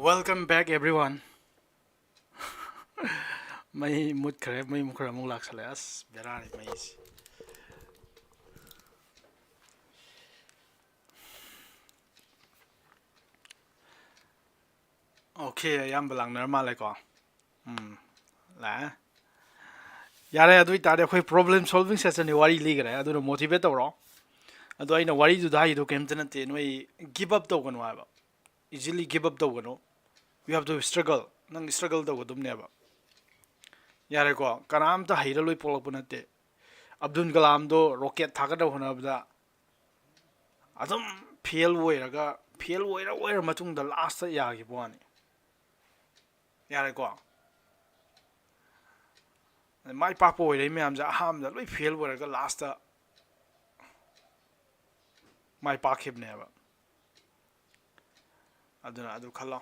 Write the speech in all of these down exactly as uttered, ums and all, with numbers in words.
Welcome back, everyone. ꯃꯩ ꯃꯨꯠꯈ꯭ꯔꯦ, ꯃꯩ ꯃꯨꯠꯈ꯭ꯔꯦ, ꯑꯃꯨꯛ ꯂꯥꯛꯁꯜꯂꯦ꯫ ꯑꯁ, ꯕꯦꯔꯥꯅꯤ ꯃꯩꯁꯤ꯫ Okay, ꯑꯌꯥꯝꯕ ꯂꯥꯛꯅꯔ ꯃꯥꯜꯂꯦꯀꯣ꯫ ꯎꯝ, ꯂꯥꯛꯑꯦ꯫ ꯌꯥꯔꯦ, ꯑꯗꯨ ꯑꯣꯏꯇꯥꯔꯗꯤ ꯑꯩꯈꯣꯏ problem solving session ꯅꯤ, ꯋꯥꯔꯤ ꯂꯤꯈ꯭ꯔꯦ, ꯑꯗꯨꯅ motivate ꯇꯧꯔꯣ꯫ ꯑꯗꯣ ꯑꯩꯅ ꯋꯥꯔꯤꯗꯨꯗ ꯍꯥꯏꯗꯣ ꯀꯩꯝꯇ ꯅꯠꯇꯦ, ꯅꯣꯏ give up ꯇꯧꯒꯅꯨ ꯍꯥꯏꯕ꯫ Easily give up ꯇꯧꯒꯅꯨ꯫ You have to struggle. ꯅꯪ struggle ꯇꯧꯒꯗꯕꯅꯦꯕ꯫ ꯌꯥꯔꯦꯀꯣ, ꯀꯅꯥꯝꯇ ꯍꯩꯔ ꯂꯣꯏ ꯄꯣꯛꯂꯛꯄ ꯅꯠꯇꯦ꯫ ꯑꯕꯗꯨꯜ ꯀꯂꯥꯝꯗꯣ rocket ꯊꯥꯒꯠꯅꯕ ꯍꯣꯠꯅꯕꯗ ꯑꯗꯨꯝ fail ꯑꯣꯏꯔꯒ, fail ꯑꯣꯏꯔ ꯑꯣꯏꯔ ꯃꯇꯨꯡꯗ last ꯌꯥꯈꯤꯕ ꯋꯥꯅꯤ꯫ ꯌꯥꯔꯦꯀꯣ? ꯃꯥꯏ ꯄꯥꯛꯄ ꯑꯣꯏꯔꯛꯏ ꯃꯌꯥꯝꯁꯦ ꯑꯍꯥꯟꯕꯗ ꯂꯣꯏ fail ꯑꯣꯏꯔꯒ last ꯃꯥꯏ ꯄꯥꯛꯈꯤꯕꯅꯦꯕ꯫ ꯑꯗꯨꯅ ꯑꯗꯨ ꯈꯜꯂꯣ꯫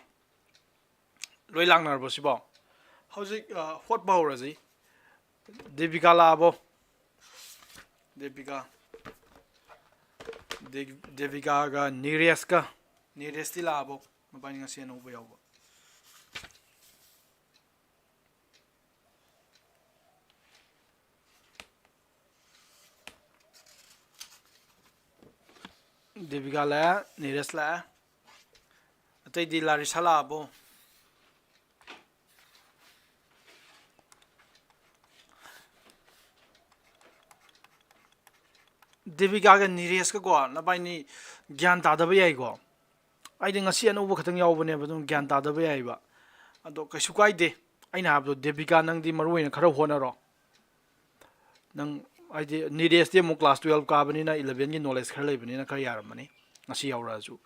ꯂꯣꯏ ꯂꯥꯛꯅꯔꯕꯣ ꯁꯤꯕꯣ? ꯍꯧꯖꯤꯛ, ꯑ, ꯍꯣꯠꯄ ꯍꯧꯔꯁꯤ꯫ ꯗꯦꯕꯤꯀꯥ ꯂꯥꯛꯑꯕꯣ? ꯗꯦꯕꯤꯀꯥ꯫ ꯗꯦ-, ꯗꯦꯕꯤꯀꯥꯒ ꯅꯤꯔꯦꯁꯀ꯫ ꯅꯤꯔꯦꯁꯇꯤ ꯂꯥꯛꯑꯕꯣ? ꯃꯕꯥꯅꯤ ꯉꯁꯤ ꯑꯅꯧꯕ ꯌꯥꯎꯕ꯫ ꯗꯦꯕꯤꯀꯥ ꯂꯥꯛꯑꯦ, ꯅꯤꯔꯦꯁ ꯂꯥꯛꯑꯦ꯫ ꯑꯇꯩꯗꯤ ꯂꯥꯔꯤꯁꯥ ꯂꯥꯛꯑꯕꯣ? ꯗꯦꯕꯤꯀꯥꯒ ꯅꯤꯔꯦꯁꯀꯀꯣ, ꯅꯕꯥꯏꯅꯤ ꯒ꯭ꯌꯥꯟ ꯇꯥꯗꯕ ꯌꯥꯏꯀꯣ꯫ ꯑꯩꯗꯤ ꯉꯁꯤ ꯑꯅꯧꯕ ꯈꯛꯇꯪ ꯌꯥꯎꯕꯅꯦꯕ, ꯑꯗꯨꯝ ꯒ꯭ꯌꯥꯟ ꯇꯥꯗꯕ ꯌꯥꯏꯕ꯫ ꯑꯗꯣ ꯀꯩꯁꯨ ꯀꯥꯏꯗꯦ꯫ ꯑꯩꯅ ꯍꯥꯏꯕꯗꯣ, ꯗꯦꯕꯤꯀꯥ, ꯅꯪꯗꯤ ꯃꯔꯨ ꯑꯣꯏꯅ ꯈꯔ ꯍꯣꯠꯅꯔꯣ꯫ ꯅꯪ, ꯍꯥꯏꯗꯤ, ꯅꯤꯔꯦꯁꯇꯤ ꯑꯃꯨꯛ class twelve ꯀꯥꯕꯅꯤꯅ eleven ꯒꯤ knowledge ꯈꯔ ꯂꯩꯕꯅꯤꯅ ꯈꯔ ꯌꯥꯔꯝꯃꯅꯤ ꯉꯁꯤ ꯌꯥꯎꯔꯛꯑꯁꯨ꯫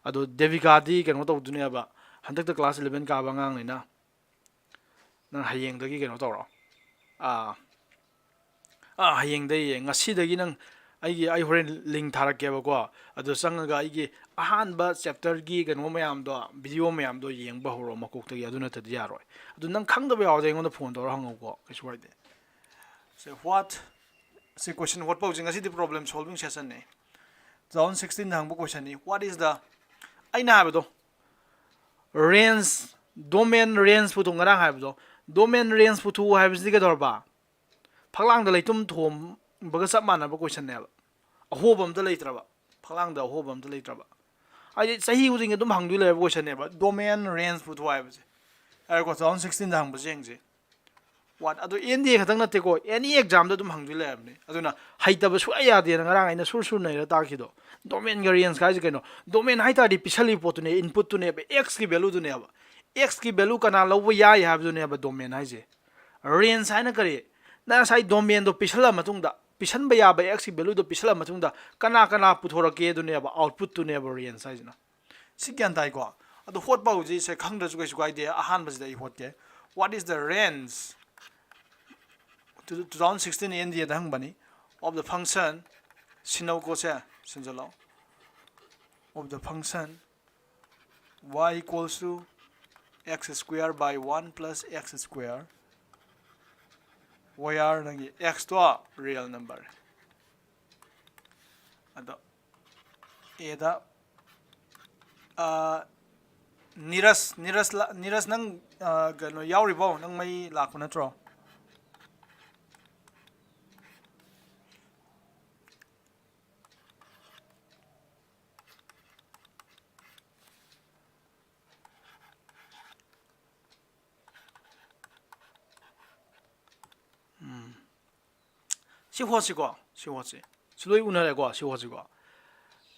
ꯑꯗꯣ ꯗꯦꯕꯤꯀꯥꯗꯤ ꯀꯩꯅꯣ ꯇꯧꯗꯣꯏꯅꯦꯕ, ꯍꯟꯗꯛꯇ class eleven ꯀꯥꯕ ꯑꯉꯥꯡꯅꯤꯅ꯫ ꯅꯪ ꯍꯌꯦꯡꯗꯒꯤ ꯀꯩꯅꯣ ꯇꯧꯔꯣ꯫ ꯑꯥ, ꯑꯥ, ꯍꯌꯦꯡꯗꯒꯤ, ꯉꯁꯤꯗꯒꯤ ꯅꯪ ꯑꯩꯒꯤ, ꯑꯩ ꯍꯣꯔꯦꯟ link ꯊꯥꯔꯛꯀꯦꯕꯀꯣ꯫ ꯑꯗꯨ ꯆꯪꯉꯒ ꯑꯩꯒꯤ ꯑꯍꯥꯟꯕ chapter ꯒꯤ ꯀꯩꯅꯣ ꯃꯌꯥꯝꯗꯣ, video ꯃꯌꯥꯝꯗꯣ ꯌꯦꯡꯕ ꯍꯧꯔꯣ ꯃꯀꯣꯛꯇꯒꯤ, ꯑꯗꯨ ꯅꯠꯇ꯭ꯔꯗꯤ ꯌꯥꯔꯣꯏ꯫ ꯑꯗꯨ ꯅꯪ ꯈꯪꯗꯕ ꯌꯥꯎꯔꯗꯤ ꯑꯩꯉꯣꯟꯗ phone ꯇꯧꯔ ꯍꯪꯉꯧꯀꯣ, ꯀꯩꯁꯨ ꯀꯥꯏꯗꯦ꯫ ꯁꯦ, what? ꯁꯤ question ꯍꯣꯠꯄ ꯍꯧꯖꯤꯛ, ꯉꯁꯤꯗꯤ problem solving session ꯅꯦ꯫ Two thousand sixteen ꯗ ꯍꯪꯕ question ꯅꯤ꯫ What is the, ꯑꯩꯅ ꯍꯥꯏꯕꯗꯣ, Range, domain range ꯄꯨꯊꯣꯛ, ꯉꯔꯥꯡ ꯍꯥꯏꯕꯗꯣ, domain range ꯄꯨꯊꯣꯛꯎ ꯍꯥꯏꯕꯁꯤꯗꯤ ꯀꯩꯗꯧꯔꯕ? ꯐꯛꯂꯥꯡꯗ ꯂꯩꯇꯨꯝ ꯊꯣꯝꯕꯒ ꯆꯞ ꯃꯥꯟꯅꯕ ꯀꯣꯏꯁꯟꯅꯦꯕ꯫ ꯑꯍꯣꯕ ꯑꯝꯇ ꯂꯩꯇ꯭ꯔꯕ, ꯐꯛꯂꯥꯡꯗ ꯑꯍꯣꯕ ꯑꯝꯇ ꯂꯩꯇ꯭ꯔꯕ꯫ ꯍꯥꯏꯗꯤ ꯆꯍꯤ ꯈꯨꯗꯤꯡꯒꯤ ꯑꯗꯨꯝ ꯍꯪꯗꯣꯏ ꯂꯩꯔꯕ ꯀꯣꯏꯁꯟꯅꯦꯕ, domain range ꯄꯨꯊꯣꯛꯎ ꯍꯥꯏꯕꯁꯦ꯫ ꯍꯥꯏꯔꯦꯀꯣ, two thousand sixteen ꯗ ꯍꯪꯕꯁꯦ ꯌꯦꯡꯁꯦ꯫ What? ꯑꯗꯣ N D A ꯈꯛꯇꯪ ꯅꯠꯇꯦꯀꯣ, any exam ꯗ ꯑꯗꯨꯝ ꯍꯪꯗꯣꯏ ꯂꯩꯔꯕꯅꯦ꯫ ꯑꯗꯨꯅ ꯍꯩꯇꯕ ꯁꯨꯡꯌꯥ ꯌꯥꯗꯦꯅ ꯉꯔꯥꯡ ꯑꯩꯅ ꯁꯨꯔ ꯁꯨꯔ ꯅꯩꯔ ꯇꯥꯛꯈꯤꯗꯣ꯫ Domain ꯒ range ꯀ ꯍꯥꯏꯁꯦ ꯀꯩꯅꯣ? Domain ꯍꯥꯏ ꯇꯥꯔꯗꯤ ꯄꯤꯁꯜꯂꯤ ꯄꯣꯠꯇꯨꯅꯦ, input ꯇꯨꯅꯦꯕ, x ꯀꯤ value ꯗꯨꯅꯦꯕ꯫ X ꯀꯤ value ꯀꯅꯥ ꯂꯧꯕ ꯌꯥꯏ ꯍꯥꯏꯕꯗꯨꯅꯦꯕ domain ꯍꯥꯏꯁꯦ꯫ Range ꯍꯥꯏꯅ ꯀꯔꯤ? ꯅꯪ ꯉꯁꯥꯏ domain ꯗꯣ ꯄꯤꯁꯜꯂ ꯃꯇꯨꯡꯗ, ꯄꯤꯁꯟꯕ ꯌꯥꯕ x ꯀꯤ value ꯗꯣ ꯄꯤꯁꯜꯂ ꯃꯇꯨꯡꯗ ꯀꯅꯥ ꯀꯅꯥ ꯄꯨꯊꯣꯔꯛꯀꯦ ꯑꯗꯨꯅꯦꯕ, output ꯇꯨꯅꯦꯕ range ꯍꯥꯏꯁꯤꯅ꯫ ꯁꯤ ꯒ꯭ꯌꯥꯟ ꯇꯥꯏꯀꯣ? ꯑꯗꯣ ꯍꯣꯠꯄ ꯍꯧꯖꯤꯛ ꯁꯦ ꯈꯪꯗ꯭ꯔꯁꯨ ꯀꯩꯁꯨ ꯀꯥꯏꯗꯦ꯫ ꯑꯍꯥꯟꯕꯁꯤꯗ ꯑꯩ ꯍꯣꯠꯀꯦ꯫ What is the range? Two thousand sixteen N D A the ꯍꯪꯕꯅꯤ꯫ Of the function, ꯁꯤꯟꯅꯧꯀꯣ say, ꯁꯤꯟꯖꯜꯂꯣ꯫ Of the function y equals to x square by one plus x square, where ꯅꯪꯒꯤ x ꯇꯣ real number꯫ ꯑꯗꯣ A ꯗ, ꯑꯥ, ꯅꯤꯔꯁ, ꯅꯤꯔꯁ ꯂ-, ꯅꯤꯔꯁ ꯅꯪ, ꯑꯥ, ꯀꯩꯅꯣ ꯌꯥꯎꯔꯤꯕꯣ? ꯅꯪ ꯃꯩ ꯂꯥꯛꯄ ꯅꯠꯇ꯭ꯔꯣ? ꯎꯝ꯫ ꯁꯤ ꯍꯣꯠꯁꯤꯀꯣ, ꯁꯤ ꯍꯣꯠꯁꯤ꯫ ꯁꯤ ꯂꯣꯏ ꯎꯅꯔꯦꯀꯣ, ꯁꯤ ꯍꯣꯠꯁꯤꯀꯣ꯫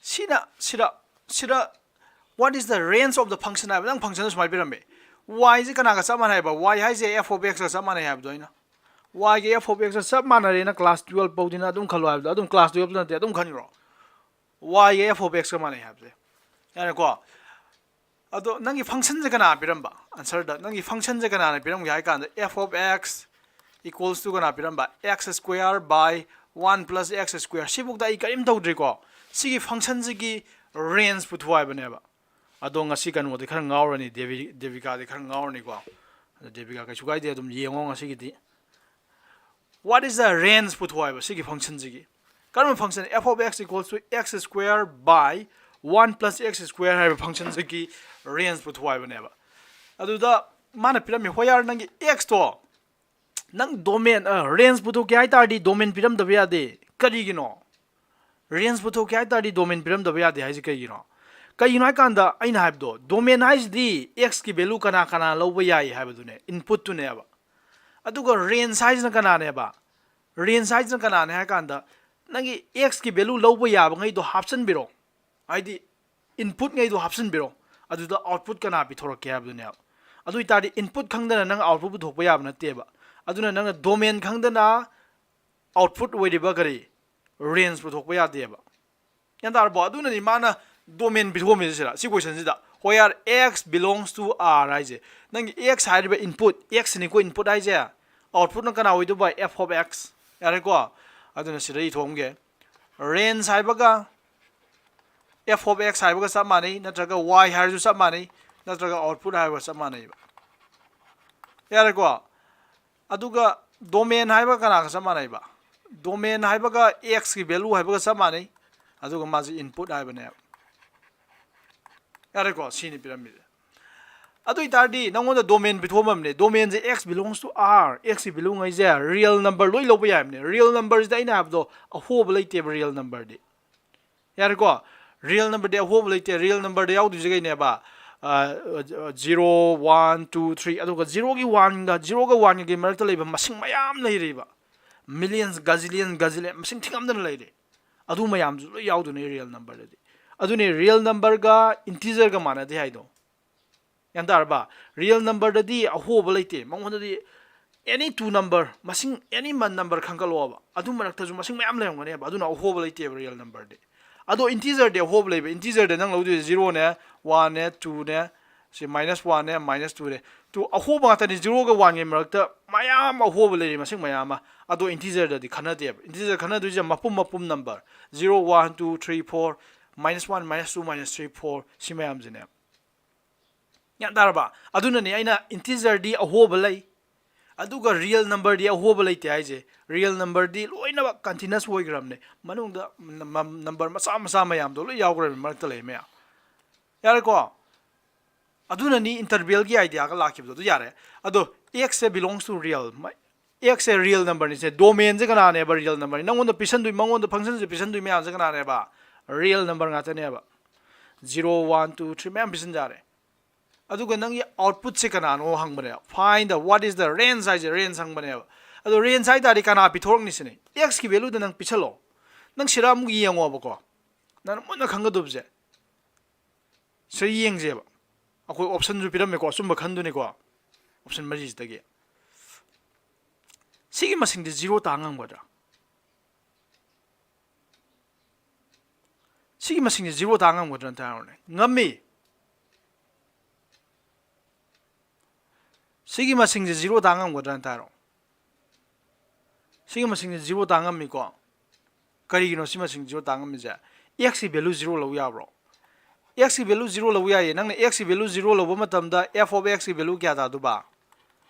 ꯁꯤꯅ, ꯁꯤꯗ, ꯁꯤꯗ, what is the range of the function ꯍꯥꯏꯕ, ꯅꯪ function ꯁꯨꯃꯥꯏꯅ ꯄꯤꯔꯝꯃꯦ꯫ Y ꯁꯦ ꯀꯅꯥꯒ ꯆꯞ ꯃꯥꯟꯅꯩ ꯍꯥꯏꯕ? Y ꯍꯥꯏꯁꯦ f of x ꯀ ꯆꯞ ꯃꯥꯟꯅꯩ ꯍꯥꯏꯕꯗꯣ ꯑꯩꯅ꯫ Y ꯒ f of x ꯀ ꯆꯞ ꯃꯥꯟꯅꯔꯦꯅ class twelve ꯐꯥꯎꯗꯤꯅ ꯑꯗꯨꯝ ꯈꯜꯂꯣ ꯍꯥꯏꯕꯗꯣ, ꯑꯗꯨꯝ class twelve ꯇ ꯅꯠꯇꯦ, ꯑꯗꯨꯝ ꯈꯟꯈ꯭ꯔꯣ꯫ Y ꯒ f of x ꯀ ꯃꯥꯟꯅꯩ ꯍꯥꯏꯕꯁꯦ꯫ ꯌꯥꯔꯦꯀꯣ? ꯑꯗꯣ ꯅꯪꯒꯤ function ꯁꯦ ꯀꯅꯥ ꯄꯤꯔꯝꯕ? Answer ꯗ ꯅꯪꯒꯤ function ꯁꯦ ꯀꯅꯥꯅ ꯄꯤꯔꯝꯒꯦ ꯍꯥꯏ ꯀꯥꯟꯗ, f of x equals to ꯀꯅꯥ ꯄꯤꯔꯝꯕ? X square by one plus x square꯫ ꯁꯤꯐꯧꯗ ꯑꯩ ꯀꯔꯤꯝ ꯇꯧꯗ꯭ꯔꯤꯀꯣ꯫ ꯁꯤꯒꯤ function ꯁꯤꯒꯤ range ꯄꯨꯊꯣꯛꯑꯣ ꯍꯥꯏꯕꯅꯦꯕ꯫ ꯑꯗꯣ ꯉꯁꯤ ꯀꯩꯅꯣꯗꯤ ꯈꯔ ꯉꯥꯎꯔꯅꯤ, ꯗꯦꯕꯤ-, ꯗꯦꯕꯤꯀꯥꯗꯤ ꯈꯔ ꯉꯥꯎꯔꯅꯤꯀꯣ꯫ ꯑꯗꯣ ꯗꯦꯕꯤꯀꯥ ꯀꯩꯁꯨ ꯀꯥꯏꯗꯦ, ꯑꯗꯨꯝ ꯌꯦꯡꯉꯣ ꯉꯁꯤꯒꯤꯗꯤ꯫ What is the range ꯄꯨꯊꯣꯛꯑꯣ ꯍꯥꯏꯕ ꯁꯤꯒꯤ function ꯁꯤꯒꯤ꯫ ꯀꯔꯝꯕ function? F of x equals to x square by One plus x square ꯍꯥꯏꯕ functionꯁꯤꯒꯤ range ꯄꯨꯊꯣꯛ ꯍꯥꯏꯕꯅꯦꯕ꯫ ꯑꯗꯨꯗ ꯃꯥꯅ ꯄꯤꯔꯝꯃꯤ, ꯍꯣꯏ ꯌꯥꯔ, ꯅꯪꯒꯤ x ꯇꯣ, ꯅꯪ domain, range ꯄꯨꯊꯣꯛꯀꯦ ꯍꯥꯏꯇꯥꯔꯗꯤ domain ꯄꯤꯔꯝꯗꯕ ꯌꯥꯗꯦ꯫ ꯀꯔꯤꯒꯤꯅꯣ? Range ꯄꯨꯊꯣꯛꯀꯦ ꯍꯥꯏꯇꯥꯔꯗꯤ domain ꯄꯤꯔꯝꯗꯕ ꯌꯥꯗꯦ ꯍꯥꯏꯁꯦ ꯀꯩꯒꯤꯅꯣ? ꯀꯩꯒꯤꯅꯣ ꯍꯥꯏꯀꯥꯟꯗ ꯑꯩꯅ ꯍꯥꯏꯕꯗꯣ, domain ꯍꯥꯏꯁꯤꯗꯤ x ꯀꯤ value ꯀꯅꯥ ꯀꯅꯥ ꯂꯧꯕ ꯌꯥꯏ ꯍꯥꯏꯕꯗꯨꯅꯦ, input ꯇꯨꯅꯦꯕ꯫ ꯑꯗꯨꯒ range ꯍꯥꯏꯁꯤꯅ ꯀꯅꯥꯅꯦꯕ? Range ꯍꯥꯏꯁꯤꯅ ꯀꯅꯥꯅꯦ ꯍꯥꯏ ꯀꯥꯟꯗ, ꯅꯪꯒꯤ x ꯀꯤ value ꯂꯧꯕ ꯌꯥꯕꯉꯩꯗꯣ ꯍꯥꯞꯆꯤꯟꯕꯤꯔꯣ, ꯍꯥꯏꯗꯤ input ꯉꯩꯗꯣ ꯍꯥꯞꯆꯤꯟꯕꯤꯔꯣ, ꯑꯗꯨꯗ output ꯀꯅꯥ ꯄꯤꯊꯣꯔꯛꯀꯦ ꯍꯥꯏꯕꯗꯨꯅꯦꯕ꯫ ꯑꯗꯨ ꯑꯣꯏꯇꯥꯔꯗꯤ input ꯈꯪꯗꯅ ꯅꯪ output ꯄꯨꯊꯣꯛꯄ ꯌꯥꯕ ꯅꯠꯇꯦꯕ꯫ ꯑꯗꯨꯅ ꯅꯪꯅ domain ꯈꯪꯗꯅ output ꯑꯣꯏꯔꯤꯕ ꯀꯔꯤ, range ꯄꯨꯊꯣꯛꯄ ꯌꯥꯗꯦꯕ꯫ ꯒ꯭ꯌꯥꯟ ꯇꯥꯔꯕꯣ? ꯑꯗꯨꯅꯅꯤ ꯃꯥꯅ domain ꯄꯤꯊꯣꯛꯑꯝꯃꯤꯁꯦ ꯁꯤꯗ, ꯁꯤ questionꯁꯤꯗ꯫ Where x belongs to R ꯍꯥꯏꯁꯦ, ꯅꯪꯒꯤ x ꯍꯥꯏꯔꯤꯕ input, x ꯅꯤꯀꯣ input ꯍꯥꯏꯁꯦ, outputꯅ ꯀꯅꯥ ꯑꯣꯏꯗꯧꯕ? F of x꯫ ꯌꯥꯔꯦꯀꯣ? ꯑꯗꯨꯅ ꯁꯤꯗ ꯏꯊꯣꯛꯑꯝꯒꯦ, range ꯍꯥꯏꯕꯒ f of x ꯍꯥꯏꯕꯒ ꯆꯞ ꯃꯥꯟꯅꯩ, ꯅꯠꯇ꯭ꯔꯒ y ꯍꯥꯏꯔꯁꯨ ꯆꯞ ꯃꯥꯟꯅꯩ, ꯅꯠꯇ꯭ꯔꯒ output ꯍꯥꯏꯕꯒ ꯆꯞ ꯃꯥꯟꯅꯩꯕ꯫ ꯌꯥꯔꯦꯀꯣ? ꯑꯗꯨꯒ domain ꯍꯥꯏꯕꯒ ꯀꯅꯥꯒ ꯆꯞ ꯃꯥꯟꯅꯩꯕ? Domain ꯍꯥꯏꯕꯒ x ꯀꯤ value ꯍꯥꯏꯕꯒ ꯆꯞ ꯃꯥꯟꯅꯩ, ꯑꯗꯨꯒ ꯃꯥꯁꯦ input ꯍꯥꯏꯕꯅꯦꯕ꯫ ꯌꯥꯔꯦꯀꯣ? ꯁꯤꯅꯤ ꯄꯤꯔꯝꯃꯤꯁꯦ꯫ ꯑꯗꯨ ꯑꯣꯏꯇꯥꯔꯗꯤ ꯅꯪꯉꯣꯟꯗ domain ꯄꯤꯊꯣꯛꯑꯝꯃꯕꯅꯦ꯫ Domainꯁꯦ x belongs to R, x ꯀꯤ value ꯉꯩꯁꯦ real number ꯂꯣꯏ ꯂꯧꯕ ꯌꯥꯏꯕꯅꯦ꯫ Real numberꯁꯤꯗ ꯑꯩꯅ ꯍꯥꯏꯕꯗꯣ ꯑꯍꯣꯕ ꯂꯩꯇꯦꯕ real numberꯗꯤ꯫ ꯌꯥꯔꯦꯀꯣ? Real numberꯗꯤ ꯑꯍꯣꯕ ꯂꯩꯇꯦ꯫ Real numberꯗ ꯌꯥꯎꯗꯣꯏꯁꯦ ꯀꯩꯅꯦꯕ? Zero, one, two, three, ꯑꯗꯨꯒ zeroꯒꯤ oneꯒ, zeroꯒ oneꯒꯤ ꯃꯔꯛꯇ ꯂꯩꯕ ꯃꯁꯤꯡ ꯃꯌꯥꯝ ꯂꯩꯔꯤꯕ, millions, gazillion, gazillion, ꯃꯁꯤꯡ ꯊꯤꯉꯝꯗꯅ ꯂꯩꯔꯤ꯫ ꯑꯗꯨ ꯃꯌꯥꯝꯁꯨ ꯂꯣꯏ ꯌꯥꯎꯗꯣꯏꯅꯦ real numberꯗꯗꯤ꯫ ꯑꯗꯨꯅꯦ real numberꯒ integerꯒ ꯃꯥꯟꯅꯗꯦ ꯍꯥꯏꯗꯣ꯫ ꯒ꯭ꯌꯥꯟ ꯇꯥꯔꯕ? Real numberꯗꯗꯤ ꯑꯍꯣꯕ ꯂꯩꯇꯦ, ꯃꯉꯣꯟꯗꯗꯤ any two number, ꯃꯁꯤꯡ any number ꯈꯟꯒꯠꯂꯛꯑꯣꯕ, ꯑꯗꯨ ꯃꯔꯛꯇꯁꯨ ꯃꯁꯤꯡ ꯃꯌꯥꯝ ꯂꯩꯔꯝꯒꯅꯦꯕ, ꯑꯗꯨꯅ ꯑꯍꯣꯕ ꯂꯩꯇꯦꯕ real numberꯗꯤ꯫ ꯑꯗꯣ integerꯗꯤ ꯑꯍꯣꯕ ꯂꯩꯕ꯫ Integerꯗ ꯅꯪ ꯂꯧꯗꯣꯏꯁꯦ zeroꯅꯦ, oneꯅꯦ, twoꯅꯦ, ꯁꯤ minus oneꯅꯦ, minus twoꯅꯦ꯫ Two ꯑꯍꯣꯕ ꯉꯥꯛꯇꯅꯤ, zeroꯒ oneꯒꯤ ꯃꯔꯛꯇ ꯃꯌꯥꯝ ꯑꯍꯣꯕ ꯂꯩꯔꯤ, ꯃꯁꯤꯡ ꯃꯌꯥꯝ ꯑꯃ꯫ ꯑꯗꯣ integerꯗꯗꯤ ꯈꯟꯅꯗꯦꯕ꯫ Integer ꯈꯟꯅꯗꯣꯏꯁꯦ ꯃꯄꯨꯝ ꯃꯄꯨꯝ number, zero, one, two, three, four, minus one, minus two, minus three, four, ꯁꯤ ꯃꯌꯥꯝꯁꯤꯅꯦ꯫ ꯒ꯭ꯌꯥꯟ ꯇꯥꯔꯕ? ꯑꯗꯨꯅꯅꯦ ꯑꯩꯅ integerꯗꯤ ꯑꯍꯣꯕ ꯂꯩ, ꯑꯗꯨꯒ real numberꯗꯤ ꯑꯍꯣꯕ ꯂꯩꯇꯦ ꯍꯥꯏꯁꯦ꯫ Real numberꯗꯤ ꯂꯣꯏꯅꯃꯛ continuous ꯑꯣꯏꯈ꯭ꯔꯕꯅꯦ, ꯃꯅꯨꯡꯗ number ꯃꯆꯥ ꯃꯆꯥ ꯃꯌꯥꯝꯗꯣ ꯂꯣꯏ ꯌꯥꯎꯈ꯭ꯔꯕꯅꯤ ꯃꯔꯛꯇ ꯂꯩ ꯃꯌꯥꯝ꯫ ꯌꯥꯔꯦꯀꯣ? ꯑꯗꯨꯅꯅꯤ intervalꯒꯤ ideaꯒ ꯂꯥꯛꯈꯤꯕꯗꯣ꯫ ꯑꯗꯨ ꯌꯥꯔꯦ꯫ ꯑꯗꯣ xꯁꯦ belongs to real, xꯁꯦ real numberꯅꯤ꯫ Say domainꯁꯦ ꯀꯅꯥꯅꯦꯕ? Real numberꯅꯤ꯫ ꯅꯪꯉꯣꯟꯗ ꯄꯤꯁꯟꯗꯣꯏ, ꯃꯉꯣꯟꯗ functionꯁꯦ ꯄꯤꯁꯟꯗꯣꯏ ꯃꯌꯥꯝꯁꯦ ꯀꯅꯥꯅꯦꯕ? Real number ꯉꯥꯛꯇꯅꯦꯕ꯫ Zero, one, two, three ꯃꯌꯥꯝ ꯄꯤꯁꯟꯖꯔꯦ꯫ ꯑꯗꯨꯒ ꯅꯪꯒꯤ outputꯁꯦ ꯀꯅꯥꯅꯣ ꯍꯪꯕꯅꯦ꯫ Find the, what is the range ꯍꯥꯏꯁꯦ, range ꯍꯪꯕꯅꯦꯕ꯫ ꯑꯗꯣ range ꯍꯥꯏ ꯇꯥꯔꯗꯤ ꯀꯅꯥ ꯄꯤꯊꯣꯔꯛꯅꯤ ꯁꯤꯅꯤ? Xꯀꯤ valueꯗ ꯅꯪ ꯄꯤꯁꯜꯂꯣ꯫ ꯅꯪ ꯁꯤꯗ ꯑꯃꯨꯛ ꯌꯦꯡꯉꯣꯕꯀꯣ꯫ ꯅꯪꯅ ꯃꯨꯟꯅ ꯈꯪꯒꯗꯕꯁꯦ ꯁꯤ ꯌꯦꯡꯁꯦꯕ꯫ ꯑꯩꯈꯣꯏ optionꯁꯨ ꯄꯤꯔꯝꯃꯦꯀꯣ, ꯑꯆꯨꯝꯕ ꯈꯟꯗꯨꯅꯤꯀꯣ꯫ Option ꯃꯔꯤꯁꯤꯗꯒꯤ ꯁꯤꯒꯤ ꯃꯁꯤꯡꯁꯦ zero ꯇꯥ ꯉꯝꯒꯗ꯭ꯔꯥ? ꯁꯤꯒꯤ ꯃꯁꯤꯡꯁꯦ zero ꯇꯥ ꯉꯝꯒꯗ꯭ꯔꯥ ꯑꯝꯇ ꯍꯥꯏꯔꯣꯅꯦ꯫ ꯉꯝꯃꯤ꯫ ꯁꯤꯒꯤ ꯃꯁꯤꯡꯁꯦ zero ꯇꯥ ꯉꯝꯒꯗ꯭ꯔꯥ ꯑꯝꯇ ꯍꯥꯏꯔꯣ꯫ ꯁꯤꯒꯤ ꯃꯁꯤꯡꯁꯦ zero ꯇꯥ ꯉꯝꯃꯤꯀꯣ꯫ ꯀꯔꯤꯒꯤꯅꯣ ꯁꯤ ꯃꯁꯤꯡ zero ꯇꯥ ꯉꯝꯃꯤꯁꯦ? Xꯀꯤ value zero ꯂꯧ ꯌꯥꯕ꯭ꯔꯣ? Xꯀꯤ value zero ꯂꯧ ꯌꯥꯏꯌꯦ꯫ ꯅꯪꯅ xꯀꯤ value zero ꯂꯧꯕ ꯃꯇꯝꯗ f of xꯀꯤ value ꯀꯌꯥ ꯇꯥꯗꯣꯏꯕ?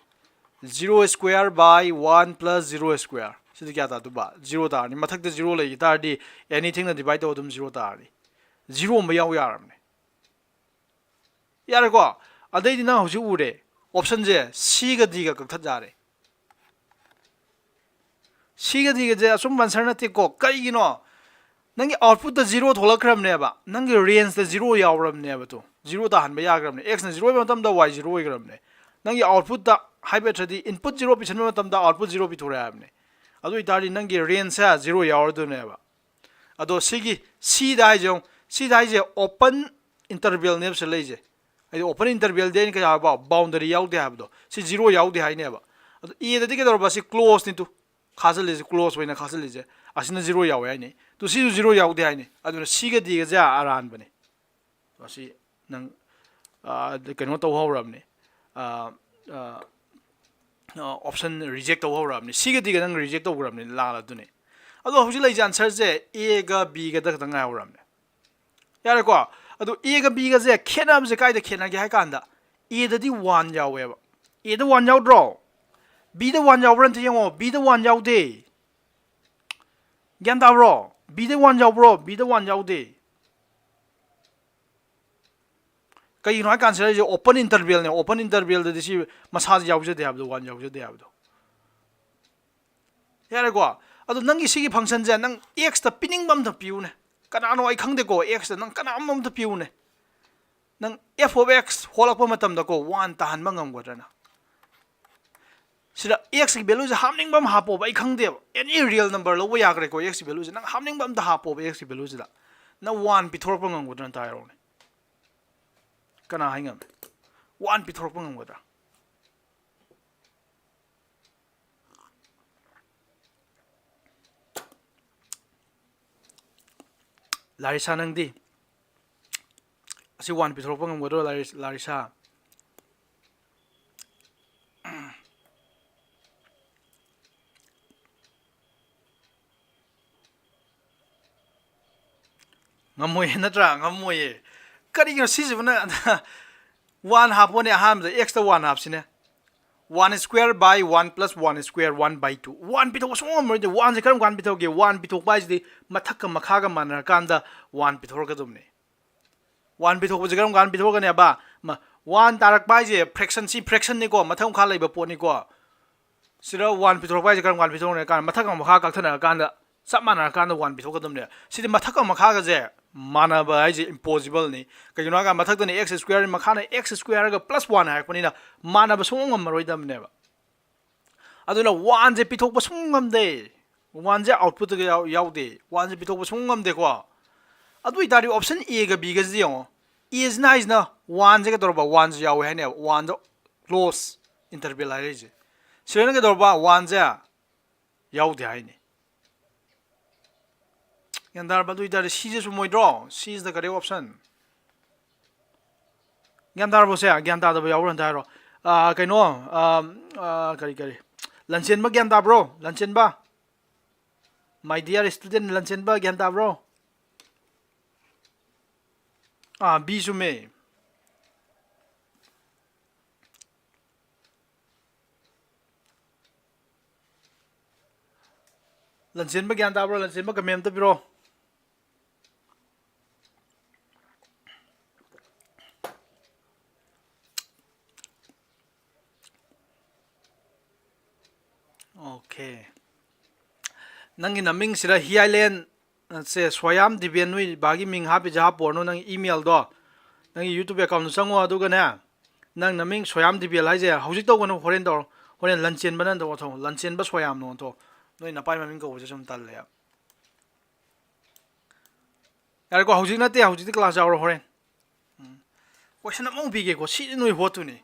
Zero square by one plus zero square꯫ ꯁꯤꯗꯤ ꯀꯌꯥ ꯇꯥꯗꯣꯏꯕ? Zero ꯇꯥꯔꯅꯤ꯫ ꯃꯊꯛꯇ zero ꯂꯩꯈꯤ ꯇꯥꯔꯗꯤ anythingꯅ divide ꯇꯧ ꯑꯗꯨꯝ zero ꯇꯥꯔꯅꯤ꯫ Zero ꯑꯃ ꯌꯥꯎ ꯌꯥꯔꯕꯅꯦ꯫ ꯌꯥꯔꯦꯀꯣ? ꯑꯗꯩꯗꯤ ꯅꯪ ꯍꯧꯖꯤꯛ ꯎꯔꯦ, optionꯁꯦ Cꯒ Dꯒ ꯀꯛꯊꯠ ꯌꯥꯔꯦ꯫ Cꯒ Dꯒꯁꯦ ꯑꯆꯨꯝꯕ answer ꯅꯠꯇꯦꯀꯣ꯫ ꯀꯩꯒꯤꯅꯣ? ꯅꯪꯒꯤ outputꯇ zero ꯊꯣꯛꯂꯛꯈ꯭ꯔꯕꯅꯦꯕ, ꯅꯪꯒꯤ rangeꯇ zero ꯌꯥꯎꯔꯕꯅꯦꯕ꯫ ꯇꯨ zero ꯇꯥꯍꯟꯕ ꯌꯥꯈ꯭ꯔꯕꯅꯦ꯫ Xꯅ zero ꯑꯣꯏꯕ ꯃꯇꯝꯗ y zero ꯑꯣꯏꯈ꯭ꯔꯕꯅꯦ꯫ ꯅꯪꯒꯤ outputꯇ ꯍꯥꯏꯕ ꯅꯠꯇ꯭ꯔꯗꯤ input zero ꯄꯤꯁꯟꯕ ꯃꯇꯝꯗ output zero ꯄꯤꯊꯣꯔꯛꯑꯦ ꯍꯥꯏꯕꯅꯦ꯫ ꯑꯗꯨ ꯑꯣꯏꯇꯥꯔꯗꯤ ꯅꯪꯒꯤ rangeꯁꯦ zero ꯌꯥꯎꯔꯗꯣꯏꯅꯦꯕ꯫ ꯑꯗꯣ ꯁꯤꯒꯤ Cꯗ ꯍꯥꯏꯁꯦ ꯌꯦꯡꯉꯨ, Cꯗ ꯍꯥꯏꯁꯦ open intervalꯅꯦꯕ ꯁꯤ ꯂꯩꯁꯦ꯫ ꯍꯥꯏꯗꯤ open intervalꯗꯤ ꯑꯩꯅ ꯀꯩ ꯍꯥꯏꯕ? Boundary ꯌꯥꯎꯗꯦ ꯍꯥꯏꯕꯗꯣ꯫ ꯁꯤ zero ꯌꯥꯎꯗꯦ ꯍꯥꯏꯅꯦꯕ꯫ ꯑꯗꯣ Aꯗꯗꯤ ꯀꯩꯗꯧꯔꯕ? ꯁꯤ closeꯅꯤ ꯇꯨ꯫ ꯈꯥꯖꯤꯜꯂꯤꯁꯦ, close ꯑꯣꯏꯅ ꯈꯥꯖꯤꯜꯂꯤꯁꯦ꯫ ꯑꯁꯤꯅ zero ꯌꯥꯎꯋꯦ ꯍꯥꯏꯅꯤ꯫ ꯇꯨ ꯁꯤꯁꯨ zero ꯌꯥꯎꯗꯦ ꯍꯥꯏꯅꯤ꯫ ꯑꯗꯨꯅ Cꯒ Dꯒꯁꯦ ꯑꯔꯥꯟꯕꯅꯤ꯫ ꯃꯁꯤ ꯅꯪ, ꯑꯥ, ꯀꯩꯅꯣ ꯇꯧꯍꯧꯔꯕꯅꯤ꯫ ꯑꯥ, ꯑꯥ, ꯑꯥ, option reject ꯇꯧꯍꯧꯔꯕꯅꯤ꯫ Cꯒ Dꯒ ꯅꯪ reject ꯇꯧꯈ꯭ꯔꯕꯅꯤ, ꯂꯥꯜꯂꯗꯨꯅꯤ꯫ ꯑꯗꯣ ꯍꯧꯖꯤꯛ ꯂꯩꯔꯤꯁꯦ answerꯁꯦ Aꯒ Bꯒꯗ ꯈꯛꯇꯪ ꯉꯥꯏꯍꯧꯔꯕꯅꯦ꯫ ꯌꯥꯔꯦꯀꯣ? ꯑꯗꯣ Aꯒ Bꯒꯁꯦ ꯈꯦꯠꯅꯕꯁꯦ ꯀꯥꯏꯗ ꯈꯦꯠꯅꯒꯦ ꯍꯥꯏ ꯀꯥꯟꯗ, Aꯗꯗꯤ one ꯌꯥꯎꯋꯦꯕ꯫ Aꯗ one ꯌꯥꯎꯗ꯭ꯔꯣ? Bꯗ one ꯌꯥꯎꯕ꯭ꯔꯥ ꯑꯝꯇ ꯌꯦꯡꯉꯣ, Bꯗ one ꯌꯥꯎꯗꯦ꯫ ꯒ꯭ꯌꯥꯟ ꯇꯥꯕ꯭ꯔꯣ? Bꯗ one ꯌꯥꯎꯕ꯭ꯔꯣ? Bꯗ one ꯌꯥꯎꯗꯦ꯫ ꯀꯩꯒꯤꯅꯣ ꯍꯥꯏ ꯀꯥꯟꯁꯤꯗ ꯑꯩꯁꯦ open intervalꯅꯦ꯫ Open intervalꯗꯗꯤ ꯁꯤ ꯃꯁꯥꯁꯦ ꯌꯥꯎꯖꯗꯦ ꯍꯥꯏꯕꯗꯣ, one ꯌꯥꯎꯖꯗꯦ ꯍꯥꯏꯕꯗꯣ꯫ ꯌꯥꯔꯦꯀꯣ? ꯑꯗꯣ ꯅꯪꯒꯤ ꯁꯤꯒꯤ functionꯁꯦ ꯅꯪ Xꯇ ꯄꯤꯅꯤꯡꯕ ꯑꯝꯇ ꯄꯤꯌꯨꯅꯦ꯫ ꯀꯅꯥꯅꯣ ꯑꯩ ꯈꯪꯗꯦꯀꯣ, Xꯇ ꯅꯪ ꯀꯅꯥꯝ ꯑꯝꯇ ꯄꯤꯌꯨꯅꯦ꯫ ꯅꯪ F of X ꯍꯣꯜꯂꯛꯄ ꯃꯇꯝꯗꯀꯣ, one ꯇꯥꯍꯟꯕ ꯉꯝꯒꯗ꯭ꯔꯅ? ꯁꯤꯗ Xꯀꯤ valueꯁꯦ ꯍꯥꯞꯅꯤꯡꯕ ꯑꯃ ꯍꯥꯞꯄꯣꯕ, ꯑꯩ ꯈꯪꯗꯦꯕ꯫ Any real number ꯂꯧꯕ ꯌꯥꯈ꯭ꯔꯦꯀꯣ, Xꯀꯤ valueꯁꯦ꯫ ꯅꯪ ꯍꯥꯞꯅꯤꯡꯕ ꯑꯝꯇ ꯍꯥꯞꯄꯣꯕ, Xꯀꯤ valueꯁꯤꯗ꯫ ꯅꯪ one ꯄꯤꯊꯣꯔꯛꯄ ꯉꯝꯒꯗ꯭ꯔꯅ ꯇꯥꯏꯔꯣꯅꯦ꯫ ꯀꯅꯥ ꯍꯥꯏ ꯉꯝꯃꯦ? One ꯄꯤꯊꯣꯔꯛꯄ ꯉꯝꯒꯗ꯭ꯔꯥ? ꯂꯥꯔꯤꯁꯥ, ꯅꯪꯗꯤ ꯑꯁꯤ one ꯄꯤꯊꯣꯔꯛꯄ ꯉꯝꯒꯗ꯭ꯔꯣ, ꯂꯥꯔꯤꯁ-, ꯂꯥꯔꯤꯁꯥ? ꯉꯝꯃꯣꯏꯌꯦ ꯅꯠꯇ꯭ꯔꯥ? ꯉꯝꯃꯣꯏꯌꯦ꯫ ꯀꯔꯤꯒꯤꯅꯣ ꯁꯤꯁꯤꯕꯨꯅ? One ꯍꯥꯞꯄꯣꯅꯦ, ꯑꯍꯥꯟꯕꯗ Xꯇ one ꯍꯥꯞꯁꯤꯅꯦ꯫ One square by one plus one square, one by two꯫ One ꯄꯤꯊꯣꯛꯄ ꯁꯨꯡꯉꯝ ꯉꯝꯃꯔꯣꯏꯗꯤ꯫ Oneꯁꯦ ꯀꯔꯝ ꯀꯥꯟꯗ ꯄꯤꯊꯣꯛꯀꯦ? One ꯄꯤꯊꯣꯛꯄ ꯍꯥꯏꯁꯤꯗꯤ ꯃꯊꯛꯀ ꯃꯈꯥꯒ ꯃꯥꯟꯅꯔꯀꯥꯟꯗ one ꯄꯤꯊꯣꯔꯛꯀꯗꯕꯅꯦ꯫ One ꯄꯤꯊꯣꯛꯄꯁꯦ ꯀꯔꯝ ꯀꯥꯟꯗ ꯄꯤꯊꯣꯔꯛꯀꯅꯦꯕ? ꯃ-, one ꯇꯥꯔꯛꯄ ꯍꯥꯏꯁꯦ fraction, ꯁꯤ fractionꯅꯤꯀꯣ, ꯃꯊꯛ ꯃꯈꯥ ꯂꯩꯕ ꯄꯣꯠꯅꯤꯀꯣ꯫ ꯁꯤꯗ one ꯄꯤꯊꯣꯔꯛꯄ ꯍꯥꯏꯁꯦ ꯀꯔꯝ ꯀꯥꯟꯗ ꯄꯤꯊꯣꯔꯛꯀꯅꯤ ꯍꯥꯏ ꯀꯥꯟꯗ, ꯃꯊꯛꯀ ꯃꯈꯥ ꯀꯛꯊꯅꯔꯀꯥꯟꯗ, ꯆꯞ ꯃꯥꯟꯅꯔꯀꯥꯟꯗ one ꯄꯤꯊꯣꯛꯀꯗꯕꯅꯦ꯫ ꯁꯤꯗꯤ ꯃꯊꯛꯀ ꯃꯈꯥꯒꯁꯦ ꯃꯥꯟꯅꯕ ꯍꯥꯏꯁꯦ impossibleꯅꯤ꯫ ꯀꯩꯒꯤꯅꯣ ꯍꯥꯏ ꯀꯥꯟꯗ ꯃꯊꯛꯇꯅ X square, ꯃꯈꯥꯅ X squareꯒ plus one ꯍꯥꯏꯔꯛꯄꯅꯤꯅ ꯃꯥꯟꯅꯕ ꯁꯨꯡꯉꯝ ꯉꯝꯃꯔꯣꯏꯗꯕꯅꯦꯕ꯫ ꯑꯗꯨꯅ oneꯁꯦ ꯄꯤꯊꯣꯛꯄ ꯁꯨꯡꯉꯝ ꯉꯝꯗꯦ꯫ Oneꯁꯦ outputꯇꯒ ꯌꯥꯎ-, ꯌꯥꯎꯗꯦ꯫ Oneꯁꯦ ꯄꯤꯊꯣꯛꯄ ꯁꯨꯡꯉꯝ ꯉꯝꯗꯦꯀꯣ꯫ ꯑꯗꯨ ꯑꯣꯏꯇꯥꯔꯗꯤ option Aꯒ Bꯒꯁꯤꯗꯤ ꯌꯦꯡꯉꯣ꯫ Aꯁꯤꯅ ꯍꯥꯏꯁꯤꯅ oneꯁꯦ ꯀꯩꯗꯧꯔꯕ? Oneꯁꯦ ꯌꯥꯎꯋꯦ ꯍꯥꯏꯅꯦꯕ꯫ Oneꯗꯣ close interval ꯍꯥꯏꯔꯛꯏꯁꯦ꯫ ꯁꯤꯗꯅ ꯀꯩꯗꯧꯔꯕ? Oneꯁꯦ ꯌꯥꯎꯗꯦ ꯍꯥꯏꯅꯤ꯫ ꯒ꯭ꯌꯥꯟ ꯇꯥꯔꯕ? ꯑꯗꯨ ꯑꯣꯏꯇꯥꯔꯗꯤ Cꯁꯦ ꯆꯨꯝꯃꯣꯏꯗ꯭ꯔꯣ? C is the correct option꯫ ꯒ꯭ꯌꯥꯟ ꯇꯥꯔꯕꯣ ꯁꯦ? ꯒ꯭ꯌꯥꯟ ꯇꯥꯗꯕ ꯌꯥꯎꯕ꯭ꯔꯥ ꯑꯝꯇ ꯍꯥꯏꯔꯣ꯫ ꯑꯥ, ꯀꯩꯅꯣ, ꯑꯥ, ꯑꯥ, ꯀꯔꯤ, ꯀꯔꯤ? ꯂꯟꯆꯦꯟꯕ ꯒ꯭ꯌꯥꯟ ꯇꯥꯕ꯭ꯔꯣ? ꯂꯟꯆꯦꯟꯕ? My dear student, ꯂꯟꯆꯦꯟꯕ ꯒ꯭ꯌꯥꯟ ꯇꯥꯕ꯭ꯔꯣ? ꯑꯥ, B ꯆꯨꯝꯃꯦ꯫ ꯂꯟꯆꯦꯟꯕ ꯒ꯭ꯌꯥꯟ ꯇꯥꯕ꯭ꯔꯣ? ꯂꯟꯆꯦꯟꯕ comment ꯑꯝꯇ ꯄꯤꯔꯛꯑꯣ꯫ Okay, ꯅꯪꯒꯤ ꯅꯃꯤꯡꯁꯤꯗ ꯍꯤꯌꯥꯏꯂꯦꯟ ꯁꯦ ꯁꯣꯌꯥꯝ ꯗꯤꯕꯦꯟ, ꯅꯣꯏ ꯕꯥꯒꯤ ꯃꯤꯡ ꯍꯥꯞꯄꯤꯁꯦ ꯍꯥꯞꯄꯣꯔꯅꯨ, ꯅꯪ email ꯗꯣ, ꯅꯪꯒꯤ YouTube account ꯗꯨ ꯆꯪꯉꯣ, ꯑꯗꯨꯒꯅꯦ, ꯅꯪ ꯅꯃꯤꯡ ꯁꯣꯌꯥꯝ ꯗꯤꯕꯦꯟ ꯍꯥꯏꯁꯦ ꯍꯧꯖꯤꯛ ꯇꯧꯒꯅꯨ, ꯍꯣꯔꯦꯟ ꯇꯧꯔꯣ꯫ ꯍꯣꯔꯦꯟ ꯂꯟꯆꯦꯟꯕꯅ ꯇꯧ ꯑꯣꯟꯊꯣꯛꯑꯣ, ꯂꯟꯆꯦꯟꯕ ꯁꯣꯌꯥꯝꯅ ꯑꯣꯟꯊꯣꯛꯑꯣ꯫ ꯅꯣꯏ ꯅꯄꯥꯏ ꯃꯃꯤꯡ ꯀꯧꯕꯁꯦ ꯁꯨꯝ ꯇꯜꯂꯦ꯫ ꯌꯥꯔꯦꯀꯣ, ꯍꯧꯖꯤꯛ ꯅꯠꯇꯦ, ꯍꯧꯖꯤꯛꯇꯤ class ꯌꯥꯎꯔꯣ ꯍꯣꯔꯦꯟ꯫ ꯎꯝ꯫ Question ꯑꯃꯃꯨꯛ ꯄꯤꯒꯦꯀꯣ, ꯁꯤꯗꯤ ꯅꯣꯏ ꯍꯣꯠꯇꯨꯅꯤ꯫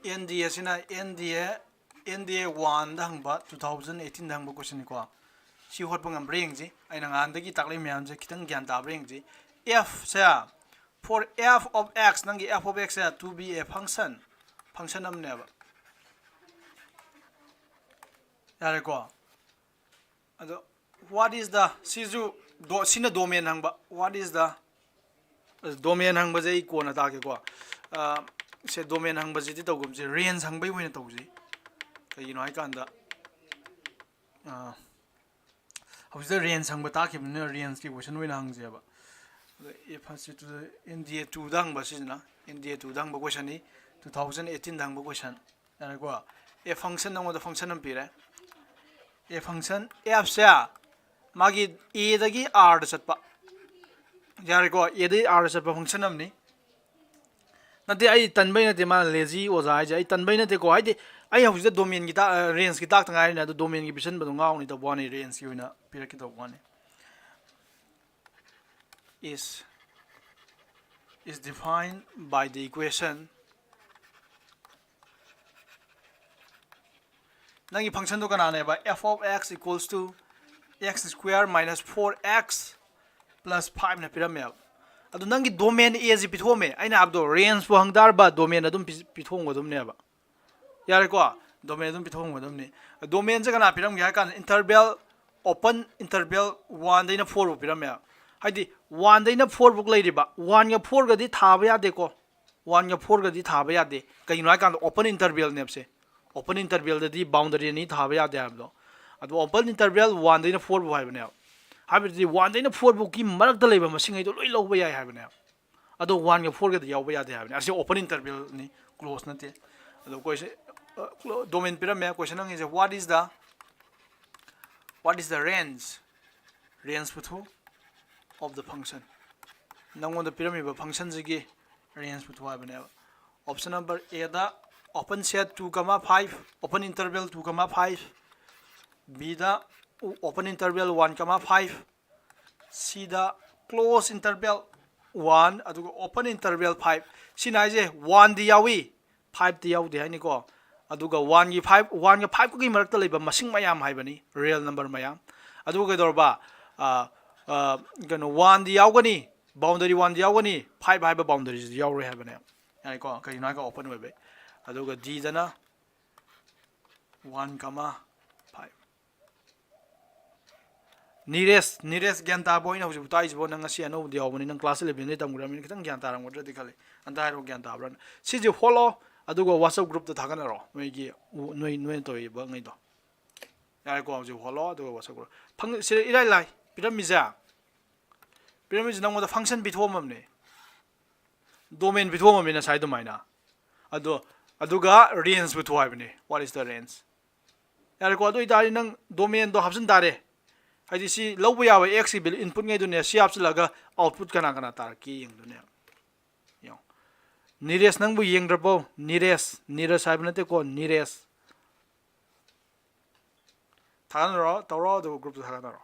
N D A ꯁꯤꯅ N D A, N D A one ꯗ ꯍꯪꯕ, two thousand eighteen ꯗ ꯍꯪꯕ question ꯅꯤꯀꯣ꯫ ꯁꯤ ꯍꯣꯠꯄ ꯉꯝꯕ꯭ꯔꯥ ꯌꯦꯡꯁꯤ꯫ ꯑꯩꯅ ꯉꯍꯥꯟꯗꯒꯤ ꯇꯥꯛꯂꯛꯏ ꯃꯌꯥꯝꯁꯦ ꯈꯤꯇꯪ ꯒ꯭ꯌꯥꯟ ꯇꯥꯕ꯭ꯔꯥ ꯌꯦꯡꯁꯤ꯫ F say, for f of x, ꯅꯪꯒꯤ f of x say to be a function, function ꯑꯃꯅꯦꯕ꯫ ꯌꯥꯔꯦꯀꯣ? ꯑꯗꯣ what is the, ꯁꯤꯁꯨ ꯗꯣ-, ꯁꯤꯅ domain ꯍꯪꯕ, what is the, domain ꯍꯪꯕꯁꯦ ꯑꯩ ꯀꯣꯟꯅ ꯇꯥꯛꯀꯦꯀꯣ꯫ ꯑ, ꯁꯦ domain ꯍꯪꯕꯁꯤꯗꯤ ꯇꯧꯒꯨꯝꯁꯦ, range ꯍꯪꯕꯩ ꯑꯣꯏꯅ ꯇꯧꯁꯤ꯫ ꯀꯩꯒꯤꯅꯣ ꯍꯥꯏꯀꯥꯟꯗ, ꯑ, ꯍꯧꯖꯤꯛꯇ range ꯍꯪꯕ ꯇꯥꯛꯈꯤꯕꯅꯤꯅ range ꯀꯤ question ꯑꯣꯏꯅ ꯍꯪꯁꯦꯕ꯫ ꯑꯗꯣ F ꯑꯁꯤ two, N D A two ꯗ ꯍꯪꯕ ꯁꯤꯁꯤꯅ, N D A two ꯗ ꯍꯪꯕ question ꯅꯤ, two thousand eighteen ꯗ ꯍꯪꯕ question꯫ ꯌꯥꯔꯦꯀꯣ? A function, ꯅꯉꯣꯟꯗ function ꯑꯃ ꯄꯤꯔꯦ꯫ A function, F ꯁꯦ ꯃꯥꯒꯤ A ꯗꯒꯤ R ꯗ ꯆꯠꯄ꯫ ꯌꯥꯔꯦꯀꯣ? A ꯗꯒꯤ R ꯗ ꯆꯠꯄ function ꯑꯃꯅꯤ꯫ ꯅꯠꯇꯦ, ꯑꯩ ꯇꯟꯕꯩ ꯅꯠꯇꯦ, ꯃꯥꯅ lazy ꯑꯣꯖꯥ ꯍꯥꯏꯁꯦ꯫ ꯑꯩ ꯇꯟꯕꯩ ꯅꯠꯇꯦꯀꯣ꯫ ꯍꯥꯏꯗꯤ ꯑꯩ ꯍꯧꯖꯤꯛꯇ domain ꯒꯤ ꯇꯥꯛ-, ꯑ, range ꯀꯤ ꯇꯥꯛꯇ ꯉꯥꯏꯔꯤꯅꯦ꯫ ꯑꯗꯨ domain ꯒꯤ ꯄꯤꯁꯟꯕꯗꯣ ꯉꯥꯎꯅꯤ ꯇꯧꯕ ꯋꯥꯅꯤ, range ꯀꯤ ꯑꯣꯏꯅ ꯄꯤꯔꯛꯀꯦ ꯇꯧꯕ ꯋꯥꯅꯤ꯫ Is, is defined by the equation. ꯅꯪꯒꯤ function ꯗꯣ ꯀꯅꯥꯅꯦꯕ? F of x equals to x square minus four x plus five ꯅ ꯄꯤꯔꯝꯃꯦꯕ꯫ ꯑꯗꯣ ꯅꯪꯒꯤ domain A ꯁꯤ ꯄꯤꯊꯣꯛꯑꯝꯃꯦ, ꯑꯩꯅ ꯍꯥꯏꯕꯗꯣ range ꯄꯨ ꯍꯪ ꯇꯥꯔꯕ domain ꯑꯗꯨꯝ ꯄꯤ- ꯄꯤꯊꯣꯛꯑꯝꯒꯗꯕꯅꯦꯕ꯫ ꯌꯥꯔꯦꯀꯣ? Domain ꯑꯗꯨꯝ ꯄꯤꯊꯣꯛꯑꯝꯒꯗꯕꯅꯤ꯫ Domain ꯁꯦ ꯀꯅꯥ ꯄꯤꯔꯝꯒꯦ ꯍꯥꯏ ꯀꯥꯟꯗ interval, open interval one ꯗꯩꯅ four ꯐꯥꯎ ꯄꯤꯔꯝꯃꯦ꯫ ꯍꯥꯏꯗꯤ one ꯗꯩꯅ four ꯐꯥꯎ ꯂꯩꯔꯤꯕ, one ꯒ four ꯒꯗꯤ ꯊꯥꯕ ꯌꯥꯗꯦꯀꯣ꯫ One ꯒ four ꯒꯗꯤ ꯊꯥꯕ ꯌꯥꯗꯦ꯫ ꯀꯩꯒꯤꯅꯣ ꯍꯥꯏ ꯀꯥꯟꯗ open interval ꯅꯦꯕꯁꯦ꯫ Open interval ꯗꯗꯤ boundary ꯑꯅꯤ ꯊꯥꯕ ꯌꯥꯗꯦ ꯍꯥꯏꯕꯗꯣ꯫ ꯑꯗꯣ open interval one ꯗꯩꯅ four ꯐꯥꯎ ꯍꯥꯏꯕꯅꯦꯕ꯫ ꯍꯥꯏꯕꯗꯤ one ꯗꯩꯅ four ꯐꯥꯎꯒꯤ ꯃꯔꯛꯇ ꯂꯩꯕ ꯃꯁꯤꯡꯉꯩꯗꯣ ꯂꯣꯏ ꯂꯧꯕ ꯌꯥꯏ ꯍꯥꯏꯕꯅꯦꯕ꯫ ꯑꯗꯣ one ꯒ four ꯒꯗꯤ ꯌꯥꯎꯕ ꯌꯥꯗꯦ ꯍꯥꯏꯕꯅꯦ꯫ ꯑꯁꯤ open interval ꯅꯤ, close ꯅꯠꯇꯦ꯫ ꯑꯗꯣ question, ꯑ, domain ꯄꯤꯔꯝꯃꯦ, question ꯍꯪꯉꯤꯁꯦ, what is the, what is the range, range ꯄꯨꯊꯣꯛ, of the function, ꯅꯪꯉꯣꯟꯗ ꯄꯤꯔꯝꯃꯤꯕ function ꯁꯤꯒꯤ range ꯄꯨꯊꯣꯛ ꯍꯥꯏꯕꯅꯦꯕ꯫ Option number A the open set two comma five, open interval two comma five, B the open interval one comma five, C the close interval one ꯑꯗꯨꯒ open interval five꯫ ꯁꯤꯅ ꯍꯥꯏꯁꯦ one ꯗꯤ ꯌꯥꯎꯏ, five T ꯌꯥꯎꯗꯦ ꯍꯥꯏꯅꯤꯀꯣ꯫ ꯑꯗꯨꯒ one ꯒꯤ five, one ꯒ five ꯀꯒꯤ ꯃꯔꯛꯇ ꯂꯩꯕ ꯃꯁꯤꯡ ꯃꯌꯥꯝ ꯍꯥꯏꯕꯅꯤ, real number ꯃꯌꯥꯝ꯫ ꯑꯗꯨꯒ ꯀꯩꯗꯧꯔꯕ? ꯑ, ꯑ, ꯀꯩꯅꯣ, one ꯗꯤ ꯌꯥꯎꯒꯅꯤ, boundary one ꯗꯤ ꯌꯥꯎꯒꯅꯤ, five ꯍꯥꯏꯕ boundary ꯁꯤꯗꯤ ꯌꯥꯎꯔꯣꯏ ꯍꯥꯏꯕꯅꯦ꯫ ꯌꯥꯏꯀꯣ? ꯀꯩꯒꯤꯅꯣ ꯍꯥꯏꯔꯒ open ꯑꯣꯏꯕꯩ꯫ ꯑꯗꯨꯒ D ꯗꯅ one comma five꯫ ꯅꯤꯔꯦꯁ, ꯅꯤꯔꯦꯁ ꯒ꯭ꯌꯥꯟ ꯇꯥꯕ ꯑꯣꯏꯅ ꯍꯧꯖꯤꯛ ꯇꯥꯛꯏꯁꯤꯕꯣ? ꯅꯪ ꯉꯁꯤ ꯑꯅꯧꯕꯗꯤ ꯌꯥꯎꯕꯅꯤ, ꯅꯪ class eleven ꯗꯩ ꯇꯝꯈ꯭ꯔꯕꯅꯤꯅ ꯈꯤꯇꯪ ꯒ꯭ꯌꯥꯟ ꯇꯥꯔꯝꯒꯗ꯭ꯔꯗꯤ ꯈꯜꯂꯤ꯫ ꯑꯝꯇ ꯍꯥꯏꯔꯛꯑꯣ, ꯒ꯭ꯌꯥꯟ ꯇꯥꯕ꯭ꯔꯥꯅ꯫ ꯁꯤꯁꯦ ꯍꯣꯜꯂꯣ, ꯑꯗꯨꯒ WhatsApp group ꯇ ꯊꯥꯒꯠꯅꯔꯣ, ꯅꯣꯏꯒꯤ, ꯅꯣꯏ, ꯅꯣꯏꯅ ꯇꯧꯔꯤꯕ ꯉꯩꯗꯣ꯫ ꯌꯥꯔꯦꯀꯣ, ꯍꯧꯖꯤꯛ ꯍꯣꯜꯂꯣ, ꯑꯗꯨꯒ WhatsApp group꯫ ꯐꯪ-, ꯁꯤꯗ ꯏꯔꯥꯏ ꯂꯥꯏ꯫ ꯄꯤꯔꯝꯃꯤꯁꯦ, ꯄꯤꯔꯝꯃꯤꯁꯦ ꯅꯪꯉꯣꯟꯗ function ꯄꯤꯊꯣꯛꯑꯝꯃꯕꯅꯦ, domain ꯄꯤꯊꯣꯛꯑꯝꯃꯕꯅꯤ ꯉꯁꯥꯏ ꯑꯗꯨꯃꯥꯏꯅ꯫ ꯑꯗꯣ, ꯑꯗꯨꯒ range ꯄꯨꯊꯣꯛꯑꯣ ꯍꯥꯏꯕꯅꯦ, what is the range? ꯌꯥꯔꯦꯀꯣ, ꯑꯗꯨ ꯑꯣꯏꯇꯥꯔꯗꯤ ꯅꯪ domain ꯗꯣ ꯍꯥꯞꯆꯤꯟ ꯇꯥꯔꯦ꯫ ꯍꯥꯏꯗꯤ ꯁꯤ ꯂꯧꯕ ꯌꯥꯕ X ꯀꯤ value input ꯉꯩꯗꯨꯅꯦ, ꯁꯤ ꯍꯥꯞꯆꯤꯜꯂꯒ output ꯀꯅꯥ ꯀꯅꯥ ꯇꯥꯔꯛꯀꯦ ꯌꯦꯡꯗꯣꯏꯅꯦ꯫ ꯌꯦꯡꯉꯣ꯫ ꯅꯤꯔꯦꯁ ꯅꯪꯕꯨ ꯌꯦꯡꯗ꯭ꯔꯕꯣ? ꯅꯤꯔꯦꯁ, ꯅꯤꯔꯁ ꯍꯥꯏꯕ ꯅꯠꯇꯦꯀꯣ, ꯅꯤꯔꯦꯁ꯫ ꯊꯥꯒꯠꯅꯔꯣ, ꯇꯧꯔꯣ, ꯑꯗꯨꯒ group ꯇ ꯊꯥꯒꯠꯅꯔꯣ꯫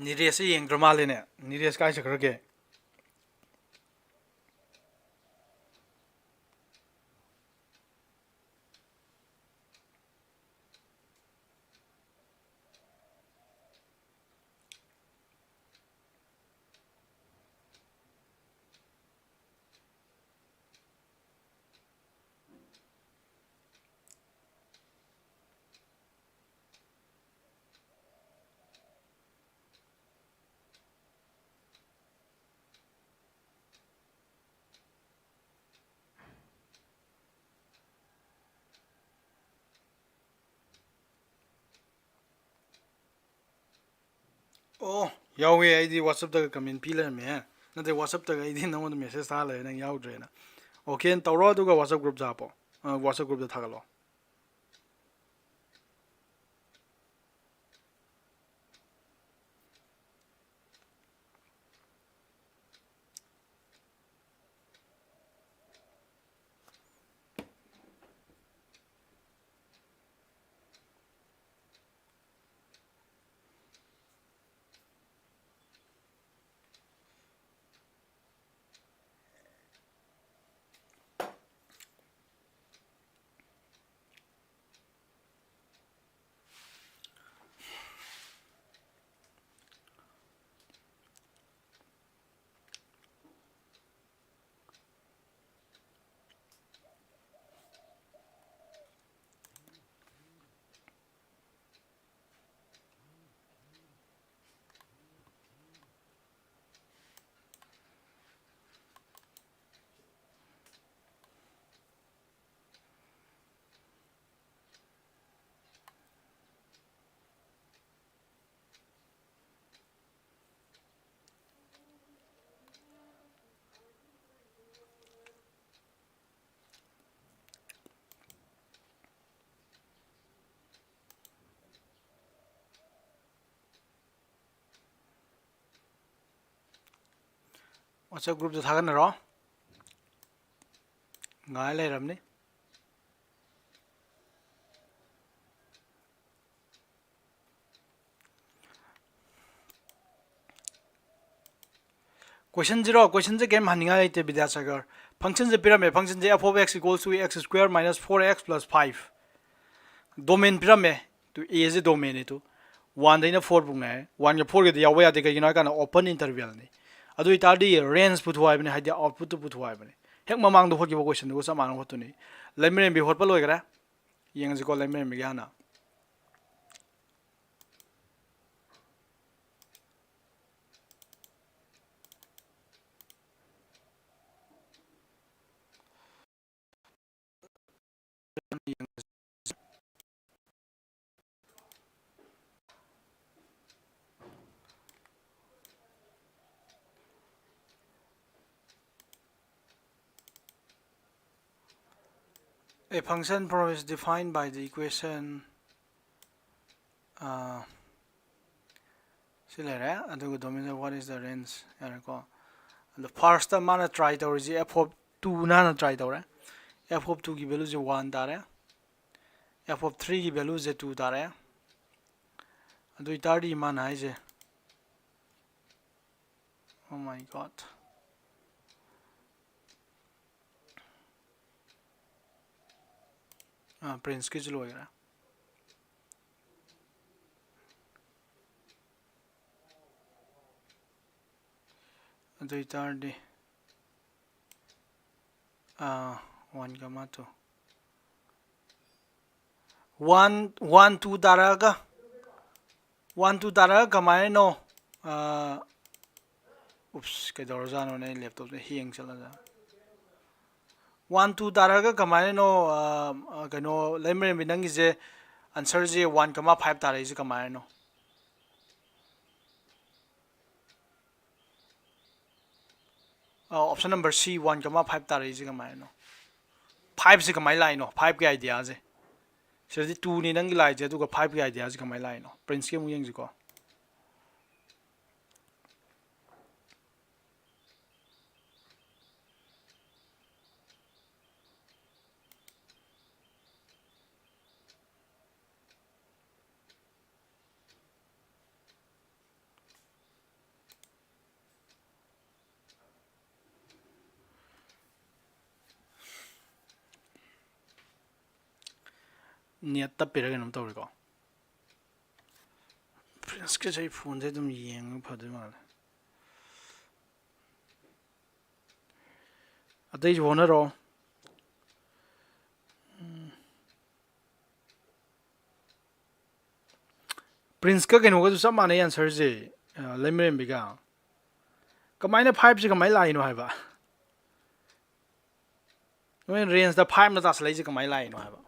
ꯅꯤꯔꯦꯁꯁꯦ ꯌꯦꯡꯗ꯭ꯔ ꯃꯥꯜꯂꯦꯅꯦ꯫ ꯅꯤꯔꯦꯁ ꯀꯥꯏ ꯆꯠꯈ꯭ꯔꯒꯦ? ꯑꯣ, ꯌꯥꯎꯋꯦ꯫ ꯑꯩꯗꯤ WhatsApp-ꯇꯒ comment ꯄꯤ ꯂꯩꯔꯝꯃꯦꯍꯦ꯫ ꯅꯠꯇꯦ, WhatsApp-ꯇꯒ ꯑꯩꯗꯤ ꯅꯪꯉꯣꯟꯗ message ꯊꯥ ꯂꯩꯔꯦ, ꯅꯪ ꯌꯥꯎꯗ꯭ꯔꯦꯅ꯫ Okay, ꯇꯧꯔꯣ, ꯑꯗꯨꯒ WhatsApp group-ꯇ ꯍꯥꯞꯄꯣ꯫ ꯑ, WhatsApp group-ꯇ ꯊꯥꯒꯠꯂꯣ꯫ WhatsApp group-ꯇ ꯊꯥꯒꯠꯅꯔꯣ꯫ ꯉꯥꯏ ꯂꯩꯔꯕꯅꯤ꯫ Question ꯁꯤꯔꯣ? Question ꯁꯦ ꯀꯩꯝ ꯍꯪꯅꯤꯡꯉꯥꯏ ꯂꯩꯇꯦ, ꯕꯤꯗ꯭ꯌꯥꯁꯥꯒꯔ꯫ Function ꯁꯦ ꯄꯤꯔꯝꯃꯦ, function say f of x equals to x square minus four x plus five꯫ Domain ꯄꯤꯔꯝꯃꯦ꯫ To A ꯁꯦ domain ꯅꯤ꯫ To one ꯗꯩꯅ four ꯐꯥꯎ ꯉꯥꯏ꯫ One ꯒ four ꯒꯗꯤ ꯌꯥꯎꯕ ꯌꯥꯗꯦ, ꯀꯩꯒꯤꯅꯣ ꯍꯥꯏ ꯀꯥꯟꯗ open interval ꯅꯤ꯫ ꯑꯗꯨ ꯑꯣꯏꯇꯥꯔꯗꯤ range ꯄꯨꯊꯣꯛꯑꯣ ꯍꯥꯏꯕꯅꯤ, ꯍꯥꯏꯗꯤ output ꯇꯨ ꯄꯨꯊꯣꯛꯑꯣ ꯍꯥꯏꯕꯅꯤ꯫ ꯍꯦꯛ ꯃꯃꯥꯡꯗ ꯍꯣꯠꯈꯤꯕ question ꯗꯨꯒ ꯆꯞ ꯃꯥꯟꯅꯅ ꯍꯣꯠꯇꯣꯏꯅꯤ꯫ ꯂꯩꯃꯔꯦꯝꯕꯤ ꯍꯣꯠꯄ ꯂꯣꯏꯈ꯭ꯔꯦ꯫ ꯌꯦꯡꯉꯁꯤꯀꯣ, ꯂꯩꯃꯔꯦꯝꯕꯤꯒꯤ ꯍꯥꯟꯅ꯫ A function from is defined by the equation, ꯑꯥ, ꯁꯤ ꯂꯩꯔꯦ꯫ ꯑꯗꯨꯒ domain of what is the range ꯌꯥꯔꯦꯀꯣ꯫ ꯑꯗꯣ first ꯇ ꯃꯥꯅ try ꯇꯧꯔꯤꯁꯤ f of two ꯅ ꯍꯥꯟꯅ try ꯇꯧꯔꯦ꯫ F of two ꯒꯤ value ꯁꯦ one ꯇꯥꯔꯦ꯫ F of three ꯒꯤ value ꯁꯦ two ꯇꯥꯔꯦ꯫ ꯑꯗꯨ ꯑꯣꯏꯇꯥꯔꯗꯤ ꯃꯥꯅ ꯍꯥꯏꯁꯦ, oh my God꯫ Ah, Prince ꯀꯤꯁꯨ ꯂꯣꯏꯈ꯭ꯔꯦ꯫ ꯑꯗꯨ ꯑꯣꯏꯇꯥꯔꯗꯤ, ꯑꯥ, one comma two꯫ One, one two ꯇꯥꯔꯛꯑꯒ, one two ꯇꯥꯔꯛꯑꯒ ꯀꯃꯥꯏꯅꯅꯣ? ꯑꯥ, oops, ꯀꯩꯗꯧꯔꯖꯥꯠꯅꯣꯅꯦ? ꯑꯩ laptop ꯁꯦ hang ꯆꯠꯂꯖꯥꯠ꯫ One two ꯇꯥꯔꯛꯑꯒ ꯀꯃꯥꯏꯅꯅꯣ? ꯑꯥ, ꯑꯥ, ꯀꯩꯅꯣ, ꯂꯩꯃꯔꯦꯝꯕꯤ, ꯅꯪꯒꯤꯁꯦ answer ꯁꯦ one comma five ꯇꯥꯔꯛꯏꯁꯦ ꯀꯃꯥꯏꯅꯅꯣ? ꯑꯥ, option number C, one comma five ꯇꯥꯔꯛꯏꯁꯦ ꯀꯃꯥꯏꯅꯅꯣ? Five ꯁꯦ ꯀꯃꯥꯏꯅ ꯂꯥꯛꯏꯅꯣ? Five ꯀꯤ idea ꯁꯦ꯫ ꯁꯤꯗꯗꯤ two ꯅꯤ ꯅꯪꯒꯤ ꯂꯥꯛꯏꯁꯦ, ꯑꯗꯨꯒ five ꯀꯤ idea ꯁꯦ ꯀꯃꯥꯏꯅ ꯂꯥꯛꯏꯅꯣ? Prince ꯀꯤ ꯑꯃꯨꯛ ꯌꯦꯡꯁꯤꯀꯣ꯫ ꯅꯦꯠ ꯇꯞꯄꯤꯔ ꯀꯩꯅꯣꯝ ꯇꯧꯔꯤꯀꯣ꯫ ꯄ꯭ꯔꯤꯟꯁꯀꯤꯁꯦ ꯑꯩ ꯐꯣꯟꯁꯦ ꯑꯗꯨꯝ ꯌꯦꯡꯉꯒ ꯐꯗꯣꯏ ꯃꯥꯜꯂꯦ꯫ ꯑꯇꯩꯁꯨ ꯍꯣꯠꯅꯔꯣ꯫ ꯎꯝ꯫ ꯄ꯭ꯔꯤꯟꯁꯀ ꯀꯩꯅꯣꯒꯁꯨ ꯆꯞ ꯃꯥꯟꯅꯩ ꯑꯟꯁꯔꯁꯦ, ꯑ, ꯂꯩꯃꯔꯦꯝꯕꯤꯒ꯫ ꯀꯃꯥꯏꯅ ꯐꯥꯏꯚꯁꯦ ꯀꯃꯥꯏꯅ ꯂꯥꯛꯏꯅꯣ ꯍꯥꯏꯕ? ꯅꯣꯏ ꯔꯦꯟꯖꯇ ꯐꯥꯏꯚꯅ ꯇꯥꯁꯜꯂꯛꯏꯁꯦ ꯀꯃꯥꯏꯅ ꯂꯥꯛꯏꯅꯣ ꯍꯥꯏꯕ?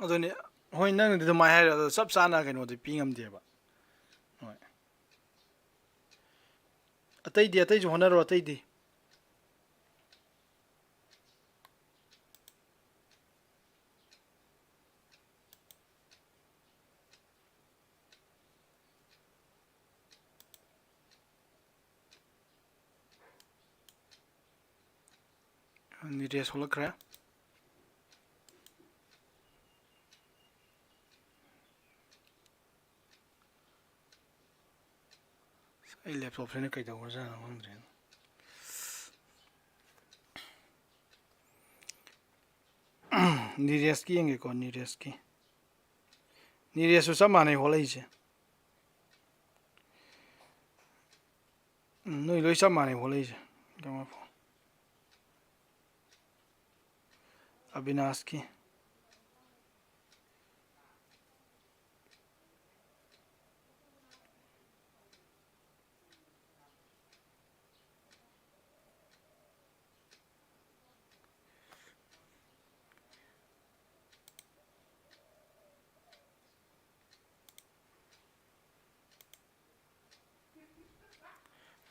ꯑꯗꯨꯅꯤ꯫ ꯍꯣꯏ, ꯅꯪꯅꯗꯤ ꯑꯗꯨꯃꯥꯏꯅ ꯍꯥꯏꯔꯦ, ꯑꯗꯣ ꯆꯞ ꯆꯥꯅ ꯀꯩꯅꯣꯗꯤ ꯄꯤ ꯉꯝꯗꯦꯕ꯫ ꯍꯣꯏ꯫ ꯑꯇꯩꯗꯤ, ꯑꯇꯩꯁꯨ ꯍꯣꯠꯅꯔꯣ, ꯑꯇꯩꯗꯤ꯫ ꯅꯤꯔꯦꯁ ꯊꯣꯛꯂꯛꯈ꯭ꯔꯦ꯫ ꯑꯩ ꯂꯦꯞꯇꯣꯞꯁꯤꯅ ꯀꯩꯗꯧꯈ꯭ꯔꯖꯥꯠꯅꯣ ꯈꯪꯗ꯭ꯔꯦꯅꯦ꯫ ꯅꯤꯔꯦꯁꯀꯤ ꯌꯦꯡꯒꯦꯀꯣ, ꯅꯤꯔꯦꯁꯀꯤ꯫ ꯅꯤꯔꯦꯁꯁꯨ ꯆꯞ ꯃꯥꯟꯅꯩ ꯍꯣꯠꯂꯛꯏꯁꯦ꯫ ꯎꯝ, ꯅꯣꯏ ꯂꯣꯏ ꯆꯞ ꯃꯥꯟꯅꯩ ꯍꯣꯠꯂꯛꯏꯁꯦ꯫ ꯑꯕꯤꯅꯥꯁꯀꯤ꯫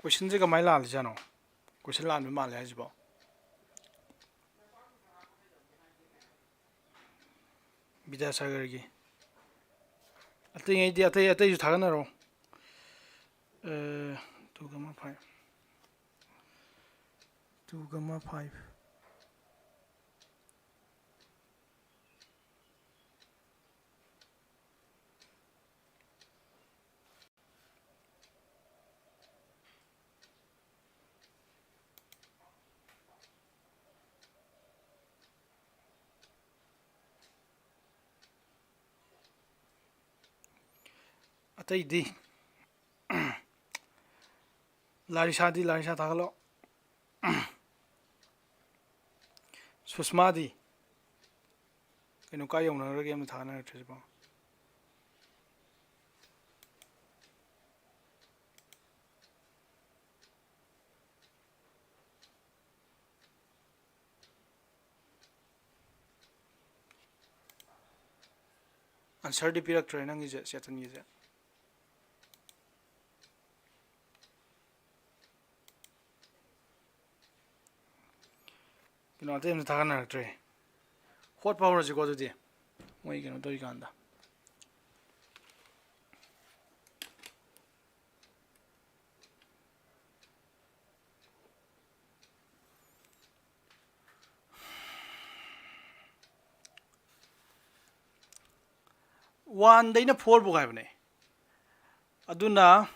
Questionꯁꯦ ꯀꯃꯥꯏꯅ ꯂꯥꯜꯂꯤꯖꯥꯠꯅꯣ? Question ꯂꯥꯟꯕ ꯃꯥꯜꯂꯦ ꯍꯥꯏꯁꯤꯕꯣ꯫ ꯕꯤꯗ꯭ꯌꯥꯁꯥꯒꯔꯒꯤ꯫ ꯑꯇꯩꯉꯩꯗꯤ, ꯑꯇꯩ, ꯑꯇꯩꯁꯨ ꯊꯥꯒꯠꯅꯔꯣ꯫ ꯑ, two comma five. Two comma five. ꯑꯇꯩꯗꯤ? ꯂꯥꯔꯤꯁꯥꯗꯤ, ꯂꯥꯔꯤꯁꯥ ꯊꯥꯒꯠꯂꯣ꯫ ꯁꯨꯁꯃꯥꯗꯤ? ꯀꯩꯅꯣ, ꯀꯥꯏ ꯌꯧꯅꯈ꯭ꯔꯒꯦ? ꯑꯃ ꯊꯥꯒꯠꯅꯔꯛꯇ꯭ꯔꯤꯁꯤꯕꯣ꯫ Answerꯗꯤ ꯄꯤꯔꯛꯇ꯭ꯔꯦ ꯅꯪꯒꯤꯁꯦ, ꯆꯦꯇꯟꯒꯤꯁꯦ꯫ ꯀꯩꯅꯣ, ꯑꯇꯩ ꯑꯝꯇ ꯊꯥꯒꯠꯅꯔꯛꯇ꯭ꯔꯦ꯫ ꯍꯣꯠꯄ ꯍꯧꯔꯁꯤꯀꯣ ꯑꯗꯨꯗꯤ, ꯃꯣꯏ ꯀꯩꯅꯣ ꯇꯧꯔꯤꯀꯥꯟꯗ꯫ Oneꯗꯩꯅ fourꯐꯥꯎ ꯍꯥꯏꯕꯅꯦ꯫ ꯑꯗꯨꯅ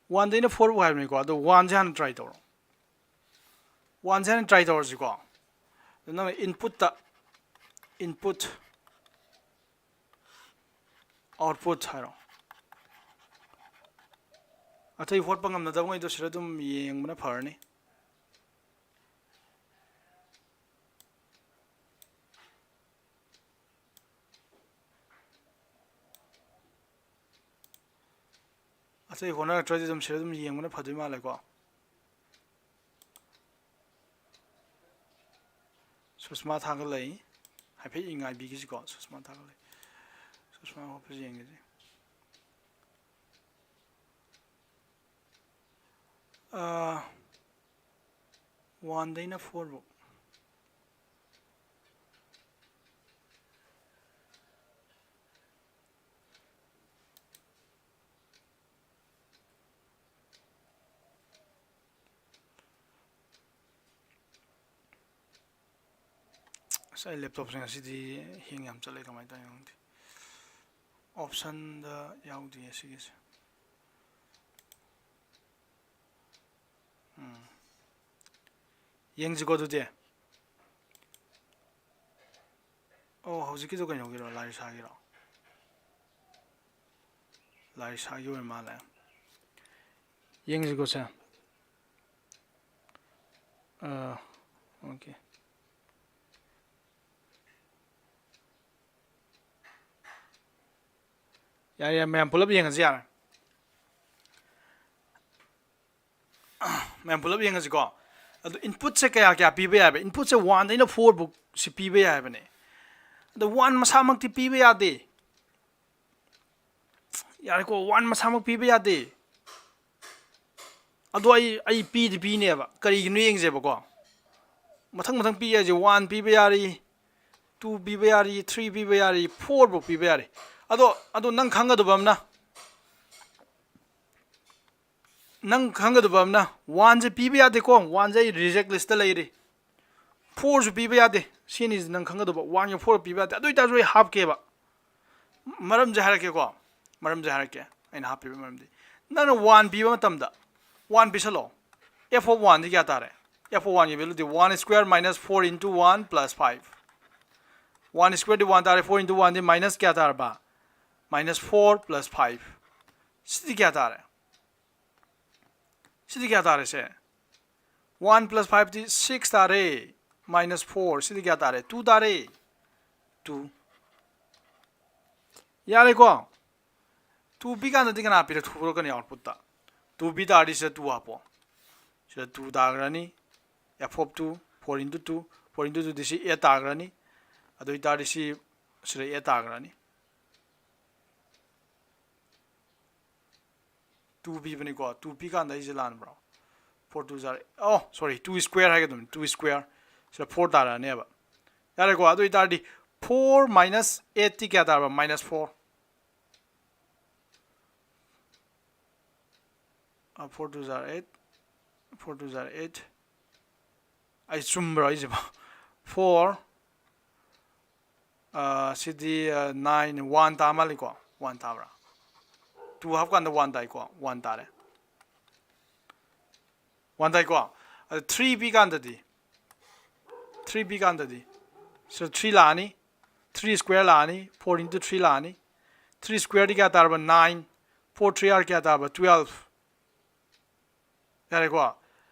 oneꯗꯩꯅ fourꯐꯥꯎ ꯍꯥꯏꯕꯅꯤꯀꯣ꯫ ꯑꯗꯣ oneꯁꯦ ꯍꯥꯟꯅ try ꯇꯧꯔꯣ꯫ Oneꯁꯦ ꯍꯥꯟꯅ try ꯇꯧꯔꯁꯤꯀꯣ꯫ ꯑꯗꯨ ꯅꯪꯅ inputꯇ, input, output ꯍꯥꯏꯔꯣ꯫ ꯑꯇꯩ ꯍꯣꯠꯄ ꯉꯝꯅꯗꯕꯉꯩꯗꯣ ꯁꯤꯗ ꯑꯗꯨꯝ ꯌꯦꯡꯕꯅ ꯐꯔꯅꯤ꯫ ꯑꯇꯩ ꯍꯣꯠꯅꯔꯛꯇ꯭ꯔꯗꯤ ꯑꯗꯨꯝ ꯁꯤꯗ ꯑꯗꯨꯝ ꯌꯦꯡꯕꯅ ꯐꯗꯣꯏ ꯃꯥꯜꯂꯦꯀꯣ꯫ ꯁꯨꯁꯃꯥ ꯊꯥꯒꯠꯂꯛꯏ꯫ ꯍꯥꯏꯐꯦꯠ ꯉꯥꯏꯕꯤꯈꯤꯁꯤꯀꯣ꯫ ꯁꯨꯁꯃꯥ ꯊꯥꯒꯠꯂꯛꯏ꯫ ꯁꯨꯁꯃꯥ ꯍꯣꯠꯄꯁꯤ ꯌꯦꯡꯈꯤꯁꯤ꯫ ꯑꯥ, ꯋꯥꯟꯗꯩꯅ ꯐꯣꯔ ꯐꯧ꯫ ꯑꯁ, ꯑꯩ ꯂꯦꯞꯇꯣꯞꯁꯦ ꯉꯁꯤꯗꯤ ꯍꯦꯡ ꯌꯥꯝ ꯆꯠꯂꯦ, ꯀꯃꯥꯏꯅ ꯇꯧꯔꯤꯅꯣ ꯈꯪꯗꯦ꯫ ꯑꯣꯞꯁꯟꯗ ꯌꯥꯎꯗꯦ ꯑꯁꯤꯒꯤꯁꯦ꯫ ꯎꯝ꯫ ꯌꯦꯡꯁꯤꯀꯣ ꯑꯗꯨꯗꯤ꯫ ꯑꯣ, ꯍꯧꯖꯤꯛꯀꯤꯗꯣ ꯀꯩꯅꯣꯒꯤꯔꯣ, ꯂꯥꯔꯤꯁꯥꯒꯤꯔꯣ? ꯂꯥꯔꯤꯁꯥꯒꯤ ꯑꯣꯏꯔ ꯃꯥꯜꯂꯦ꯫ ꯌꯦꯡꯁꯤꯀꯣ ꯁꯦ꯫ ꯑꯥ, ꯑꯣꯀꯦ꯫ ꯌꯥꯔꯦ, ꯌꯥꯔꯦ, ꯃꯌꯥꯝ ꯄꯨꯂꯞ ꯌꯦꯡꯉꯁꯤ ꯌꯥꯔꯦ꯫ ꯃꯌꯥꯝ ꯄꯨꯂꯞ ꯌꯦꯡꯉꯁꯤꯀꯣ꯫ ꯑꯗꯣ ꯏꯟꯄꯨꯠꯁꯦ ꯀꯌꯥ ꯀꯌꯥ ꯄꯤꯕ ꯌꯥꯏꯕ? ꯏꯟꯄꯨꯠꯁꯦ ꯋꯥꯟꯗꯩꯅ ꯐꯣꯔ ꯐꯧꯁꯤ ꯄꯤꯕ ꯌꯥꯏꯕꯅꯦ꯫ ꯑꯗꯣ ꯋꯥꯟ ꯃꯁꯥꯃꯛꯇꯤ ꯄꯤꯕ ꯌꯥꯗꯦ꯫ ꯌꯥꯔꯦꯀꯣ, ꯋꯥꯟ ꯃꯁꯥꯃꯛ ꯄꯤꯕ ꯌꯥꯗꯦ꯫ ꯑꯗꯣ ꯑꯩ, ꯑꯩ ꯄꯤꯗꯤ ꯄꯤꯅꯦꯕ꯫ ꯀꯔꯤꯒꯤꯅꯣ ꯌꯦꯡꯁꯦꯕꯀꯣ꯫ ꯃꯊꯪ ꯃꯊꯪ ꯄꯤ ꯍꯥꯏꯁꯦ, ꯋꯥꯟ ꯄꯤꯕ ꯌꯥꯔꯤ, ꯇꯨ ꯄꯤꯕ ꯌꯥꯔꯤ, ꯊ꯭ꯔꯤ ꯄꯤꯕ ꯌꯥꯔꯤ, ꯐꯣꯔ ꯐꯧ ꯄꯤꯕ ꯌꯥꯔꯤ꯫ ꯑꯗꯣ, ꯑꯗꯣ ꯅꯪ ꯈꯪꯒꯗꯕ ꯑꯃꯅ, ꯅꯪ ꯈꯪꯒꯗꯕ ꯑꯃꯅ, ꯋꯥꯟꯁꯦ ꯄꯤꯕ ꯌꯥꯗꯦꯀꯣ, ꯋꯥꯟꯁꯦ ꯑꯩ ꯔꯤꯖꯦꯛ ꯂꯤꯁꯇ ꯂꯩꯔꯤ꯫ ꯐꯣꯔꯁꯨ ꯄꯤꯕ ꯌꯥꯗꯦ, ꯁꯤ ꯑꯅꯤꯁꯤ ꯅꯪ ꯈꯪꯒꯗꯕ, ꯋꯥꯟꯒ ꯐꯣꯔ ꯄꯤꯕ ꯌꯥꯗꯦ꯫ ꯑꯗꯨ ꯑꯣꯏꯇꯥꯔꯁꯨ ꯑꯩ ꯍꯥꯞꯀꯦꯕ, ꯃꯔꯝꯁꯦ ꯍꯥꯏꯔꯛꯀꯦꯀꯣ, ꯃꯔꯝꯁꯦ ꯍꯥꯏꯔꯛꯀꯦ, ꯑꯩꯅ ꯍꯥꯞꯄꯤꯕ ꯃꯔꯝꯗꯤ꯫ ꯅꯪꯅ ꯋꯥꯟ ꯄꯤꯕ ꯃꯇꯝꯗ, ꯋꯥꯟ ꯄꯤꯁꯜꯂꯣ, f of ꯋꯥꯟꯗꯤ ꯀꯌꯥ ꯇꯥꯔꯦ? F of ꯋꯥꯟꯒꯤ value ꯗꯤ one square minus four into one plus five꯫ One square ꯗꯤ ꯋꯥꯟ ꯇꯥꯔꯦ, four into ꯋꯥꯟꯗꯤ minus ꯀꯌꯥ ꯇꯥꯔꯕ? Minus four plus five꯫ ꯁꯤꯗꯤ ꯀꯌꯥ ꯇꯥꯔꯦ? ꯁꯤꯗꯤ ꯀꯌꯥ ꯇꯥꯔꯦ ꯁꯦ? One plus five ꯗꯤ six ꯇꯥꯔꯦ, minus four꯫ ꯁꯤꯗꯤ ꯀꯌꯥ ꯇꯥꯔꯦ? Two ꯇꯥꯔꯦ꯫ Two꯫ ꯌꯥꯔꯦꯀꯣ? Two ꯄꯤ ꯀꯥꯟꯗꯗꯤ ꯀꯅꯥ ꯄꯤꯔꯛ ꯊꯣꯛꯂꯛꯀꯅꯤ? Output ꯇ two ꯄꯤ ꯇꯥꯔꯗꯤ ꯁꯤꯗ two ꯍꯥꯞꯄꯣ꯫ ꯁꯤꯗ two ꯇꯥꯈ꯭ꯔꯅꯤ꯫ F of two, four into two, four into two ꯗꯤ ꯁꯤ eight ꯇꯥꯈ꯭ꯔꯅꯤ꯫ ꯑꯗꯨ ꯑꯣꯏꯇꯥꯔꯗꯤ ꯁꯤ ꯁꯤꯗ eight ꯇꯥꯈ꯭ꯔꯅꯤ꯫ Two ꯄꯤꯕꯅꯤꯀꯣ꯫ Two ꯄꯤ ꯀꯥꯟꯗ ꯑꯩꯁꯦ ꯂꯥꯟꯕ꯭ꯔꯣ? Four two ꯖꯥꯔ, ꯑꯣ, sorry, two square ꯍꯥꯏꯒꯗꯕꯅꯤ, two square꯫ ꯁꯤꯗ four ꯇꯥꯔꯛꯑꯅꯦꯕ꯫ ꯌꯥꯔꯦꯀꯣ? ꯑꯗꯨ ꯑꯣꯏꯇꯥꯔꯗꯤ four minus eight ꯇꯤ ꯀꯌꯥ ꯇꯥꯔꯕ? Minus four꯫ Four two jar eight, four two jar eight꯫ ꯑꯩ ꯆꯨꯝꯕ꯭ꯔꯣ ꯑꯩꯁꯤꯕꯣ? Four, ꯁꯤꯗꯤ nine, one ꯇꯥ ꯃꯥꯜꯂꯤꯀꯣ? One ꯇꯥꯕ꯭ꯔꯥ? Two ꯍꯥꯞꯀꯥꯟꯗ one ꯇꯥꯏꯀꯣ? One ꯇꯥꯔꯦ꯫ One ꯇꯥꯏꯀꯣ? ꯑꯗ three ꯄꯤ ꯀꯥꯟꯗꯗꯤ, three ꯄꯤ ꯀꯥꯟꯗꯗꯤ ꯁꯤꯗ three ꯂꯥꯛꯑꯅꯤ, three square ꯂꯥꯛꯑꯅꯤ, four into three ꯂꯥꯛꯑꯅꯤ꯫ Three square ꯗꯤ ꯀꯌꯥ ꯇꯥꯔꯕ? Nine꯫ Four three are ꯀꯌꯥ ꯇꯥꯔꯕ? Twelve꯫ ꯌꯥꯔꯦꯀꯣ?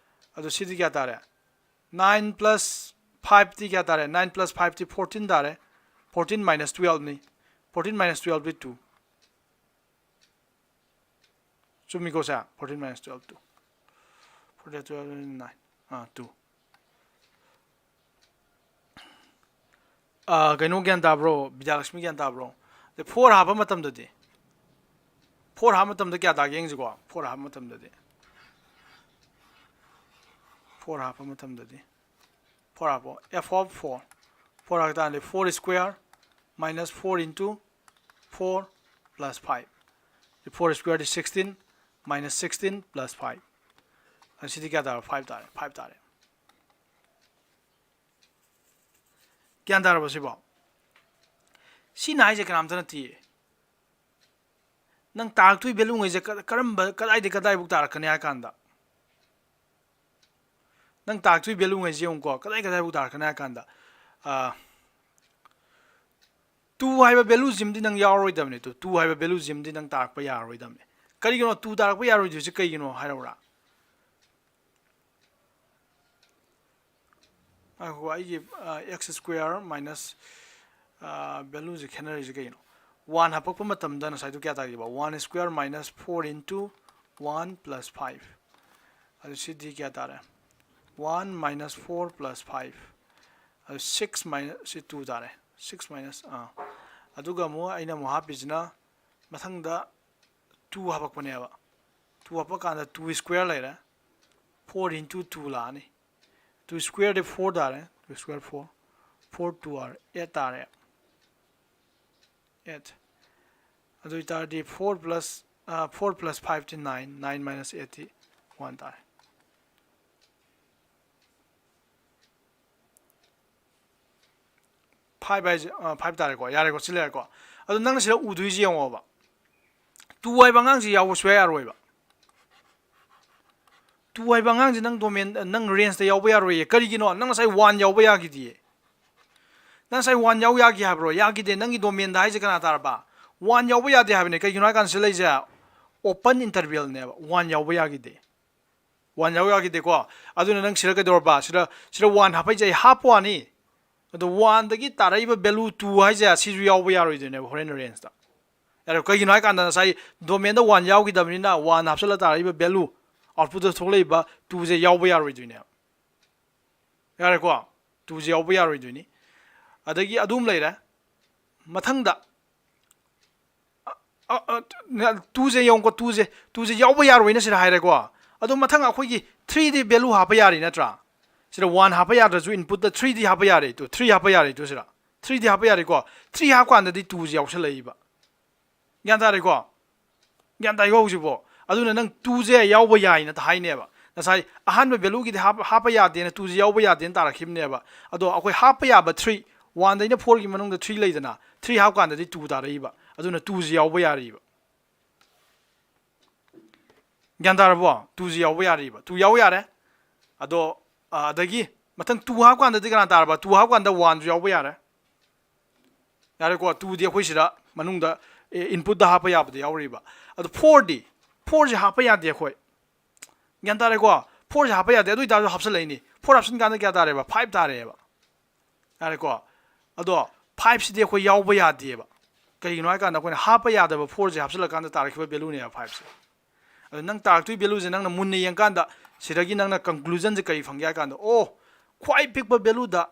ꯑꯗꯣ ꯁꯤꯗꯤ ꯀꯌꯥ ꯇꯥꯔꯦ? Nine plus five ꯇꯤ ꯀꯌꯥ ꯇꯥꯔꯦ? Nine plus five T fourteen ꯇꯥꯔꯦ꯫ Fourteen minus twelve ꯅꯤ꯫ Fourteen minus twelve ꯗꯤ two꯫ ꯆꯨꯝꯃꯤꯀꯣ ꯁꯦ? Fourteen minus twelve, two꯫ Fourteen, twelve, nine꯫ ꯑꯥ, two꯫ ꯑꯥ, ꯀꯩꯅꯣ ꯒ꯭ꯌꯥꯟ ꯇꯥꯕ꯭ꯔꯣ? ꯕꯤꯗ꯭ꯌꯥꯂꯛꯁꯃꯤ ꯒ꯭ꯌꯥꯟ ꯇꯥꯕ꯭ꯔꯣ? ꯑꯗꯩ four ꯍꯥꯞꯄ ꯃꯇꯝꯗꯗꯤ, four ꯍꯥꯞꯄ ꯃꯇꯝꯗ ꯀꯌꯥ ꯇꯥꯒꯦ ꯌꯦꯡꯁꯤꯀꯣ꯫ Four ꯍꯥꯞꯄ ꯃꯇꯝꯗꯗꯤ, four ꯍꯥꯞꯄ ꯃꯇꯝꯗꯗꯤ, four ꯍꯥꯞꯄꯣ꯫ F of four꯫ Four half ꯇꯥꯔꯗꯤ four square minus four into four plus five꯫ Four square ꯗꯤ sixteen, minus sixteen plus five꯫ ꯑꯁꯤꯗꯤ ꯀꯌꯥ ꯇꯥꯔꯦ? Five ꯇꯥꯔꯦ, five ꯇꯥꯔꯦ꯫ ꯒ꯭ꯌꯥꯟ ꯇꯥꯔꯕꯣ ꯁꯤꯕꯣ? ꯁꯤꯅ ꯍꯥꯏꯁꯦ ꯀꯅꯥꯝꯇ ꯅꯠꯇꯦ꯫ ꯅꯪ ꯇꯥꯔꯛꯇꯣꯏ value ꯉꯩꯁꯦ ꯀ-, ꯀꯔꯝꯕ, ꯀꯗꯥꯏꯗꯩ ꯀꯗꯥꯏꯐꯥꯎ ꯇꯥꯔꯛꯀꯅꯤ ꯍꯥꯏ ꯀꯥꯟꯗ, ꯅꯪ ꯇꯥꯔꯛꯇꯣꯏ value ꯉꯩꯁꯦ ꯌꯦꯡꯉꯨꯀꯣ, ꯀꯗꯥꯏ ꯀꯗꯥꯏꯐꯥꯎ ꯇꯥꯔꯛꯀꯅꯤ ꯍꯥꯏ ꯀꯥꯟꯗ, ꯑꯥ, two ꯍꯥꯏꯕ value ꯁꯤꯃꯗꯤ ꯅꯪ ꯌꯥꯎꯔꯔꯣꯏꯗꯕꯅꯦ꯫ Two, two ꯍꯥꯏꯕ value ꯁꯤꯃꯗꯤ ꯅꯪ ꯇꯥꯔꯛꯄ ꯌꯥꯔꯔꯣꯏꯗꯕꯅꯦ꯫ ꯀꯔꯤꯒꯤꯅꯣ two ꯇꯥꯔꯛꯄ ꯌꯥꯔꯣꯏꯗꯣꯏꯁꯦ? ꯀꯩꯒꯤꯅꯣ ꯍꯥꯏꯔꯛꯎꯔꯥ? ꯉꯥꯏꯈꯣ, ꯑꯩꯒꯤ x square minus valueꯁꯦ ꯈꯦꯠꯅꯔꯤꯁꯦ ꯀꯩꯅꯣ? One ꯍꯥꯄꯛꯄ ꯃꯇꯝꯗ ꯉꯁꯥꯏꯗꯣ ꯀꯌꯥ ꯇꯥꯈꯤꯕ? One square minus four into one plus five. ꯑꯗꯨ ꯁꯤꯗꯤ ꯀꯌꯥ ꯇꯥꯔꯦ? One minus four plus five. ꯑꯗꯨ six minus ꯁꯤ two ꯇꯥꯔꯦ. Six minus ꯑꯥ ꯑꯗꯨꯒ ꯑꯃꯨꯛ ꯑꯩꯅ ꯑꯃꯨꯛ ꯍꯥꯞꯄꯤꯁꯤꯅ ꯃꯊꯪꯗ two ꯍꯥꯄꯛꯄꯅꯦꯕ. Two ꯍꯥꯄꯛꯀꯥꯟꯗ two square ꯂꯩꯔꯦ. Four into two ꯂꯥꯛꯑꯅꯤ. Two square ꯗꯤ four ꯇꯥꯔꯦ. Two square four. Four two are eight ꯇꯥꯔꯦ. Eight. ꯑꯗꯨ ꯑꯣꯏꯇꯥꯔꯗꯤ four plus four plus five ꯗꯤ nine. Nine minus eight ꯗꯤ one ꯇꯥꯔꯦ. Five ꯍꯥꯏꯁꯦ five ꯇꯥꯔꯦꯀꯣ. ꯌꯥꯔꯦꯀꯣ, ꯁꯤ ꯂꯩꯔꯦꯀꯣ. ꯑꯗꯣ ꯅꯪꯅ ꯁꯤꯗ ꯎꯗꯣꯏꯁꯦ ꯌꯦꯡꯉꯣꯕ, two ꯍꯥꯏꯕ ꯑꯉꯥꯡꯁꯤ ꯌꯥꯎꯕ ꯁꯨꯡꯌꯥ ꯌꯥꯔꯣꯏꯕ. Two ꯍꯥꯏꯕ ꯑꯉꯥꯡꯁꯤ ꯅꯪ domain, ꯅꯪ rangeꯇ ꯌꯥꯎꯕ ꯌꯥꯔꯣꯏꯌꯦ. ꯀꯔꯤꯒꯤꯅꯣ? ꯅꯪ ꯉꯁꯥꯏ one ꯌꯥꯎꯕ ꯌꯥꯈꯤꯗꯤꯌꯦ. ꯅꯪ ꯉꯁꯥꯏ one ꯌꯥꯎ ꯌꯥꯈꯤ ꯍꯥꯏꯕ꯭ꯔꯣ? ꯌꯥꯈꯤꯗꯦ. ꯅꯪꯒꯤ domainꯗ ꯍꯥꯏꯁꯦ ꯀꯅꯥ ꯇꯥꯔꯕ? One ꯌꯥꯎꯕ ꯌꯥꯗꯦ ꯍꯥꯏꯕꯅꯦ. ꯀꯩꯒꯤꯅꯣ ꯍꯥꯏ ꯀꯥꯟꯗ ꯁꯤꯗ ꯂꯩꯁꯦ open intervalꯅꯦꯕ. One ꯌꯥꯎꯕ ꯌꯥꯈꯤꯗꯦ. One ꯌꯥꯎ ꯌꯥꯈꯤꯗꯦꯀꯣ. ꯑꯗꯨꯅ ꯅꯪ ꯁꯤꯗ ꯀꯩꯗꯧꯔꯕ? ꯁꯤꯗ, ꯁꯤꯗ one ꯍꯥꯞꯄꯛꯏꯁꯦ ꯑꯩ ꯍꯥꯞꯄ ꯋꯥꯅꯤ. ꯑꯗꯣ oneꯗꯒꯤ ꯇꯥꯔꯛꯏꯕ value two ꯍꯥꯏꯁꯦ ꯁꯤꯁꯨ ꯌꯥꯎꯕ ꯌꯥꯔꯣꯏꯗꯣꯏꯅꯦꯕ ꯍꯣꯔꯦꯟ rangeꯇ. ꯌꯥꯔꯦ, ꯀꯩꯒꯤꯅꯣ ꯍꯥꯏ ꯀꯥꯟꯗ ꯉꯁꯥꯏ domainꯗ one ꯌꯥꯎꯈꯤꯗꯕꯅꯤꯅ one ꯍꯥꯞꯆꯜꯂ ꯇꯥꯔꯛꯏꯕ value, outputꯇ ꯊꯣꯛꯂꯛꯏꯕ twoꯁꯦ ꯌꯥꯎꯕ ꯌꯥꯔꯣꯏꯗꯣꯏꯅꯦꯕ. ꯌꯥꯔꯦꯀꯣ? Twoꯁꯦ ꯌꯥꯎꯕ ꯌꯥꯔꯣꯏꯗꯣꯏꯅꯤ. ꯑꯗꯒꯤ ꯑꯗꯨꯝ ꯂꯩꯔꯦ. ꯃꯊꯪꯗ twoꯁꯦ ꯌꯦꯡꯉꯨꯀꯣ, twoꯁꯦ, twoꯁꯦ ꯌꯥꯎꯕ ꯌꯥꯔꯣꯏꯅ ꯁꯤꯗ ꯍꯥꯏꯔꯦꯀꯣ. ꯑꯗꯣ ꯃꯊꯪ ꯑꯩꯈꯣꯏꯒꯤ threeꯗꯤ value ꯍꯥꯞꯄ ꯌꯥꯔꯤ ꯅꯠꯇ꯭ꯔꯥ? ꯁꯤꯗ one ꯍꯥꯞꯄ ꯌꯥꯗ꯭ꯔꯁꯨ inputꯇ threeꯗꯤ ꯍꯥꯞꯄ ꯌꯥꯔꯦ. Two, three ꯍꯥꯞꯄ ꯌꯥꯔꯦ꯫ Two ꯁꯤꯗ threeꯗꯤ ꯍꯥꯞꯄ ꯌꯥꯔꯦꯀꯣ. Three ꯍꯥꯞꯄ ꯀꯥꯟꯗꯗꯤ twoꯁꯦ ꯌꯥꯎꯁꯜꯂꯛꯏꯕ꯫ ꯒ꯭ꯌꯥꯟ ꯇꯥꯔꯦꯀꯣ? ꯒ꯭ꯌꯥꯟ ꯇꯥꯏꯀꯣ ꯍꯧꯖꯤꯛꯐꯥꯎ? ꯑꯗꯨꯅ ꯅꯪ twoꯁꯦ ꯌꯥꯎꯕ ꯌꯥꯏꯅ ꯍꯥꯏꯅꯦꯕ. ꯉꯁꯥꯏ ꯑꯍꯥꯟꯕ valueꯒꯤꯗꯤ ꯍꯥꯞ-, ꯍꯥꯞꯄ ꯌꯥꯗꯦꯅ, twoꯁꯦ ꯌꯥꯎꯕ ꯌꯥꯗꯦꯅ ꯇꯥꯔꯛꯈꯤꯕꯅꯦꯕ. ꯑꯗꯣ ꯑꯩꯈꯣꯏ ꯍꯥꯞꯄ ꯌꯥꯕ three, oneꯗꯩꯅ fourꯒꯤ ꯃꯅꯨꯡꯗ three ꯂꯩꯗꯅ, three ꯍꯥꯞꯀꯥꯟꯗꯗꯤ two ꯇꯥꯔꯛꯏꯕ꯫ ꯑꯗꯨꯅ twoꯁꯦ ꯌꯥꯎꯕ ꯌꯥꯔꯤꯕ꯫ ꯒ꯭ꯌꯥꯟ ꯇꯥꯔꯕꯣ? Twoꯁꯦ ꯌꯥꯎꯕ ꯌꯥꯔꯤꯕ꯫ Two ꯌꯥꯎ ꯌꯥꯔꯦ꯫ ꯑꯗꯣ ꯑꯗꯒꯤ ꯃꯊꯪ two ꯍꯥꯞꯀꯥꯟꯗꯗꯤ ꯀꯅꯥ ꯇꯥꯔꯕ? Two ꯍꯥꯞꯀꯥꯟꯗ oneꯁꯨ ꯌꯥꯎꯕ ꯌꯥꯔꯦ꯫ ꯌꯥꯔꯦꯀꯣ? Twoꯗꯤ ꯑꯩꯈꯣꯏ ꯁꯤꯗ ꯃꯅꯨꯡꯗ inputꯇ ꯍꯥꯞꯄ ꯌꯥꯕꯗ ꯌꯥꯎꯔꯤꯕ꯫ ꯑꯗꯣ fourꯗꯤ? Fourꯁꯦ ꯍꯥꯞꯄ ꯌꯥꯗꯦ ꯑꯩꯈꯣꯏ꯫ ꯒ꯭ꯌꯥꯟ ꯇꯥꯔꯦꯀꯣ? Fourꯁꯦ ꯍꯥꯞꯄ ꯌꯥꯗꯦ꯫ ꯑꯗꯨ ꯑꯣꯏꯇꯥꯔꯁꯨ ꯍꯥꯞꯆꯜꯂꯛꯏꯅꯤ꯫ ꯐꯣꯔ ꯍꯥꯞꯆꯤꯟ ꯀꯥꯟꯗ ꯀꯌꯥ ꯇꯥꯔꯦꯕ? ꯐꯥꯏꯚ ꯇꯥꯔꯦꯕ꯫ ꯌꯥꯔꯦꯀꯣ? ꯑꯗꯣ ꯐꯥꯏꯚꯁꯤꯗꯤ ꯑꯩꯈꯣꯏ ꯌꯥꯎꯕ ꯌꯥꯗꯦꯕ꯫ ꯀꯩꯒꯤꯅꯣ ꯍꯥꯏ ꯀꯥꯟꯗ ꯑꯩꯈꯣꯏꯅ ꯍꯥꯞꯄ ꯌꯥꯗꯕ ꯐꯣꯔꯁꯦ ꯍꯥꯞꯆꯤꯜꯂꯀꯥꯟꯗ ꯇꯥꯔꯛꯈꯤꯕ ꯚꯦꯂꯨꯅꯦꯕ ꯐꯥꯏꯚꯁꯦ꯫ ꯑꯗꯣ ꯅꯪ ꯇꯥꯔꯛꯇꯣꯏ ꯚꯦꯂꯨꯁꯦ ꯅꯪꯅ ꯃꯨꯟꯅ ꯌꯦꯡꯀꯥꯟꯗ ꯁꯤꯗꯒꯤ ꯅꯪꯅ ꯀꯟꯀ꯭ꯂꯨꯖꯟꯁꯦ ꯀꯔꯤ ꯐꯪꯒꯦ ꯍꯥꯏ ꯀꯥꯟꯗ, ꯑꯣ, ꯈ꯭ꯋꯥꯏ ꯄꯤꯛꯄ ꯚꯦꯂꯨꯗ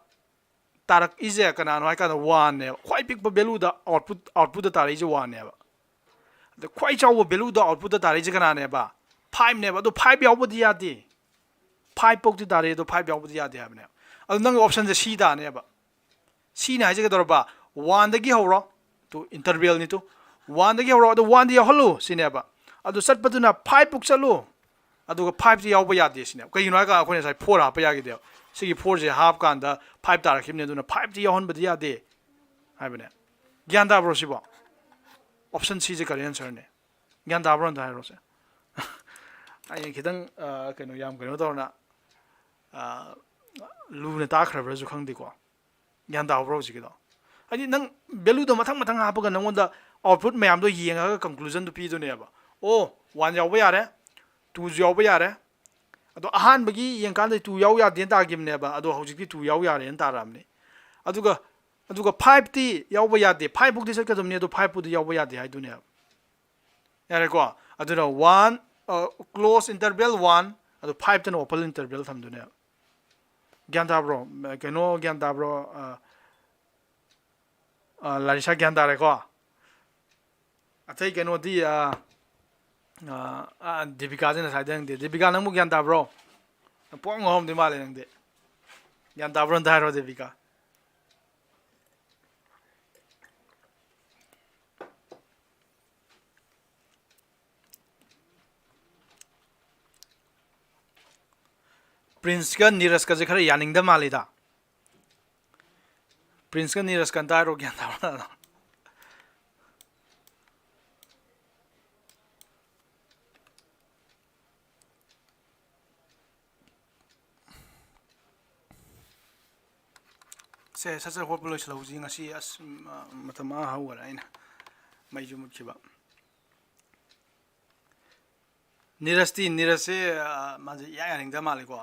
ꯇꯥꯔꯛꯏꯁꯦ ꯀꯅꯥꯅꯣ ꯍꯥꯏ ꯀꯥꯟꯗ ꯋꯥꯟꯅꯦꯕ꯫ ꯈ꯭ꯋꯥꯏ ꯄꯤꯛꯄ ꯚꯦꯂꯨꯗ ꯑꯥꯎꯠꯄꯨꯠ ꯑꯥꯎꯠꯄꯨꯠꯇ ꯇꯥꯔꯛꯏꯁꯦ ꯋꯥꯟꯅꯦꯕ꯫ ꯑꯗ ꯈ꯭ꯋꯥꯏ ꯆꯥꯎꯕ ꯚꯦꯂꯨꯗ ꯑꯥꯎꯠꯄꯨꯠꯇ ꯇꯥꯔꯛꯏꯁꯦ ꯀꯅꯥꯅꯦꯕ? ꯐꯥꯏꯚꯅꯦꯕ꯫ ꯑꯗꯣ ꯐꯥꯏꯚ ꯌꯥꯎꯕꯗꯤ ꯌꯥꯗꯦ꯫ ꯐꯥꯏꯚ ꯐꯥꯎꯗꯤ ꯇꯥꯔꯛꯑꯦ, ꯑꯗꯣ ꯐꯥꯏꯚ ꯌꯥꯎꯕꯗꯤ ꯌꯥꯗꯦ ꯍꯥꯏꯕꯅꯦꯕ꯫ ꯑꯗꯣ ꯅꯪꯒꯤ ꯑꯣꯞꯁꯟꯁꯦ ꯁꯤ ꯇꯥꯅꯦꯕ꯫ ꯁꯤꯅ ꯍꯥꯏꯁꯦ ꯀꯩꯗꯧꯔꯕ? ꯋꯥꯟꯗꯒꯤ ꯍꯧꯔꯣ꯫ Two ꯏꯟꯇꯔꯚꯦꯜꯅꯤ two. ꯋꯥꯟꯗꯒꯤ ꯍꯧꯔꯣ, ꯑꯗꯣ ꯋꯥꯟꯗꯤ ꯌꯥꯎꯍꯜꯂꯨ ꯁꯤꯅꯦꯕ꯫ ꯑꯗꯨ ꯆꯠꯄꯗꯨꯅ ꯐꯥꯏꯚ ꯐꯥꯎ ꯆꯠꯂꯨ, ꯑꯗꯨꯒ ꯐꯥꯏꯚꯇꯤ ꯌꯥꯎꯕ ꯌꯥꯗꯦ ꯁꯤꯅꯦꯕ꯫ ꯀꯩꯒꯤꯅꯣ ꯍꯥꯏꯀꯥꯟꯗ ꯑꯩꯈꯣꯏꯅ ꯉꯁꯥꯏ ꯐꯣꯔ ꯍꯥꯞꯄ ꯌꯥꯈꯤꯗꯦꯕ꯫ ꯁꯤꯒꯤ ꯐꯣꯔꯁꯦ ꯍꯥꯞꯀꯥꯟꯗ ꯐꯥꯏꯚ ꯇꯥꯔꯛꯈꯤꯕꯅꯦ, ꯑꯗꯨꯅ ꯐꯥꯏꯚꯇꯤ ꯌꯥꯎꯍꯟꯕꯗꯤ ꯌꯥꯗꯦ ꯍꯥꯏꯕꯅꯦ꯫ ꯒ꯭ꯌꯥꯟ ꯇꯥꯕ꯭ꯔꯣ ꯁꯤꯕꯣ? ꯑꯣꯞꯁꯟ ꯁꯤꯁꯦ ꯀꯔꯦꯛ ꯑꯟꯁꯔꯅꯦ꯫ ꯒ꯭ꯌꯥꯟ ꯇꯥꯕ꯭ꯔꯣ ꯑꯝꯇ ꯍꯥꯏꯔꯣꯁꯦ꯫ ꯑꯩꯅ ꯈꯤꯇꯪ, ꯑ, ꯀꯩꯅꯣ, ꯌꯥꯝ ꯀꯩꯅꯣ ꯇꯧꯔꯅ, ꯑ, ꯂꯨꯅ ꯇꯥꯈ꯭ꯔꯕ꯭ꯔꯁꯨ ꯈꯪꯗꯦꯀꯣ꯫ ꯒ꯭ꯌꯥꯟ ꯇꯥꯍꯧꯕ꯭ꯔꯣ ꯍꯧꯖꯤꯛꯀꯤꯗꯣ? ꯍꯥꯏꯗꯤ ꯅꯪ ꯚꯦꯂꯨꯗꯣ ꯃꯊꯪ ꯃꯊꯪ ꯍꯥꯞꯄꯒ ꯅꯪꯉꯣꯟꯗ ꯑꯥꯎꯠꯄꯨꯠ ꯃꯌꯥꯝꯗꯣ ꯌꯦꯡꯉꯒ ꯀꯟꯀ꯭ꯂꯨꯖꯟꯗꯣ ꯄꯤꯗꯣꯏꯅꯦꯕ꯫ ꯑꯣ, ꯋꯥꯟ ꯌꯥꯎꯕ ꯌꯥꯔꯦ, ꯇꯨꯁꯨ ꯌꯥꯎꯕ ꯌꯥꯔꯦ꯫ ꯑꯗꯣ ꯑꯍꯥꯟꯕꯒꯤ ꯌꯦꯡꯀꯥꯟꯗ ꯇꯨ ꯌꯥꯎ ꯌꯥꯗꯦꯅ ꯇꯥꯈꯤꯕꯅꯦꯕ, ꯑꯗꯣ ꯍꯧꯖꯤꯛꯇꯤ ꯇꯨ ꯌꯥꯎ ꯌꯥꯔꯦꯅ ꯇꯥꯔꯛꯑꯕꯅꯤ꯫ ꯑꯗꯨꯒ, ꯑꯗꯨꯒ ꯐꯥꯏꯚꯇꯤ ꯌꯥꯎꯕ ꯌꯥꯗꯦ꯫ ꯐꯥꯏꯚ ꯐꯥꯎꯗꯤ ꯆꯠꯀꯗꯕꯅꯤ, ꯑꯗꯣ ꯐꯥꯏꯚ ꯐꯥꯎꯗꯤ ꯌꯥꯎꯕ ꯌꯥꯗꯦ ꯍꯥꯏꯗꯨꯅꯦꯕ꯫ ꯌꯥꯔꯦꯀꯣ? ꯑꯗꯨꯅ ꯋꯥꯟ, ꯑ, ꯀ꯭ꯂꯣꯖ ꯏꯟꯇꯔꯚꯦꯜ ꯋꯥꯟ, ꯑꯗꯣ ꯐꯥꯏꯚꯇꯅ ꯑꯣꯄꯟ ꯏꯟꯇꯔꯚꯦꯜ ꯊꯝꯗꯣꯏꯅꯦꯕ꯫ ꯒ꯭ꯌꯥꯟ ꯇꯥꯕ꯭ꯔꯣ? ꯀꯩꯅꯣ, ꯒ꯭ꯌꯥꯟ ꯇꯥꯕ꯭ꯔꯣ? ꯑ, ꯑ, ꯂꯥꯔꯤꯁꯥ ꯒ꯭ꯌꯥꯟ ꯇꯥꯔꯦꯀꯣ? ꯑꯇꯩ ꯀꯩꯅꯣꯗꯤ, ꯑ, ꯑ, ꯑ, ꯗꯦꯕꯤꯀꯥꯁꯦ ꯉꯁꯥꯏꯗꯩ ꯍꯪꯗꯦ꯫ ꯗꯦꯕꯤꯀꯥ, ꯅꯪꯕꯨ ꯒ꯭ꯌꯥꯟ ꯇꯥꯕ꯭ꯔꯣ? ꯅꯪ ꯄꯨꯡꯉꯥꯎ ꯉꯥꯎꯔꯝꯗꯣꯏ ꯃꯥꯜꯂꯦ ꯅꯪꯗꯤ꯫ ꯒ꯭ꯌꯥꯟ ꯇꯥꯕ꯭ꯔꯣ ꯑꯝꯇ ꯍꯥꯏꯔꯣ, ꯗꯦꯕꯤꯀꯥ꯫ ꯄ꯭ꯔꯤꯟꯁꯀ ꯅꯤꯔꯖꯀꯁꯦ ꯈꯔ ꯌꯥꯅꯤꯡꯗ ꯃꯥꯜꯂꯤꯗ꯫ ꯄ꯭ꯔꯤꯟꯁꯀ ꯅꯤꯔꯖꯀ ꯑꯝꯇ ꯍꯥꯏꯔꯣ, ꯒ꯭ꯌꯥꯟ ꯇꯥꯕ꯭ꯔꯣ? ꯁꯦ, ꯁꯠ ꯁꯠ ꯍꯣꯠꯄ ꯂꯣꯏꯁꯤꯜꯍꯧꯁꯤ ꯉꯁꯤ꯫ ꯑꯁ, ꯃ-, ꯃꯇꯝ ꯑꯥ ꯍꯧꯈꯔꯦ, ꯑꯩꯅ ꯃꯩꯁꯨ ꯃꯨꯠꯈꯤꯕ꯫ ꯅꯤꯔꯖꯇꯤ, ꯅꯤꯔꯖꯁꯦ, ꯑ, ꯃꯥꯁꯦ ꯏꯌꯥ ꯌꯥꯅꯤꯡꯗꯕ ꯃꯥꯜꯂꯦꯀꯣ꯫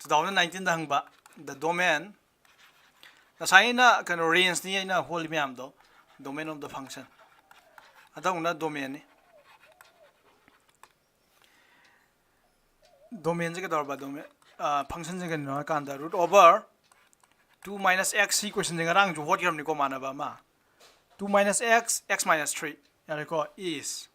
ꯗꯥꯎꯅ ꯅꯥꯏꯟꯇꯤꯟꯗ ꯍꯪꯕ, the domain, ꯉꯁꯥꯏ ꯑꯩꯅ ꯀꯩꯅꯣ rangeꯅꯤ ꯑꯩꯅ ꯍꯣꯜꯂꯤ ꯃꯌꯥꯝꯗꯣ, domain of the function꯫ ꯍꯟꯗꯛꯅ domainꯅꯤ꯫ Domainꯁꯦ ꯀꯩꯗꯧꯔꯕ? Domain, functionꯁꯦ ꯀꯩꯅꯣ ꯍꯥꯏꯀꯥꯟꯗ root over two minus x, ꯁꯤ questionꯁꯦ ꯉꯔꯥꯡꯁꯨ ꯍꯣꯠꯈ꯭ꯔꯕꯅꯤꯀꯣ ꯃꯥꯟꯅꯕ ꯑꯃ꯫ Two minus x, x minus three, ꯌꯥꯔꯦꯀꯣ, is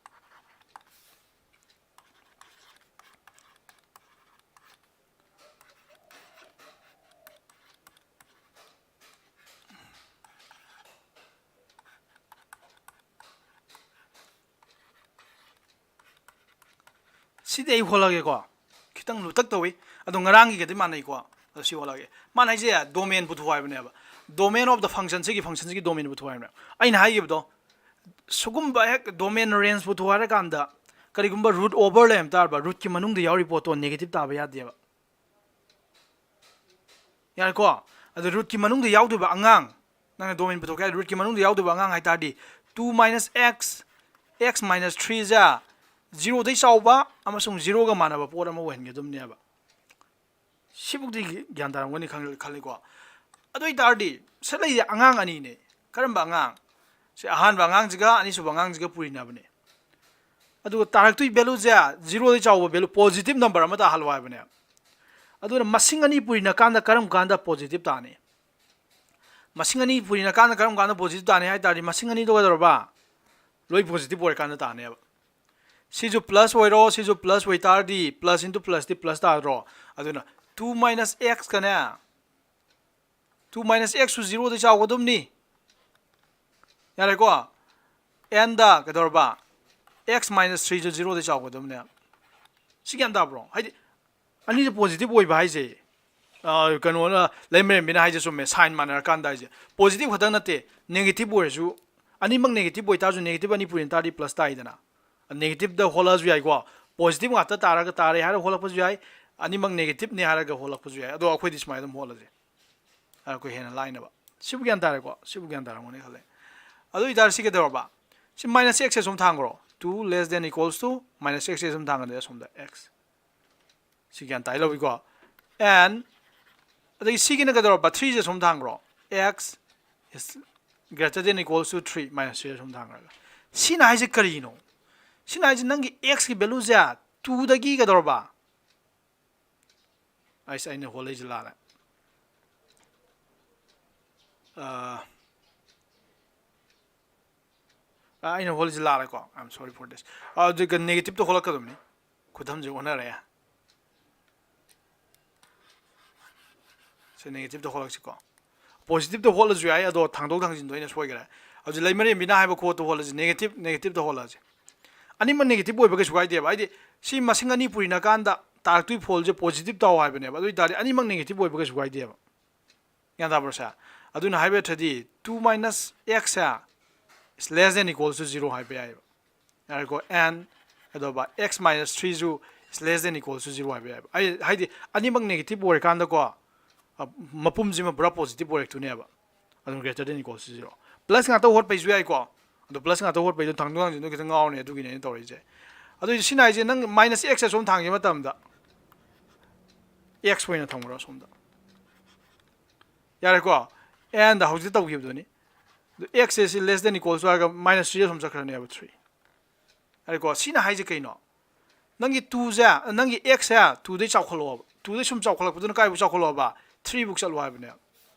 ꯁꯤꯗꯤ ꯑꯩ ꯍꯣꯜꯂꯒꯦꯀꯣ꯫ ꯈꯤꯇꯪ ꯂꯨꯇꯛ ꯇꯧꯏ꯫ ꯑꯗꯣ ꯉꯔꯥꯡꯒꯤꯒꯗꯤ ꯃꯥꯟꯅꯩꯀꯣ꯫ ꯑꯗꯣ ꯁꯤ ꯍꯣꯜꯂꯒꯦ꯫ ꯃꯥꯅ ꯍꯥꯏꯁꯦ domain ꯄꯨꯊꯣꯛ ꯍꯥꯏꯕꯅꯦꯕ꯫ Domain of the function, ꯁꯤꯒꯤ functionꯁꯤꯒꯤ domain ꯄꯨꯊꯣꯛ ꯍꯥꯏꯕꯅꯦꯕ꯫ ꯑꯩꯅ ꯍꯥꯏꯈꯤꯕꯗꯣ, ꯁꯤꯒꯨꯝꯕ ꯍꯦꯛ domain range ꯄꯨꯊꯣꯛ ꯍꯥꯏꯔꯀꯥꯟꯗ ꯀꯔꯤꯒꯨꯝꯕ root over ꯂꯩꯔꯝ ꯇꯥꯔꯕ, rootꯀꯤ ꯃꯅꯨꯡꯗ ꯌꯥꯎꯔꯤ ꯄꯣꯠꯇꯣ negative ꯇꯥꯕ ꯌꯥꯗꯦꯕ꯫ ꯌꯥꯔꯦꯀꯣ? ꯑꯗꯣ rootꯀꯤ ꯃꯅꯨꯡꯗ ꯌꯥꯎꯗꯣꯏꯕ ꯑꯉꯥꯡ, ꯅꯪꯅ domain ꯄꯨꯊꯣꯛꯀꯦ ꯍꯥꯏꯔꯗꯤ rootꯀꯤ ꯃꯅꯨꯡꯗ ꯌꯥꯎꯗꯣꯏꯕ ꯑꯉꯥꯡ ꯍꯥꯏ ꯇꯥꯔꯗꯤ, two minus x, x minus threeꯁꯦ zeroꯗꯩ ꯆꯥꯎꯕ ꯑꯃꯁꯨꯡ zeroꯒ ꯃꯥꯟꯅꯕ ꯄꯣꯠ ꯑꯃ ꯑꯣꯏꯍꯟꯒꯗꯕꯅꯦꯕ꯫ ꯁꯤꯕꯨꯛꯇꯤ ꯒ꯭ꯌꯥꯟ ꯇꯥꯔꯝꯒꯅꯤ ꯈꯪ-, ꯈꯜꯂꯤꯀꯣ꯫ ꯑꯗꯨ ꯑꯣꯏ ꯇꯥꯔꯗꯤ ꯁꯤꯗ ꯂꯩꯔꯤꯁꯦ ꯑꯉꯥꯡ ꯑꯅꯤꯅꯦ꯫ ꯀꯔꯝꯕ ꯑꯉꯥꯡ? ꯁꯤ ꯑꯍꯥꯟꯕ ꯑꯉꯥꯡꯁꯤꯒ ꯑꯅꯤꯁꯨꯕ ꯑꯉꯥꯡꯁꯤꯒ ꯄꯨꯔꯤꯅꯕꯅꯦ꯫ ꯑꯗꯨꯒ ꯇꯥꯔꯛꯇꯣꯏ valueꯁꯦ zeroꯗꯩ ꯆꯥꯎꯕ value, positive number ꯑꯃ ꯇꯥꯍꯜꯂꯣ ꯍꯥꯏꯕꯅꯦ꯫ ꯑꯗꯨꯅ ꯃꯁꯤꯡ ꯑꯅꯤ ꯄꯨꯔꯤꯅ ꯀꯥꯟꯗ ꯀꯔꯝ ꯀꯥꯟꯗ positive ꯇꯥꯅꯤ? ꯃꯁꯤꯡ ꯑꯅꯤ ꯄꯨꯔꯤꯅ ꯀꯥꯟꯗ ꯀꯔꯝ ꯀꯥꯟꯗ positive ꯇꯥꯅꯤ ꯍꯥꯏ ꯇꯥꯔꯗꯤ, ꯃꯁꯤꯡ ꯑꯅꯤꯗꯣ ꯀꯩꯗꯧꯔꯕ? ꯂꯣꯏ positive ꯑꯣꯏꯔꯀꯥꯟꯗ ꯇꯥꯅꯦꯕ꯫ ꯁꯤꯁꯨ plus ꯑꯣꯏꯔꯣ, ꯁꯤꯁꯨ plus ꯑꯣꯏ ꯇꯥꯔꯗꯤ, plus into plusꯇꯤ plus ꯇꯥꯗ꯭ꯔꯣ? ꯑꯗꯨꯅ two minus x ꯀꯅꯦ, two minus xꯁꯨ zeroꯗꯩ ꯆꯥꯎꯒꯗꯕꯅꯤ꯫ ꯌꯥꯔꯦꯀꯣ? Andꯗ ꯀꯩꯗꯧꯔꯕ? X minus threeꯁꯨ zeroꯗꯩ ꯆꯥꯎꯒꯗꯕꯅꯦ꯫ ꯁꯤ ꯒ꯭ꯌꯥꯟ ꯇꯥꯕ꯭ꯔꯣ? ꯍꯥꯏꯗꯤ ꯑꯅꯤꯁꯦ positive ꯑꯣꯏꯕ ꯍꯥꯏꯁꯦ, ꯑ, ꯀꯩꯅꯣꯅ, ꯂꯩꯃꯔꯦꯝꯕꯤꯅ ꯍꯥꯏꯁꯦ ꯆꯨꯝꯃꯦ, sign ꯃꯥꯟꯅꯔꯀꯥꯟꯗ ꯍꯥꯏꯁꯦ꯫ Positive ꯈꯛꯇꯪ ꯅꯠꯇꯦ, negative ꯑꯣꯏꯔꯁꯨ, ꯑꯅꯤꯃꯛ negative ꯑꯣꯏꯇꯥꯔꯁꯨ negative ꯑꯅꯤ ꯄꯨꯔꯤꯅ ꯇꯥꯔꯗꯤ plus ꯇꯥꯏꯗꯅ꯫ Negativeꯗ ꯍꯣꯜꯂꯛꯑꯁꯨ ꯌꯥꯏꯀꯣ, positive ꯉꯥꯛꯇ ꯇꯥꯔꯒ ꯇꯥꯔꯦ ꯍꯥꯏꯔꯒ ꯍꯣꯜꯂꯛꯄꯁꯨ ꯌꯥꯏ, ꯑꯅꯤꯃꯛ negativeꯅꯦ ꯍꯥꯏꯔꯒ ꯍꯣꯜꯂꯛꯄꯁꯨ ꯌꯥꯏ꯫ ꯑꯗꯣ ꯑꯩꯈꯣꯏꯗꯤ ꯁꯨꯃꯥꯏꯅ ꯑꯗꯨꯝ ꯍꯣꯜꯂꯁꯦ, ꯑꯩꯈꯣꯏ ꯍꯦꯟꯅ ꯂꯥꯏꯅꯕ꯫ ꯁꯤꯕꯨ ꯒ꯭ꯌꯥꯟ ꯇꯥꯔꯦꯀꯣ? ꯁꯤꯕꯨ ꯒ꯭ꯌꯥꯟ ꯇꯥꯔꯝꯒꯅꯤ ꯈꯜꯂꯦ꯫ ꯑꯗꯨ ꯑꯣꯏꯇꯥꯔꯗꯤ ꯁꯤ ꯀꯩꯗꯧꯔꯕ? ꯁꯤ minus xꯁꯦ ꯁꯨꯝ ꯊꯥꯡꯈ꯭ꯔꯣ, two less than equals to minus x ꯁꯦ ꯁꯨꯝ ꯊꯥꯡꯒꯗꯤ ꯑꯁꯣꯝꯗ x꯫ ꯁꯤ ꯒ꯭ꯌꯥꯟ ꯇꯥꯏ ꯂꯧꯏꯀꯣ? and ꯑꯗꯒꯤ ꯁꯤꯒꯤꯅ ꯀꯩꯗꯧꯔꯕ? Threeꯁꯦ ꯁꯨꯝ ꯊꯥꯡꯈ꯭ꯔꯣ, x is greater than equals to three minus three ꯁꯨꯝ ꯊꯥꯡꯈ꯭ꯔꯒ꯫ ꯁꯤꯅ ꯍꯥꯏꯁꯦ ꯀꯔꯤꯅꯣ? ꯁꯤꯅ ꯍꯥꯏꯁꯦ ꯅꯪꯒꯤ x ꯀꯤ valueꯁꯦ twoꯗꯒꯤ ꯀꯩꯗꯧꯔꯕ? ꯑꯩꯁ ꯑꯩꯅ ꯍꯣꯠꯂꯛꯏꯁꯦ ꯂꯥꯜꯂꯦ꯫ ꯑꯥ, ꯑꯥ, ꯑꯩꯅ ꯍꯣꯠꯂꯤꯁꯦ ꯂꯥꯜꯂꯦꯀꯣ, I am sorry for this꯫ ꯑꯗꯨꯒ negative ꯇ ꯍꯣꯠꯂꯛꯀꯗꯕꯅꯤ꯫ ꯈꯨꯗꯝꯁꯦ ꯑꯣꯟꯅꯔꯦ꯫ ꯁꯦ negative ꯇ ꯍꯣꯠꯂꯛꯁꯤꯀꯣ꯫ Positive ꯇ ꯍꯣꯠꯂꯁꯨ ꯌꯥꯏ, ꯑꯗꯣ ꯊꯥꯡꯗꯣꯛ ꯊꯥꯡꯖꯤꯟꯗꯣ ꯑꯩꯅ ꯁꯣꯏꯈꯔꯦ꯫ ꯍꯧꯖꯤꯛ ꯂꯩꯃꯔꯦꯝꯕꯤꯅ ꯍꯥꯏꯕ ꯈꯨꯍꯣꯠꯇꯣ ꯍꯣꯠꯂꯁꯤ, negative, negative ꯇ ꯍꯣꯠꯂꯁꯤ꯫ ꯑꯅꯤꯃꯛ negative ꯑꯣꯏꯕ ꯀꯩꯁꯨ ꯀꯥꯏꯗꯦꯕ꯫ ꯍꯥꯏꯗꯤ ꯁꯤ ꯃꯁꯤꯡ ꯑꯅꯤ ꯄꯨꯔꯤꯅꯀꯥꯟꯗ ꯇꯥꯔꯛꯇꯣꯏ ꯐꯣꯜꯁꯦ positive ꯇꯥꯎ ꯍꯥꯏꯕꯅꯦꯕ꯫ ꯑꯗꯨ ꯑꯣꯏꯇꯥꯔꯗꯤ ꯑꯅꯤꯃꯛ negative ꯑꯣꯏꯕ ꯀꯩꯁꯨ ꯀꯥꯏꯗꯦꯕ꯫ ꯒ꯭ꯌꯥꯟ ꯇꯥꯕ꯭ꯔꯣ ꯁꯦ? ꯑꯗꯨꯅ ꯍꯥꯏꯕ ꯅꯠꯇ꯭ꯔꯗꯤ two minus x say is less than equals to zero ꯍꯥꯏꯕ ꯌꯥꯏꯑꯕ꯫ ꯌꯥꯔꯦꯀꯣ? And ꯀꯩꯗꯧꯕ? X minus three ꯁꯨ is less than equals to zero ꯍꯥꯏꯕ ꯌꯥꯏꯑꯕ꯫ ꯑꯩ ꯍꯥꯏꯗꯤ ꯑꯅꯤꯃꯛ negative ꯑꯣꯏꯔꯀꯥꯟꯗꯀꯣ, ꯑ, ꯃꯄꯨꯝꯁꯤꯃ ꯄꯨꯔꯥ positive ꯑꯣꯏꯔꯛꯇꯣꯏꯅꯦꯕ꯫ ꯑꯗꯨꯝ greater than equals to zero꯫ Plus ꯉꯥꯛꯇ ꯍꯣꯠꯄꯩꯁꯨ ꯌꯥꯏꯀꯣ꯫ ꯑꯗꯣ plus ꯉꯥꯛꯇ ꯍꯣꯠꯄꯩꯗꯣ ꯊꯥꯡꯗꯣꯛ ꯊꯥꯡꯖꯤꯟꯗꯣ ꯈꯤꯇꯪ ꯉꯥꯎꯔꯅꯤ, ꯑꯗꯨꯒꯤꯅꯦ ꯑꯩꯅ ꯇꯧꯔꯛꯏꯁꯦ꯫ ꯑꯗꯨ ꯁꯤꯅ ꯍꯥꯏꯁꯦ ꯅꯪ minus x ꯑꯁꯣꯝ ꯊꯥꯡꯈꯤꯕ ꯃꯇꯝꯗ x ꯑꯣꯏꯅ ꯊꯝꯈ꯭ꯔꯣ ꯑꯁꯣꯝꯗ꯫ ꯌꯥꯔꯦꯀꯣ? And ꯍꯧꯖꯤꯛ ꯇꯧꯈꯤꯕꯗꯨꯅꯤ꯫ ꯑꯗꯨ x ꯁꯦ ꯁꯤ less than equals to ꯍꯥꯏꯔꯒ minus three ꯑꯁꯣꯝ ꯆꯠꯈ꯭ꯔꯅꯦꯕ, three꯫ ꯌꯥꯔꯦꯀꯣ? ꯁꯤꯅ ꯍꯥꯏꯁꯦ ꯀꯩꯅꯣ? ꯅꯪꯒꯤ two ꯁꯦ, ꯅꯪꯒꯤ x ꯁꯦ two ꯗꯩ ꯆꯥꯎꯈꯠꯂꯛꯑꯣꯕ꯫ Two ꯗꯩ ꯁꯨꯝ ꯆꯥꯎꯈꯠꯂꯛꯄꯗꯨꯅ ꯀꯥꯏꯕꯨꯛ ꯆꯥꯎꯈꯠꯂꯛꯑꯣꯕ? Three ꯕꯨꯛ ꯆꯠꯂꯣ ꯍꯥꯏꯕꯅꯦꯕ꯫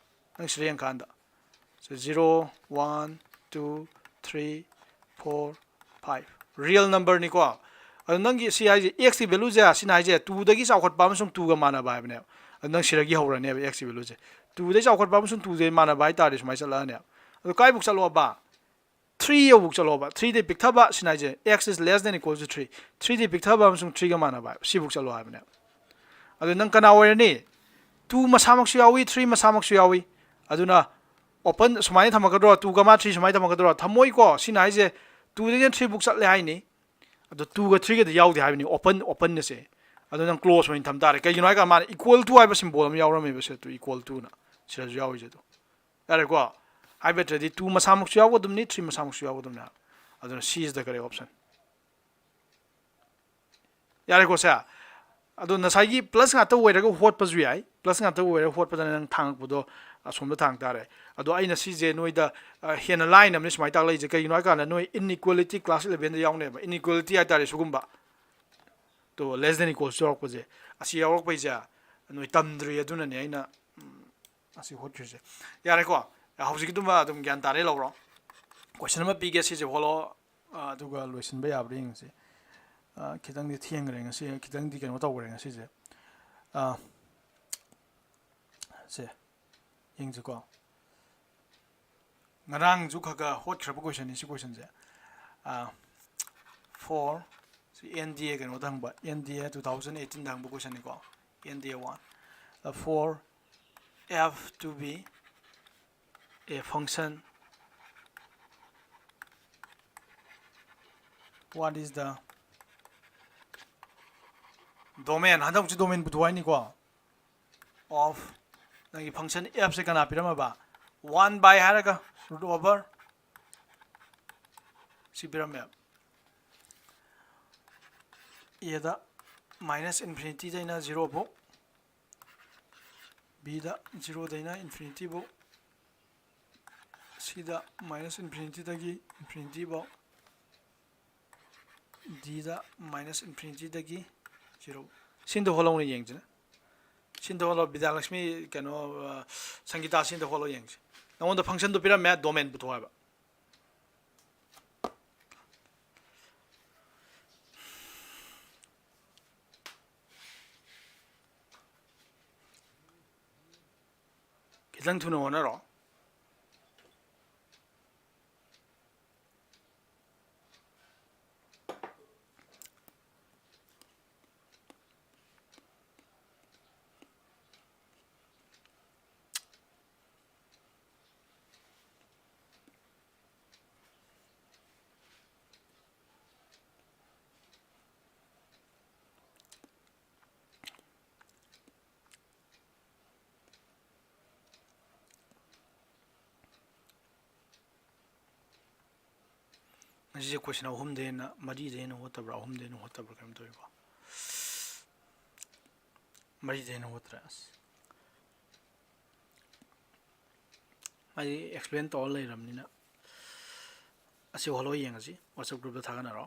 ꯅꯪ ꯁꯤꯗ ꯌꯦꯡꯀꯥꯟꯗ꯫ So, zero, one, two, three, four, five꯫ Real number ꯅꯤꯀꯣ꯫ ꯑꯗꯣ ꯅꯪꯒꯤ ꯁꯤ ꯍꯥꯏꯁꯦ, x ꯀꯤ value ꯁꯦ, ꯁꯤꯅ ꯍꯥꯏꯁꯦ two ꯗꯒꯤ ꯆꯥꯎꯈꯠꯄ ꯑꯃꯁꯨꯡ two ꯒ ꯃꯥꯟꯅꯕ ꯍꯥꯏꯕꯅꯦꯕ꯫ ꯑꯗꯣ ꯅꯪ ꯁꯤꯗꯒꯤ ꯍꯧꯔꯅꯦꯕ x ꯀꯤ value ꯁꯦ꯫ Two ꯗꯒꯤ ꯆꯥꯎꯈꯠꯄ ꯑꯃꯁꯨꯡ two ꯗꯒꯤ ꯃꯥꯟꯅꯕ ꯍꯥꯏꯇꯥꯔꯗꯤ ꯁꯨꯃꯥꯏꯅ ꯆꯠꯂꯛꯑꯅꯦꯕ꯫ ꯑꯗꯣ ꯀꯥꯏꯕꯨꯛ ꯆꯠꯂꯣꯕ? Three ꯌꯧꯕꯨꯛ ꯆꯠꯂꯣꯕ꯫ Three ꯗꯩ ꯄꯤꯛꯊꯕ, ꯁꯤꯅ ꯍꯥꯏꯁꯦ x is less than equals to three꯫ Three ꯗꯩ ꯄꯤꯛꯊꯕ ꯑꯃꯁꯨꯡ three ꯒ ꯃꯥꯟꯅꯕ ꯍꯥꯏꯕ, ꯁꯤꯕꯨꯛ ꯆꯠꯂꯣ ꯍꯥꯏꯕꯅꯦꯕ꯫ ꯑꯗꯨ ꯅꯪ ꯀꯅꯥ ꯑꯣꯏꯔꯅꯤ? Two ꯃꯁꯥꯃꯛꯁꯨ ꯌꯥꯎꯏ, three ꯃꯁꯥꯃꯛꯁꯨ ꯌꯥꯎꯏ꯫ ꯑꯗꯨꯅ open ꯁꯨꯃꯥꯏꯅ ꯊꯝꯃꯛꯀꯗ꯭ꯔꯣ? Two comma three ꯁꯨꯃꯥꯏꯅ ꯊꯝꯃꯛꯀꯗ꯭ꯔꯣ? ꯊꯝꯃꯣꯏꯀꯣ꯫ ꯁꯤꯅ ꯍꯥꯏꯁꯦ two ꯗꯩꯅ three ꯕꯨꯛ ꯆꯠꯂꯦ ꯍꯥꯏꯅꯤ꯫ ꯑꯗꯣ two ꯒ three ꯒꯗꯤ ꯌꯥꯎꯗꯦ ꯍꯥꯏꯕꯅꯤ, open, open ꯑꯁꯦ꯫ ꯑꯗꯣ ꯅꯪ close ꯑꯣꯏꯅ ꯊꯝ ꯇꯥꯔꯦ꯫ ꯀꯩꯒꯤꯅꯣ ꯍꯥꯏꯀꯥꯟꯗ ꯃꯥꯅ equal to ꯍꯥꯏꯕ symbol ꯑꯃ ꯌꯥꯎꯔꯝꯃꯦꯕ ꯁꯤꯗ, two equal to ꯅ꯫ ꯁꯤꯗꯁꯨ ꯌꯥꯎꯔꯤꯁꯦ ꯑꯗꯣ꯫ ꯌꯥꯔꯦꯀꯣ? ꯍꯥꯏꯕ ꯅꯠꯇ꯭ꯔꯗꯤ two ꯃꯁꯥꯃꯛꯁꯨ ꯌꯥꯎꯒꯗꯕꯅꯤ, three ꯃꯁꯥꯃꯛꯁꯨ ꯌꯥꯎꯒꯗꯕꯅꯤ ꯍꯥꯏꯕ꯫ ꯑꯗꯨꯅ C is the correct option꯫ ꯌꯥꯔꯦꯀꯣ ꯁꯦ? ꯑꯗꯣ ꯉꯁꯥꯏꯒꯤ plus ꯉꯥꯛꯇ ꯑꯣꯏꯔꯒ ꯍꯣꯠꯄꯁꯨ ꯌꯥꯏ꯫ Plus ꯉꯥꯛꯇ ꯑꯣꯏꯔꯒ ꯍꯣꯠꯄꯗꯅ ꯅꯪ ꯊꯥꯡꯉꯛꯄꯗꯣ ꯑꯁꯣꯝꯗ ꯊꯥꯡ ꯇꯥꯔꯦ꯫ ꯑꯗꯣ ꯑꯩꯅ ꯁꯤꯁꯦ ꯅꯣꯏꯗ, ꯑ, ꯍꯦꯟꯅ ꯂꯥꯏꯅꯕꯅꯤ ꯁꯨꯃꯥꯏꯅ ꯇꯥꯛꯂꯛꯏꯁꯦ꯫ ꯀꯩꯒꯤꯅꯣ ꯍꯥꯏ ꯀꯥꯟꯗ ꯅꯣꯏ inequality class elevenꯗ ꯌꯥꯎꯅꯦꯕ꯫ Inequality ꯍꯥꯏ ꯇꯥꯔꯦ ꯁꯤꯒꯨꯝꯕ꯫ ꯇꯣ, less than equals ꯌꯥꯎꯔꯛꯄꯁꯦ꯫ ꯑꯁꯤ ꯌꯥꯎꯔꯛꯄꯩꯁꯦ ꯅꯣꯏ ꯇꯝꯗ꯭ꯔꯤ, ꯑꯗꯨꯅꯅꯦ ꯑꯩꯅ, ꯎꯝ, ꯑꯁꯤ ꯍꯣꯠꯈ꯭ꯔꯤꯁꯦ꯫ ꯌꯥꯔꯦꯀꯣ? ꯍꯧꯖꯤꯛꯀꯤꯗꯨꯃ ꯑꯗꯨꯝ ꯒ꯭ꯌꯥꯟ ꯇꯥꯔꯦ ꯂꯧꯔꯣ꯫ Question ꯑꯃ ꯄꯤꯒꯦ, ꯁꯤꯁꯦ ꯍꯣꯠꯂꯣ꯫ ꯑ, ꯑꯗꯨꯒ ꯂꯣꯏꯁꯤꯟꯕ ꯌꯥꯕ꯭ꯔꯥ ꯌꯦꯡꯁꯤ꯫ ꯑ, ꯈꯤꯇꯪꯗꯤ ꯊꯦꯡꯈ꯭ꯔꯦ ꯉꯁꯤ, ꯈꯤꯇꯪꯗꯤ ꯀꯩꯅꯣ ꯇꯧꯈ꯭ꯔꯦ ꯉꯁꯤꯁꯦ꯫ ꯑ, ꯁꯦ, ꯌꯦꯡꯁꯤꯀꯣ꯫ ꯉꯔꯥꯡꯁꯨ ꯈꯔ ꯈꯔ ꯍꯣꯠꯈ꯭ꯔꯕ questionꯅꯤ ꯁꯤ questionꯁꯦ꯫ ꯑ, for, ꯁꯤ NDA ꯀꯩꯅꯣꯗ ꯍꯪꯕ, NDA two thousand eighteenꯗ ꯍꯪꯕ questionꯅꯤꯀꯣ, NDA one꯫ ꯑ, for F to be a function, what is the domain? ꯍꯟꯗꯛꯁꯤ domain ꯄꯨꯊꯣꯛ ꯍꯥꯏꯅꯤꯀꯣ꯫ Of ꯅꯪꯒꯤ function Fꯁꯦ ꯀꯅꯥ ꯄꯤꯔꯝꯃꯕ? One by ꯍꯥꯏꯔꯒ root over ꯁꯤ ꯄꯤꯔꯝꯃꯦ꯫ Aꯗ minus infinityꯗꯩꯅ zero ꯐꯥꯎ, Bꯗ zeroꯗꯩꯅ infinity ꯐꯥꯎ, Cꯗ minus infinityꯗꯒꯤ infinity ꯐꯥꯎ, Dꯗ minus infinityꯗꯒꯤ zero꯫ ꯁꯤꯟꯗ ꯍꯣꯠꯂꯧꯅ ꯌꯦꯡꯁꯤꯅꯦ꯫ ꯁꯤꯟꯗ ꯍꯣꯠꯂꯣ, ꯕꯤꯗ꯭ꯌꯥꯂꯛꯁꯃꯤ, ꯀꯩꯅꯣ, ꯑ, ꯁꯪꯒꯤꯇꯥ, ꯁꯤꯟꯗ ꯍꯣꯠꯂꯣ ꯌꯦꯡꯁꯤ꯫ ꯅꯉꯣꯟꯗ functionꯗꯣ ꯄꯤꯔꯝꯃꯦ, domain ꯄꯨꯊꯣꯛꯑꯣ ꯍꯥꯏꯕ꯫ ꯈꯤꯇꯪ ꯊꯨꯅ ꯍꯣꯠꯅꯔꯣ꯫ ꯉꯁꯤꯁꯦ question ꯑꯍꯨꯝꯗꯩ ꯍꯦꯟꯅ, ꯃꯔꯤꯗꯩ ꯍꯦꯟꯅ ꯍꯣꯠꯇꯕ꯭ꯔꯥ, ꯑꯍꯨꯝꯗꯩ ꯍꯦꯟꯅ ꯍꯣꯠꯇꯕ꯭ꯔꯥ ꯀꯩꯅꯣꯝ ꯇꯧꯋꯤꯀꯣ꯫ ꯃꯔꯤꯗꯩ ꯍꯦꯟꯅ ꯍꯣꯠꯇ꯭ꯔꯦ꯫ ꯑꯁ, ꯍꯥꯏꯗꯤ explain ꯇꯧꯔ ꯂꯩꯔꯕꯅꯤꯅ꯫ ꯑꯁꯤ ꯍꯣꯠꯂꯣ, ꯌꯦꯡꯉꯁꯤ, WhatsApp groupꯇ ꯊꯥꯒꯠꯅꯔꯣ꯫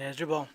ꯂꯩꯅꯗ꯭ꯔꯤꯕꯣ?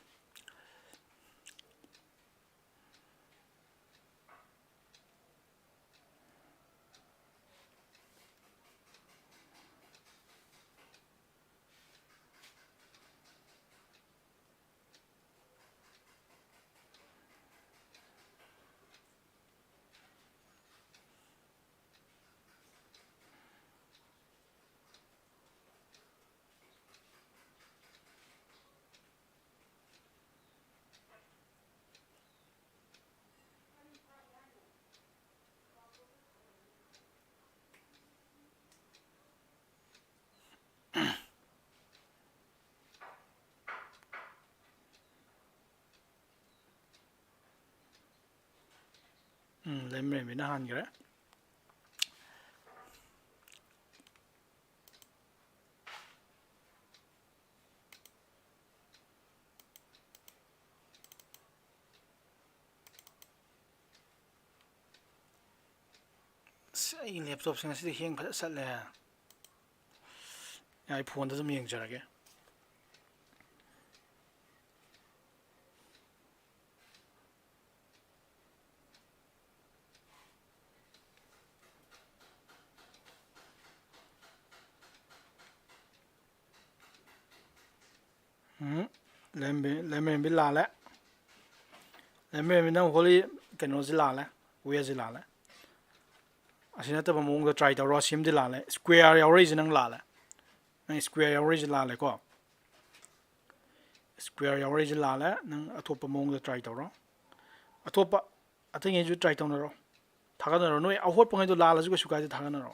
ꯎꯝ, ꯂꯩꯃꯔꯦꯝꯕꯤꯅ ꯍꯥꯟꯈ꯭ꯔꯦ꯫ ꯑꯁ, ꯑꯩꯒꯤ ꯂꯦꯞꯇꯣꯞꯁꯦ ꯉꯁꯤꯗꯤ ꯍꯦꯡ ꯐꯖ ꯆꯠꯂꯦ꯫ ꯑꯩ ꯐꯣꯟꯗ ꯑꯗꯨꯝ ꯌꯦꯡꯖꯔꯒꯦ꯫ ꯎꯝ, ꯂꯩꯃꯔꯦꯝꯕꯤ, ꯂꯩꯃꯔꯦꯝꯕꯤ ꯂꯥꯜꯂꯦ꯫ ꯂꯩꯃꯔꯦꯝꯕꯤ, ꯅꯪ ꯍꯣꯂꯤ ꯀꯩꯅꯣꯁꯤ ꯂꯥꯜꯂꯦ, ꯋꯦꯁꯤ ꯂꯥꯜꯂꯦ꯫ ꯑꯁꯤ ꯅꯠꯇꯕ ꯃꯑꯣꯡꯗ try ꯇꯧꯔꯣ꯫ ꯑꯁꯤꯃꯗꯤ ꯂꯥꯜꯂꯦ, square ꯌꯥꯎꯔꯛꯏꯁꯦ ꯅꯪ ꯂꯥꯜꯂꯦ꯫ ꯅꯪ square ꯌꯥꯎꯔꯛꯏꯁꯦ ꯂꯥꯜꯂꯦꯀꯣ꯫ Square ꯌꯥꯎꯔꯛꯏꯁꯦ ꯂꯥꯜꯂꯦ꯫ ꯅꯪ ꯑꯇꯣꯞꯄ ꯃꯑꯣꯡꯗ try ꯇꯧꯔꯣ꯫ ꯑꯇꯣꯞꯄ ꯑꯇꯩꯉꯩꯁꯨ try ꯇꯧꯅꯔꯣ꯫ ꯊꯥꯒꯠꯅꯔꯣ꯫ ꯅꯣꯏ ꯑꯍꯣꯠꯄꯉꯩꯗꯣ ꯂꯥꯜꯂꯁꯨ ꯀꯩꯁꯨ ꯀꯥꯏꯗꯦ, ꯊꯥꯒꯠꯅꯔꯣ꯫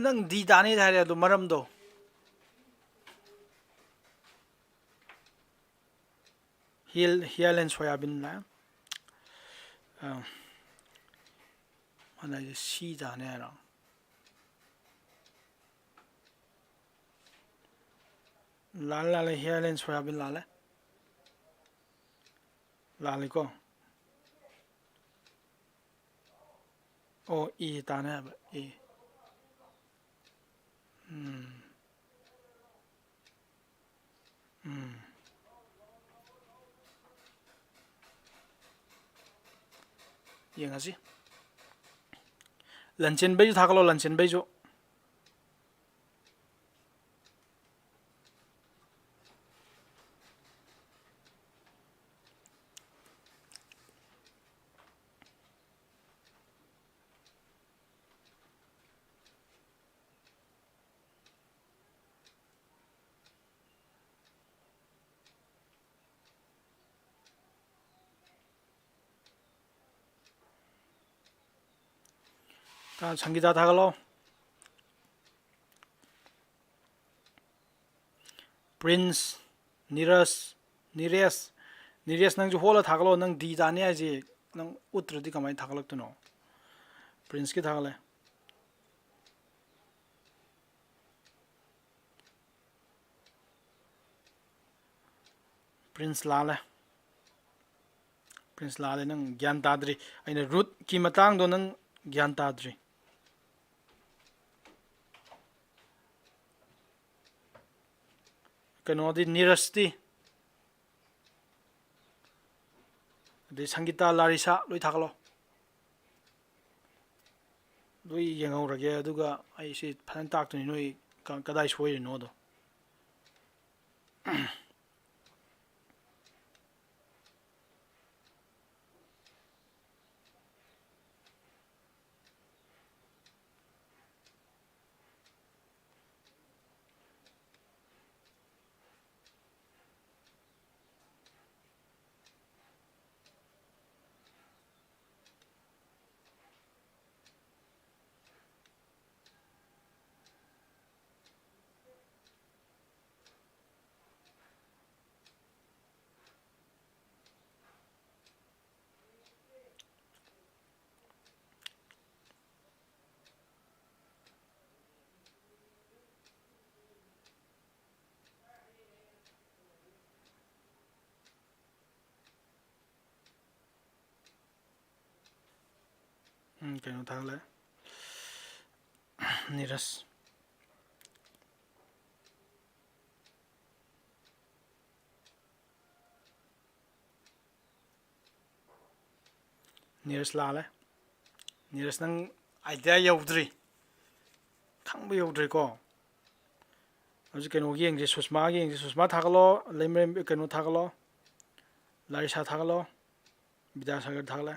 ꯅꯪ D ꯇꯥꯅꯤꯗ ꯍꯥꯏꯔꯦ, ꯑꯗꯣ ꯃꯔꯝꯗꯣ? Heal, heal and soya bean ꯂꯥꯛꯑꯦ꯫ ꯑꯥ, ꯃꯥꯅ ꯍꯥꯏꯁꯦ C ꯇꯥꯅꯤ ꯍꯥꯏꯔꯣ? ꯂꯥꯜꯂꯦ, ꯂꯥꯜꯂꯦ, heal and soya bean ꯂꯥꯜꯂꯦ꯫ ꯂꯥꯜꯂꯤꯀꯣ? ꯑꯣ, ꯏ ꯇꯥꯅꯦ ꯍꯥꯏꯕ, ꯏ꯫ ꯎꯝ꯫ ꯎꯝ꯫ ꯌꯦꯡꯉꯁꯤ꯫ ꯂꯟꯆꯦꯟꯕꯩꯁꯨ ꯊꯥꯒꯠꯂꯣ, ꯂꯟꯆꯦꯟꯕꯩꯁꯨ꯫ ꯁꯪꯒꯤꯇꯥ ꯊꯥꯒꯠꯂꯣ꯫ ꯄ꯭ꯔꯤꯟꯁ, ꯅꯤꯔꯖ, ꯅꯤꯔꯦꯁ, ꯅꯤꯔꯦꯁ, ꯅꯪꯁꯨ ꯍꯣꯜꯂ ꯊꯥꯒꯠꯂꯣ꯫ ꯅꯪ ꯗꯤ ꯇꯥꯅꯤ ꯍꯥꯏꯁꯦ ꯅꯪ ꯎꯠꯇ꯭ꯔꯗꯤ ꯀꯃꯥꯏꯅ ꯊꯥꯒꯠꯂꯛꯇꯣꯏꯅꯣ? ꯄ꯭ꯔꯤꯟꯁꯀꯤ ꯊꯥꯒꯠꯂꯦ꯫ ꯄ꯭ꯔꯤꯟꯁ ꯂꯥꯜꯂꯦ꯫ ꯄ꯭ꯔꯤꯟꯁ ꯂꯥꯜꯂꯦ, ꯅꯪ ꯒ꯭ꯌꯥꯟ ꯇꯥꯗ꯭ꯔꯤ꯫ ꯑꯩꯅ ꯔꯨꯠꯀꯤ ꯃꯇꯥꯡꯗꯣ ꯅꯪ ꯒ꯭ꯌꯥꯟ ꯇꯥꯗ꯭ꯔꯤ꯫ ꯀꯩꯅꯣꯗꯤ, ꯅꯤꯔꯖꯇꯤ, ꯑꯗꯩ ꯁꯪꯒꯤꯇꯥ, ꯂꯥꯔꯤꯁꯥ ꯂꯣꯏ ꯊꯥꯒꯠꯂꯣ꯫ ꯂꯣꯏ ꯌꯦꯡꯍꯧꯔꯒꯦ, ꯑꯗꯨꯒ ꯑꯩ ꯁꯤ ꯐꯖꯅ ꯇꯥꯛꯇꯣꯏꯅꯤ ꯅꯣꯏ ꯀ-, ꯀꯗꯥꯏ ꯁꯣꯏꯔꯤꯅꯣꯗꯣ꯫ ꯎꯝ, ꯀꯩꯅꯣ ꯊꯥꯒꯠꯂꯦ꯫ ꯅꯤꯔꯖ꯫ ꯅꯤꯔꯖ ꯂꯥꯜꯂꯦ꯫ ꯅꯤꯔꯖ, ꯅꯪ idea ꯌꯧꯗ꯭ꯔꯤ꯫ ꯈꯪꯕ ꯌꯧꯗ꯭ꯔꯤꯀꯣ꯫ ꯍꯧꯖꯤꯛ ꯀꯩꯅꯣꯒꯤ ꯌꯦꯡꯁꯦ, ꯁꯨꯁꯃꯥꯒꯤ ꯌꯦꯡꯁꯦ꯫ ꯁꯨꯁꯃꯥ ꯊꯥꯒꯠꯂꯣ, ꯂꯩꯃꯔꯦꯝ ꯀꯩꯅꯣ ꯊꯥꯒꯠꯂꯣ, ꯂꯥꯔꯤꯁꯥ ꯊꯥꯒꯠꯂꯣ, ꯕꯤꯗ꯭ꯌꯥꯁꯥꯒꯔ ꯊꯥꯒꯠꯂꯦ꯫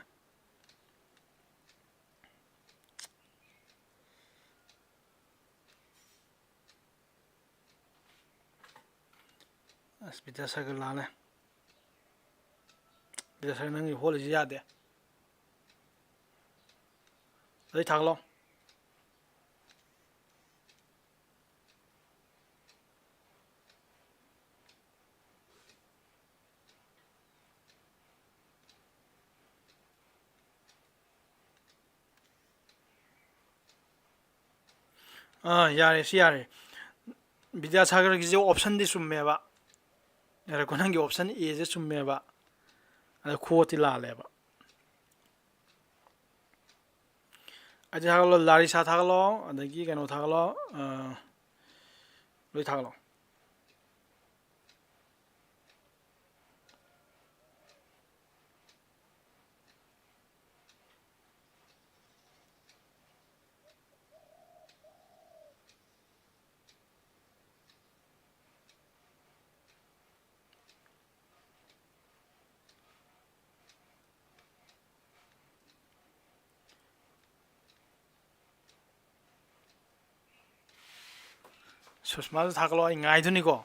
ꯑꯁ, ꯕꯤꯗ꯭ꯌꯥꯁꯥꯒꯔ ꯂꯥꯜꯂꯦ꯫ ꯕꯤꯗ꯭ꯌꯥꯁꯥꯒꯔ, ꯅꯪꯒꯤ ꯍꯣꯠꯂꯤꯁꯤ ꯌꯥꯗꯦ꯫ ꯑꯗꯩ ꯊꯥꯒꯠꯂꯣ꯫ ꯑꯥ, ꯌꯥꯔꯦ, ꯁꯤ ꯌꯥꯔꯦ꯫ ꯕꯤꯗ꯭ꯌꯥꯁꯥꯒꯔꯒꯤꯁꯦ option ꯗꯤ ꯆꯨꯝꯃꯦꯕ꯫ ꯌꯥꯔꯦꯀꯣ, ꯅꯪꯒꯤ option A ꯁꯦ ꯆꯨꯝꯃꯦꯕ꯫ ꯑꯗ ꯈꯨꯍꯣꯠꯇꯤ ꯂꯥꯜꯂꯦꯕ꯫ ꯑꯗꯨ ꯊꯥꯒꯠꯂꯣ, ꯂꯥꯔꯤꯁꯥ ꯊꯥꯒꯠꯂꯣ, ꯑꯗꯒꯤ ꯀꯩꯅꯣ ꯊꯥꯒꯠꯂꯣ, ꯑꯥ, ꯂꯣꯏ ꯊꯥꯒꯠꯂꯣ꯫ ꯁꯨꯁꯃꯥꯁꯨ ꯊꯥꯒꯠꯂꯣ, ꯑꯩ ꯉꯥꯏꯗꯨꯅꯤꯀꯣ꯫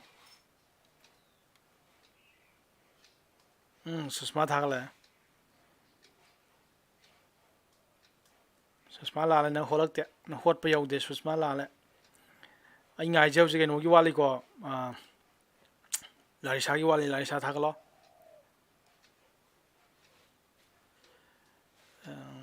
ꯎꯝ, ꯁꯨꯁꯃꯥ ꯊꯥꯒꯠꯂꯛꯑꯦ꯫ ꯁꯨꯁꯃꯥ ꯂꯥꯜꯂꯦ, ꯅꯪ ꯍꯣꯠꯂꯛꯇꯦ, ꯅꯪ ꯍꯣꯠꯄ ꯌꯧꯗꯦ, ꯁꯨꯁꯃꯥ ꯂꯥꯜꯂꯦ꯫ ꯑꯩ ꯉꯥꯏꯖꯩ ꯍꯧꯖꯤꯛ ꯀꯩꯅꯣꯒꯤ ꯋꯥꯠꯂꯤꯀꯣ, ꯑꯥ, ꯂꯥꯔꯤꯁꯥꯒꯤ ꯋꯥꯠꯂꯤ, ꯂꯥꯔꯤꯁꯥ ꯊꯥꯒꯠꯂꯣ꯫ ꯑꯥ,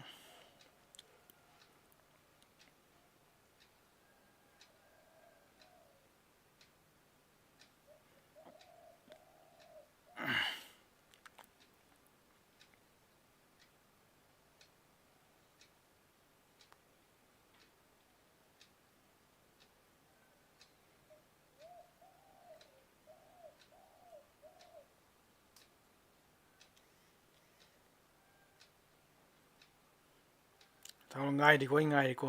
ꯇꯥꯃꯣ ꯉꯥꯏꯔꯤꯀꯣ, ꯑꯩ ꯉꯥꯏꯔꯤꯀꯣ꯫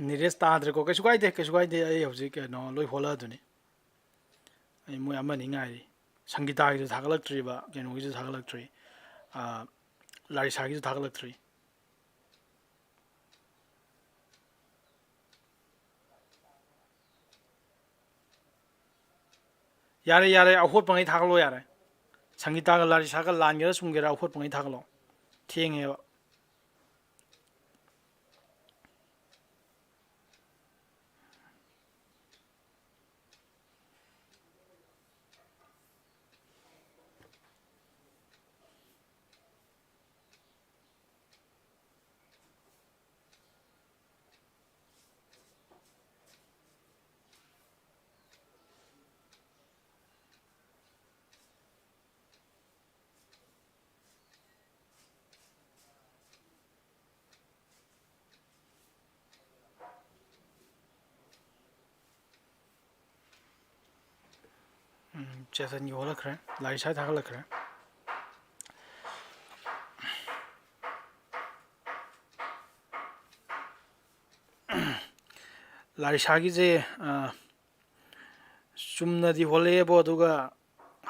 ꯅꯤꯔꯦꯁ ꯇꯥꯗ꯭ꯔꯦꯀꯣ꯫ ꯀꯩꯁꯨ ꯀꯥꯏꯗꯦ, ꯀꯩꯁꯨ ꯀꯥꯏꯗꯦ꯫ ꯑꯩ ꯍꯧꯖꯤꯛ ꯀꯩꯅꯣ ꯂꯣꯏ ꯍꯣꯜꯂꯛꯑꯗꯨꯅꯤ꯫ ꯑꯩ ꯃꯣꯏ ꯑꯃꯅꯤ ꯉꯥꯏꯔꯤ꯫ ꯁꯪꯒꯤꯇꯥꯒꯤꯁꯨ ꯊꯥꯒꯠꯂꯛꯇ꯭ꯔꯤꯕ, ꯀꯩꯅꯣꯒꯤꯁꯨ ꯊꯥꯒꯠꯂꯛꯇ꯭ꯔꯤ, ꯑꯥ, ꯂꯥꯔꯤꯁꯥꯒꯤꯁꯨ ꯊꯥꯒꯠꯂꯛꯇ꯭ꯔꯤ꯫ ꯌꯥꯔꯦ, ꯌꯥꯔꯦ, ꯑꯍꯣꯠꯄꯉꯩ ꯊꯥꯒꯠꯂꯣ ꯌꯥꯔꯦ꯫ ꯁꯪꯒꯤꯇꯥꯒ ꯂꯥꯔꯤꯁꯥꯒ ꯂꯥꯟꯒꯦꯔꯥ ꯆꯨꯝꯒꯦꯔꯥ ꯑꯍꯣꯠꯄꯉꯩ ꯊꯥꯒꯠꯂꯣ꯫ ꯊꯦꯡꯉꯦꯕ꯫ ꯎꯝ, ꯆꯦꯇꯟꯒꯤ ꯑꯣꯜꯂꯛꯈ꯭ꯔꯦ, ꯂꯥꯔꯤꯁꯥ ꯊꯥꯒꯠꯂꯛꯈ꯭ꯔꯦ꯫ ꯂꯥꯔꯤꯁꯥꯒꯤꯁꯦ, ꯑ, ꯆꯨꯝꯅꯗꯤ ꯍꯣꯜꯂꯛꯑꯦꯕꯣ, ꯑꯗꯨꯒ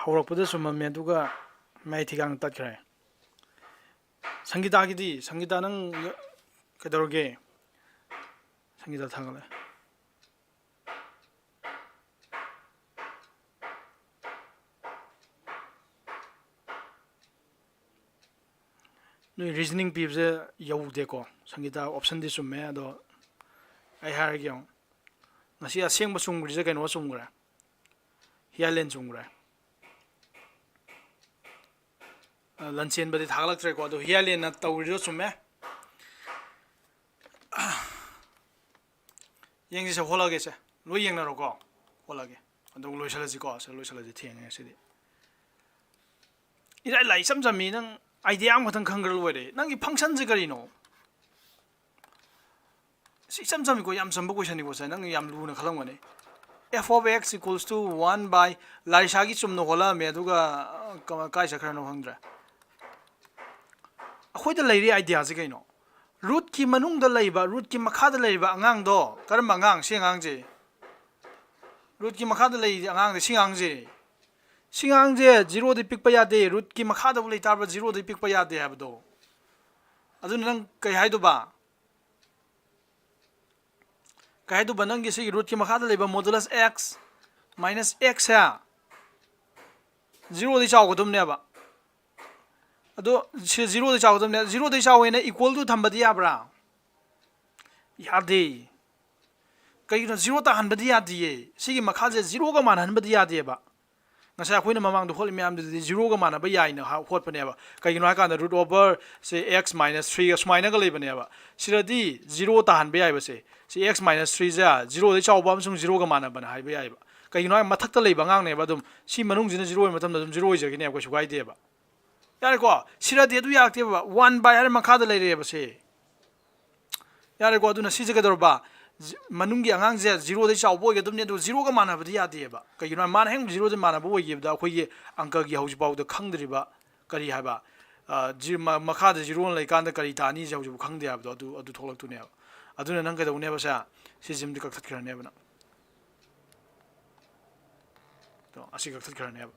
ꯍꯧꯔꯛꯄꯗ ꯆꯨꯝꯃꯝꯃꯦ, ꯑꯗꯨꯒ ꯃꯌꯥꯏ ꯊꯤꯒꯥꯡ ꯇꯠꯈ꯭ꯔꯦ꯫ ꯁꯪꯒꯤꯇꯥꯒꯤꯗꯤ, ꯁꯪꯒꯤꯇꯥ ꯅꯪ ꯀꯩꯗꯧꯔꯒꯦ? ꯁꯪꯒꯤꯇꯥ ꯊꯥꯒꯠꯂꯦ꯫ ꯅꯣꯏ reasoning ꯄꯤꯕꯁꯦ ꯌꯧꯗꯦꯀꯣ꯫ ꯁꯪꯒꯤꯇꯥ, option ꯗꯤ ꯆꯨꯝꯃꯦ, ꯑꯗꯣ ꯑꯩ ꯍꯥꯏꯔꯒꯦ ꯌꯦꯡꯉꯣ꯫ ꯉꯁꯤ ꯑꯁꯦꯡꯕ ꯆꯨꯝꯈ꯭ꯔꯤꯁꯦ ꯀꯩꯅꯣ ꯆꯨꯝꯈ꯭ꯔꯦ, ꯍꯤꯌꯥꯂꯦꯟ ꯆꯨꯝꯈ꯭ꯔꯦ꯫ ꯑ, ꯂꯟꯆꯦꯟꯕꯗꯤ ꯊꯥꯒꯠꯂꯛꯇ꯭ꯔꯦꯀꯣ, ꯑꯗꯣ ꯍꯤꯌꯥꯂꯦꯟꯅ ꯇꯧꯔꯤꯗꯣ ꯆꯨꯝꯃꯦ꯫ ꯌꯦꯡꯁꯤꯁꯦ, ꯍꯣꯠꯂꯒꯦꯁꯦ, ꯂꯣꯏ ꯌꯦꯡꯅꯔꯣꯀꯣ꯫ ꯍꯣꯠꯂꯒꯦ, ꯑꯗꯨꯒ ꯂꯣꯏꯁꯤꯜꯂꯁꯤꯀꯣ꯫ ꯁꯦ, ꯂꯣꯏꯁꯤꯜꯂꯁꯤ, ꯊꯦꯡꯉꯦ ꯉꯁꯤꯗꯤ꯫ ꯏꯔꯥꯏ ꯂꯥꯏ, ꯏꯆꯝ ꯆꯝꯃꯤ, ꯅꯪ idea ꯑꯃꯈꯛꯇꯪ ꯈꯪꯈ꯭ꯔ ꯂꯣꯏꯔꯦ꯫ ꯅꯪꯒꯤ function ꯁꯦ ꯀꯔꯤꯅꯣ? ꯁꯤ ꯏꯆꯝ ꯆꯝꯃꯤꯀꯣ, ꯌꯥꯝ ꯆꯝꯕ question ꯅꯤꯀꯣ ꯁꯦ, ꯅꯪ ꯌꯥꯝ ꯂꯨꯅ ꯈꯜꯂꯝꯒꯅꯤ꯫ F of x equals to one by, ꯂꯥꯔꯤꯁꯥꯒꯤ ꯆꯨꯝꯅ ꯍꯣꯠꯂꯛꯑꯝꯃꯦ, ꯑꯗꯨꯒ, ꯑ, ꯀꯃ-, ꯀꯥꯏ ꯆꯠꯈ꯭ꯔꯅꯣ ꯈꯪꯗ꯭ꯔꯦ꯫ ꯑꯩꯈꯣꯏꯗ ꯂꯩꯔꯤ idea ꯁꯦ ꯀꯩꯅꯣ? Root ꯀꯤ ꯃꯅꯨꯡꯗ ꯂꯩꯕ, root ꯀꯤ ꯃꯈꯥꯗ ꯂꯩꯔꯤꯕ ꯑꯉꯥꯡꯗꯣ, ꯀꯔꯝꯕ ꯑꯉꯥꯡ? ꯁꯤ ꯑꯉꯥꯡꯁꯦ꯫ Root ꯀꯤ ꯃꯈꯥꯗ ꯂꯩꯔꯤ ꯑꯉꯥꯡꯁꯦ, ꯁꯤ ꯑꯉꯥꯡꯁꯦ꯫ ꯁꯤ ꯑꯉꯥꯡꯁꯦ zero ꯗꯤ ꯄꯤꯛꯄ ꯌꯥꯗꯦ, root ꯀꯤ ꯃꯈꯥꯗꯕꯨ ꯂꯩꯇꯥꯔꯕ zero ꯗꯤ ꯄꯤꯛꯄ ꯌꯥꯗꯦ ꯍꯥꯏꯕꯗꯣ꯫ ꯑꯗꯨꯅ ꯅꯪ ꯀꯩ ꯍꯥꯏꯗꯨꯕ? ꯀꯩ ꯍꯥꯏꯗꯨꯕ? ꯅꯪꯒꯤ ꯁꯤꯒꯤ root ꯀꯤ ꯃꯈꯥꯗ ꯂꯩꯕ modulus x minus x ꯁꯦ zero ꯗꯩ ꯆꯥꯎꯒꯗꯕꯅꯦꯕ꯫ ꯑꯗꯣ ꯁꯤ zero ꯗꯩ ꯆꯥꯎꯒꯗꯕꯅꯦ꯫ Zero ꯗꯩ ꯆꯥꯎꯋꯦꯅ equal to ꯊꯝꯕꯗꯤ ꯌꯥꯕ꯭ꯔꯥ? ꯌꯥꯗꯦ꯫ ꯀꯩꯒꯤꯅꯣ? Zero ꯇꯥꯍꯟꯕꯗꯤ ꯌꯥꯗꯤꯌꯦ꯫ ꯁꯤꯒꯤ ꯃꯈꯥꯁꯦ zero ꯒ ꯃꯥꯟꯅꯍꯟꯕꯗꯤ ꯌꯥꯗꯦꯕ꯫ ꯉꯁꯥꯏ ꯑꯩꯈꯣꯏꯅ ꯃꯃꯥꯡꯗ ꯍꯣꯠꯂꯤ ꯃꯌꯥꯝꯗꯨꯗꯤ zero ꯒ ꯃꯥꯟꯅꯕ ꯌꯥꯏꯅ ꯍꯥ-, ꯍꯣꯠꯄꯅꯦꯕ꯫ ꯀꯩꯒꯤꯅꯣ ꯍꯥꯏꯀꯥꯟꯗ root over ꯁꯦ x minus three ꯒ ꯁꯨꯃꯥꯏꯅꯒ ꯂꯩꯕꯅꯦꯕ꯫ ꯁꯤꯗꯗꯤ zero ꯇꯥꯍꯟꯕ ꯌꯥꯏꯕ ꯁꯦ꯫ ꯁꯤ x minus three ꯁꯦ zero ꯗꯩ ꯆꯥꯎꯕ ꯑꯃꯁꯨꯡ zero ꯒ ꯃꯥꯟꯅꯕꯅ ꯍꯥꯏꯕ ꯌꯥꯏꯕ꯫ ꯀꯩꯒꯤꯅꯣ ꯍꯥꯏ ꯃꯊꯛꯇ ꯂꯩꯕ ꯑꯉꯥꯡꯅꯦꯕ, ꯑꯗꯨꯝ ꯁꯤ ꯃꯅꯨꯡꯁꯤꯅ zero ꯑꯣꯏꯕ ꯃꯇꯝꯗ ꯑꯗꯨꯝ zero ꯑꯣꯏꯖꯒꯅꯦꯕ, ꯀꯩꯁꯨ ꯀꯥꯏꯗꯦꯕ꯫ ꯌꯥꯔꯦꯀꯣ? ꯁꯤꯗꯗꯤ ꯑꯗꯨ ꯌꯥꯔꯛꯇꯦꯕ꯫ One by ꯍꯥꯏꯔ ꯃꯈꯥꯗ ꯂꯩꯔꯛꯑꯦꯕ ꯁꯦ꯫ ꯌꯥꯔꯦꯀꯣ? ꯑꯗꯨꯅ ꯁꯤꯁꯦ ꯀꯩꯗꯧꯔꯕ? ꯖꯤ-, ꯃꯅꯨꯡꯒꯤ ꯑꯉꯥꯡꯁꯦ zero ꯗꯩ ꯆꯥꯎꯕ ꯑꯣꯏꯒꯗꯕꯅꯤ, ꯑꯗꯨ zero ꯒ ꯃꯥꯟꯅꯕꯗꯤ ꯌꯥꯗꯦꯕ꯫ ꯀꯩꯒꯤꯅꯣ ꯍꯥꯏ ꯃꯥꯅ ꯍꯦꯛ zero ꯗꯩ ꯃꯥꯟꯅꯕ ꯑꯣꯏꯈꯤꯕꯗ ꯑꯩꯈꯣꯏꯒꯤ ꯑꯪꯀꯒꯤ ꯍꯧꯖꯤꯛ ꯐꯥꯎꯗ ꯈꯪꯗ꯭ꯔꯤꯕ ꯀꯔꯤ ꯍꯥꯏꯕ, ꯑ, ꯖꯤ-, ꯃ-, ꯃꯈꯥꯗ zero ꯂꯩꯀꯥꯟꯗ ꯀꯔꯤ ꯇꯥꯅꯤꯁꯦ ꯍꯧꯖꯤꯛ ꯐꯥꯎ ꯈꯪꯗꯦ ꯍꯥꯏꯕꯗꯣ ꯑꯗꯨ, ꯑꯗꯨ ꯊꯣꯛꯂꯛꯇꯣꯏꯅꯦꯕ꯫ ꯑꯗꯨꯅ ꯅꯪ ꯀꯩꯗꯧꯅꯦꯕ ꯁꯦ? ꯁꯤ ꯖꯤꯝꯗꯤ ꯀꯛꯊꯠꯈ꯭ꯔꯅꯦꯕ ꯅꯪ꯫ ꯇꯣ, ꯑꯁꯤ ꯀꯛꯊꯠꯈ꯭ꯔꯅꯦꯕ꯫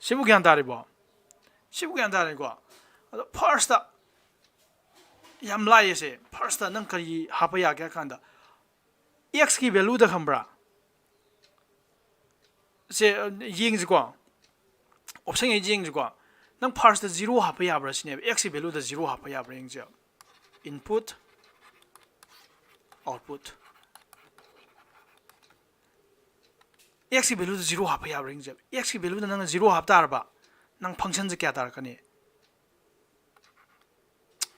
ꯁꯤꯕꯨ ꯒ꯭ꯌꯥꯟ ꯇꯥꯔꯤꯕꯣ? ꯁꯤꯕꯨ ꯒ꯭ꯌꯥꯟ ꯇꯥꯔꯤꯀꯣ? ꯑꯗꯣ first ꯇ ꯌꯥꯝ ꯂꯥꯏꯌꯦ ꯁꯦ꯫ First ꯇ ꯅꯪ ꯀꯔꯤ ꯍꯥꯞꯄ ꯌꯥꯒꯦ ꯍꯥꯏ ꯀꯥꯟꯗ, x ꯀꯤ value ꯗ ꯈꯪꯕ꯭ꯔꯥ? ꯁꯦ, ꯑ, ꯌꯦꯡꯁꯤꯀꯣ꯫ Option ꯈꯩ ꯌꯦꯡꯁꯤꯀꯣ꯫ ꯅꯪ first ꯇ zero ꯍꯥꯞꯄ ꯌꯥꯕ꯭ꯔꯥ ꯁꯤꯅꯦꯕ, x ꯀꯤ value ꯗ zero ꯍꯥꯞꯄ ꯌꯥꯕ꯭ꯔꯥ ꯌꯦꯡꯁꯦ꯫ Input, output, x ꯀꯤ value ꯗ zero ꯍꯥꯞꯄ ꯌꯥꯕ꯭ꯔꯥ ꯌꯦꯡꯁꯦ꯫ X ꯀꯤ value ꯗ ꯅꯪꯅ zero ꯍꯥꯞ ꯇꯥꯔꯕ, ꯅꯪ function ꯁꯦ ꯀꯌꯥ ꯇꯥꯔꯛꯀꯅꯤ?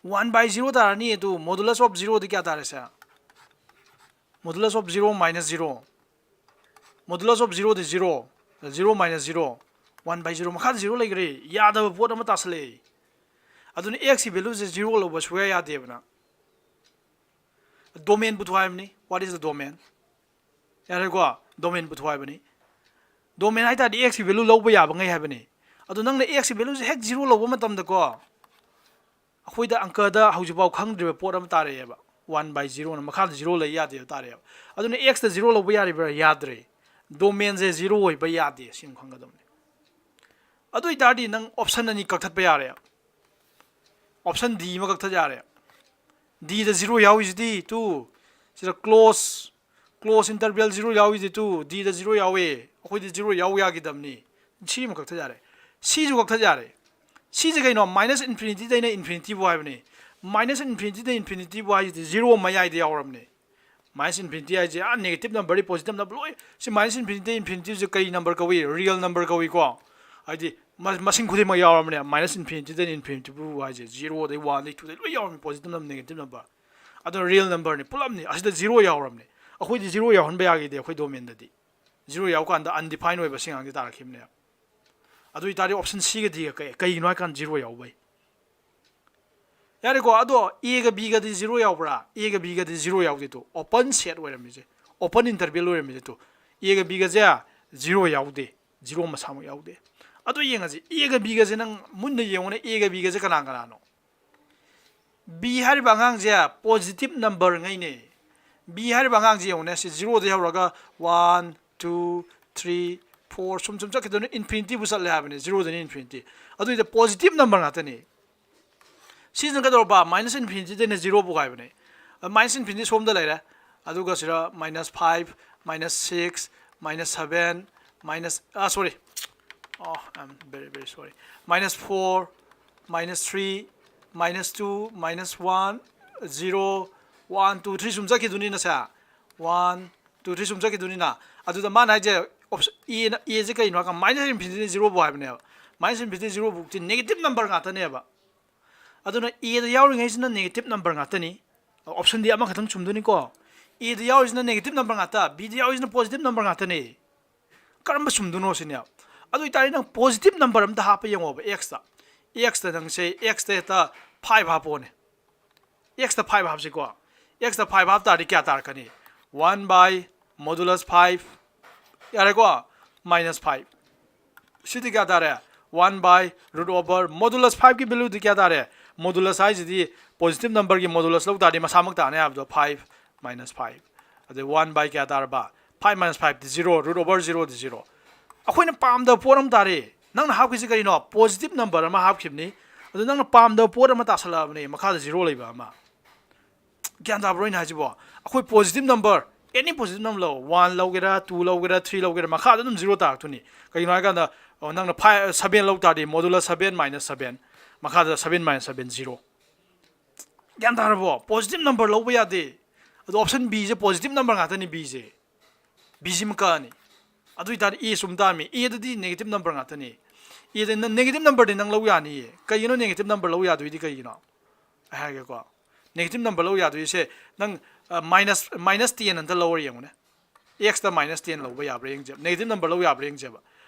One by zero ꯇꯥꯔꯅꯤ꯫ ꯑꯗꯨ modulus of zero ꯗꯤ ꯀꯌꯥ ꯇꯥꯔꯦ ꯁꯦ? Modulus of zero minus zero, modulus of zero D zero, zero minus zero, one by zero, ꯃꯈꯥꯗ zero ꯂꯩꯈ꯭ꯔꯦ꯫ ꯌꯥꯗꯕ ꯄꯣꯠ ꯑꯃ ꯇꯥꯁꯜꯂꯛꯑꯦ꯫ ꯑꯗꯨꯅ x ꯀꯤ value ꯁꯦ zero ꯂꯧꯕ ꯁꯨꯡꯌꯥ ꯌꯥꯗꯦꯕ ꯅꯪ꯫ Domain ꯄꯨꯊꯣꯛ ꯍꯥꯏꯕꯅꯤ꯫ What is the domain? ꯌꯥꯔꯦꯀꯣ, domain ꯄꯨꯊꯣꯛ ꯍꯥꯏꯕꯅꯤ꯫ Domain ꯍꯥꯏ ꯇꯥꯔꯗꯤ x ꯀꯤ value ꯂꯧꯕ ꯌꯥꯕ ꯉꯩ ꯍꯥꯏꯕꯅꯤ꯫ ꯑꯗꯣ ꯅꯪꯅ x ꯀꯤ value ꯁꯦ ꯍꯦꯛ zero ꯂꯧꯕ ꯃꯇꯝꯗꯀꯣ, ꯑꯩꯈꯣꯏꯗ ꯑꯪꯀꯗ ꯍꯧꯖꯤꯛꯐꯥꯎ ꯈꯪꯗ꯭ꯔꯤꯕ ꯄꯣꯠ ꯑꯃ ꯇꯥꯔꯛꯑꯦꯕ꯫ One by zero ꯅ ꯃꯈꯥꯗ zero ꯂꯩ ꯌꯥꯗꯦꯕ ꯇꯥꯔꯛꯑꯦꯕ꯫ ꯑꯗꯨꯅ x ꯇ zero ꯂꯧꯕ ꯌꯥꯔꯤꯕ꯭ꯔꯥ? ꯌꯥꯗ꯭ꯔꯦ꯫ Domain ꯁꯦ zero ꯑꯣꯏꯕ ꯌꯥꯗꯦ, ꯁꯤ ꯑꯃ ꯈꯪꯒꯗꯕꯅꯤ꯫ ꯑꯗꯨ ꯑꯣꯏꯇꯥꯔꯗꯤ ꯅꯪ option ꯑꯅꯤ ꯀꯛꯊꯠꯄ ꯌꯥꯔꯦ꯫ Option D ꯑꯃ ꯀꯛꯊꯠ ꯌꯥꯔꯦ꯫ D ꯗ zero ꯌꯥꯎꯔꯤꯁꯤꯗꯤ ꯇꯨ, ꯁꯤꯗ close, close interval zero ꯌꯥꯎꯔꯤꯁꯤꯗꯤ ꯇꯨ, D ꯗ zero ꯌꯥꯎꯋꯦ, ꯑꯩꯈꯣꯏꯗꯤ zero ꯌꯥꯎ ꯌꯥꯈꯤꯗꯕꯅꯤ꯫ C ꯑꯃ ꯀꯛꯊꯠ ꯌꯥꯔꯦ꯫ C ꯁꯨ ꯀꯛꯊꯠ ꯌꯥꯔꯦ꯫ C ꯁꯦ ꯀꯩꯅꯣ? Minus infinity ꯗꯩꯅ infinity ꯐꯥꯎ ꯍꯥꯏꯕꯅꯤ꯫ Minus infinity ꯗꯩ infinity ꯐꯥꯎ ꯍꯥꯏꯁꯤꯗꯤ zero ꯃꯌꯥꯏꯗ ꯌꯥꯎꯔꯕꯅꯤ꯫ Minus infinity ꯍꯥꯏꯁꯦ ꯑꯥ negative number ꯗꯤ positive number ꯂꯣꯏ, ꯁꯤ minus infinity ꯗꯩ infinity ꯁꯦ ꯀꯩ number ꯀꯧꯏ? Real number ꯀꯧꯏꯀꯣ꯫ ꯍꯥꯏꯗꯤ ꯃ-, ꯃꯁꯤꯡ ꯈꯨꯗꯤꯡꯃꯛ ꯌꯥꯎꯔꯕꯅꯦ꯫ Minus infinity ꯗꯩ infinity ꯐꯥꯎ ꯍꯥꯏꯁꯦ, zero ꯗꯩ, one ꯗꯩ, two ꯗꯩ ꯂꯣꯏ ꯌꯥꯎꯔꯕꯅꯤ, positive number, negative number꯫ ꯑꯗꯣ real number ꯅꯤ, ꯄꯨꯂꯞꯅꯤ꯫ ꯑꯁꯤꯗ zero ꯌꯥꯎꯔꯕꯅꯤ꯫ ꯑꯩꯈꯣꯏꯗꯤ zero ꯌꯥꯎꯍꯟꯕ ꯌꯥꯈꯤꯗꯦ ꯑꯩꯈꯣꯏ domain ꯗꯗꯤ꯫ Zero ꯌꯥꯎ ꯀꯥꯟꯗ undefined ꯑꯣꯏꯕ ꯁꯤ ꯉꯥꯛꯇ ꯇꯥꯔꯛꯈꯤꯕꯅꯦ꯫ ꯑꯗꯨ ꯑꯣꯏꯇꯥꯔꯗꯤ option C ꯒ D ꯒ ꯀꯩ-, ꯀꯩꯒꯤꯅꯣ ꯍꯥꯏ ꯀꯥꯟꯗ zero ꯌꯥꯎꯕꯩ꯫ ꯌꯥꯔꯦꯀꯣ꯫ ꯑꯗꯣ A ꯒ B ꯒꯗꯤ zero ꯌꯥꯎꯕ꯭ꯔꯥ? A ꯒ B ꯒꯗꯤ zero ꯌꯥꯎꯗꯦ ꯇꯨ꯫ Open set ꯑꯣꯏꯔꯝꯃꯤꯁꯦ, open interval ꯑꯣꯏꯔꯝꯃꯤꯁꯦ ꯇꯨ꯫ A ꯒ B ꯒꯁꯦ zero ꯌꯥꯎꯗꯦ, zero ꯃꯁꯥꯃꯛ ꯌꯥꯎꯗꯦ꯫ ꯑꯗꯣ ꯌꯦꯡꯉꯁꯤ, A ꯒ B ꯒꯁꯦ ꯅꯪ ꯃꯨꯟꯅ ꯌꯦꯡꯉꯨꯅꯦ, A ꯒ B ꯒꯁꯦ ꯀꯅꯥ ꯀꯅꯥꯅꯣ? B ꯍꯥꯏꯔꯤꯕ ꯑꯉꯥꯡꯁꯦ positive number ꯉꯩꯅꯦ꯫ B ꯍꯥꯏꯔꯤꯕ ꯑꯉꯥꯡꯁꯦ ꯌꯦꯡꯉꯨꯅꯦ, ꯁꯤ zero ꯗꯒꯤ ꯍꯧꯔꯒ one, two, three, four ꯁꯨꯝ ꯁꯨꯝ ꯆꯠꯈꯤꯗꯣꯏꯅꯦ, infinity ꯕꯨ ꯆꯠꯂꯦ ꯍꯥꯏꯕꯅꯦ, zero ꯗꯩꯅ infinity꯫ ꯑꯗꯨꯏꯗꯤ positive number ꯉꯥꯛꯇꯅꯤ꯫ ꯁꯤꯁꯤꯅ ꯀꯩꯗꯧꯔꯕ? Minus infinity ꯗꯩꯅ zero ꯐꯥꯎ ꯍꯥꯏꯕꯅꯦ꯫ ꯑ, minus infinity ꯁꯣꯝꯗ ꯂꯩꯔꯦ꯫ ꯑꯗꯨꯒ ꯁꯤꯗ minus five, minus six, minus seven, minus, ꯑ, sorry, Oh, I'm very, very sorry. Minus four, minus three, minus two, minus one, zero, one, two, three ꯁꯨꯝ ꯆꯠꯈꯤꯗꯣꯏꯅꯤꯅ ꯁꯦ. One, two, three ꯁꯨꯝ ꯆꯠꯈꯤꯗꯣꯏꯅꯤꯅ. ꯑꯗꯨꯗ ꯃꯥꯅ ꯍꯥꯏꯁꯦ, option A ꯅ, A ꯁꯦ ꯀꯩꯅꯣ ꯍꯥꯏꯀꯥꯟꯗ minus infinity ꯗꯒꯤ zero ꯐꯥꯎ ꯍꯥꯏꯕꯅꯦꯕ. Minus infinity ꯗꯒꯤ zero ꯐꯥꯎꯇꯤ negative number ꯉꯥꯛꯇꯅꯦꯕ. ꯑꯗꯨꯅ A ꯗ ꯌꯥꯎꯔꯤꯉꯩꯁꯤꯅ negative number ꯉꯥꯛꯇꯅꯤ. Option D ꯑꯃꯈꯛꯇꯪ ꯆꯨꯝꯗꯣꯏꯅꯤꯀꯣ. A ꯗ ꯌꯥꯎꯔꯤꯁꯤꯅ negative number ꯉꯥꯛꯇ, B ꯗ ꯌꯥꯎꯔꯤꯁꯤꯅ positive number ꯉꯥꯛꯇꯅꯤ. ꯀꯔꯝꯕ ꯆꯨꯝꯗꯣꯏꯅꯣ ꯁꯤꯅꯦ꯫ ꯑꯗꯨ ꯑꯣꯏꯇꯥꯔꯗꯤ ꯅꯪ positive number ꯑꯝꯇ ꯍꯥꯞꯄ ꯌꯦꯡꯉꯣꯕ, x ꯇ꯫ X ꯇ ꯅꯪꯁꯦ, x ꯇ ꯍꯦꯛꯇ five ꯍꯥꯞꯄꯣꯅꯦ꯫ X ꯇ five ꯍꯥꯞꯁꯤꯀꯣ꯫ X ꯇ five ꯍꯥꯞ ꯇꯥꯔꯗꯤ ꯀꯌꯥ ꯇꯥꯔꯛꯀꯅꯤ? One by modulus five, ꯌꯥꯔꯦꯀꯣ? Minus five꯫ ꯁꯤꯗꯤ ꯀꯌꯥ ꯇꯥꯔꯦ? One by root over modulus five ꯀꯤ value ꯗꯤ ꯀꯌꯥ ꯇꯥꯔꯦ? Modulus ꯍꯥꯏꯁꯤꯗꯤ positive number ꯒꯤ modulus ꯂꯧ ꯇꯥꯔꯗꯤ ꯃꯁꯥꯃꯛ ꯇꯥꯅꯤ ꯍꯥꯏꯕꯗꯣ, five minus five꯫ ꯑꯗꯩ one by ꯀꯌꯥ ꯇꯥꯔꯕ? Five minus five ꯗꯤ zero, root over zero ꯗꯤ zero꯫ ꯑꯩꯈꯣꯏꯅ ꯄꯥꯝꯗꯕ ꯄꯣꯠ ꯑꯃ ꯇꯥꯔꯦ꯫ ꯅꯪꯅ ꯍꯥꯞꯈꯤꯁꯤ ꯀꯔꯤꯅꯣ? Positive number ꯑꯃ ꯍꯥꯞꯈꯤꯕꯅꯤ꯫ ꯑꯗꯨ ꯅꯪꯅ ꯄꯥꯝꯗꯕ ꯄꯣꯠ ꯑꯃ ꯇꯥꯁꯜꯂꯛꯑꯕꯅꯤ, ꯃꯈꯥꯗ zero ꯂꯩꯕ ꯑꯃ꯫ ꯒ꯭ꯌꯥꯟ ꯇꯥꯕ꯭ꯔꯣ ꯑꯩꯅ ꯍꯥꯏꯁꯤꯕꯣ? ꯑꯩꯈꯣꯏ positive number, any positive number ꯂꯧ, one ꯂꯧꯒꯦꯔꯥ, two ꯂꯧꯒꯦꯔꯥ, three ꯂꯧꯒꯦꯔꯥ, ꯃꯈꯥꯗ ꯑꯗꯨꯝ zero ꯇꯥꯔꯛꯇꯣꯏꯅꯤ꯫ ꯀꯩꯒꯤꯅꯣ ꯍꯥꯏꯀꯥꯟꯗ, ꯑꯣ, ꯅꯪꯅ five, seven ꯂꯧ ꯇꯥꯔꯗꯤ modulus seven minus seven, ꯃꯈꯥꯗ seven minus seven, zero꯫ ꯒ꯭ꯌꯥꯟ ꯇꯥꯔꯕꯣ? Positive number ꯂꯧꯕ ꯌꯥꯗꯦ꯫ ꯑꯗꯣ option B ꯁꯦ positive number ꯉꯥꯛꯇꯅꯤ, B ꯁꯦ꯫ B ꯁꯤꯃ ꯀꯛꯑꯅꯤ꯫ ꯑꯗꯨ ꯑꯣꯏꯇꯥꯔꯗꯤ A ꯆꯨꯝ ꯇꯥꯔꯝꯃꯤ꯫ A ꯗꯗꯤ negative number ꯉꯥꯛꯇꯅꯤ꯫ A ꯗ ꯅꯪ negative number ꯗꯤ ꯅꯪ ꯂꯧ ꯌꯥꯅꯤꯌꯦ꯫ ꯀꯩꯒꯤꯅꯣ negative number ꯂꯧ ꯌꯥꯗꯣꯏꯗꯤ ꯀꯩꯒꯤꯅꯣ? ꯑꯩ ꯍꯥꯏꯒꯦꯀꯣ꯫ Negative number ꯂꯧ ꯌꯥꯗꯣꯏꯁꯦ ꯅꯪ, ꯑ, minus, minus ten ꯑꯝꯇ ꯂꯧꯔ ꯌꯦꯡꯉꯨꯅꯦ꯫ X ꯇ minus ten ꯂꯧꯕ ꯌꯥꯕ꯭ꯔꯥ ꯌꯦꯡꯁꯦꯕ꯫ Negative number ꯂꯧ ꯌꯥꯕ꯭ꯔꯥ ꯌꯦꯡꯁꯦꯕ꯫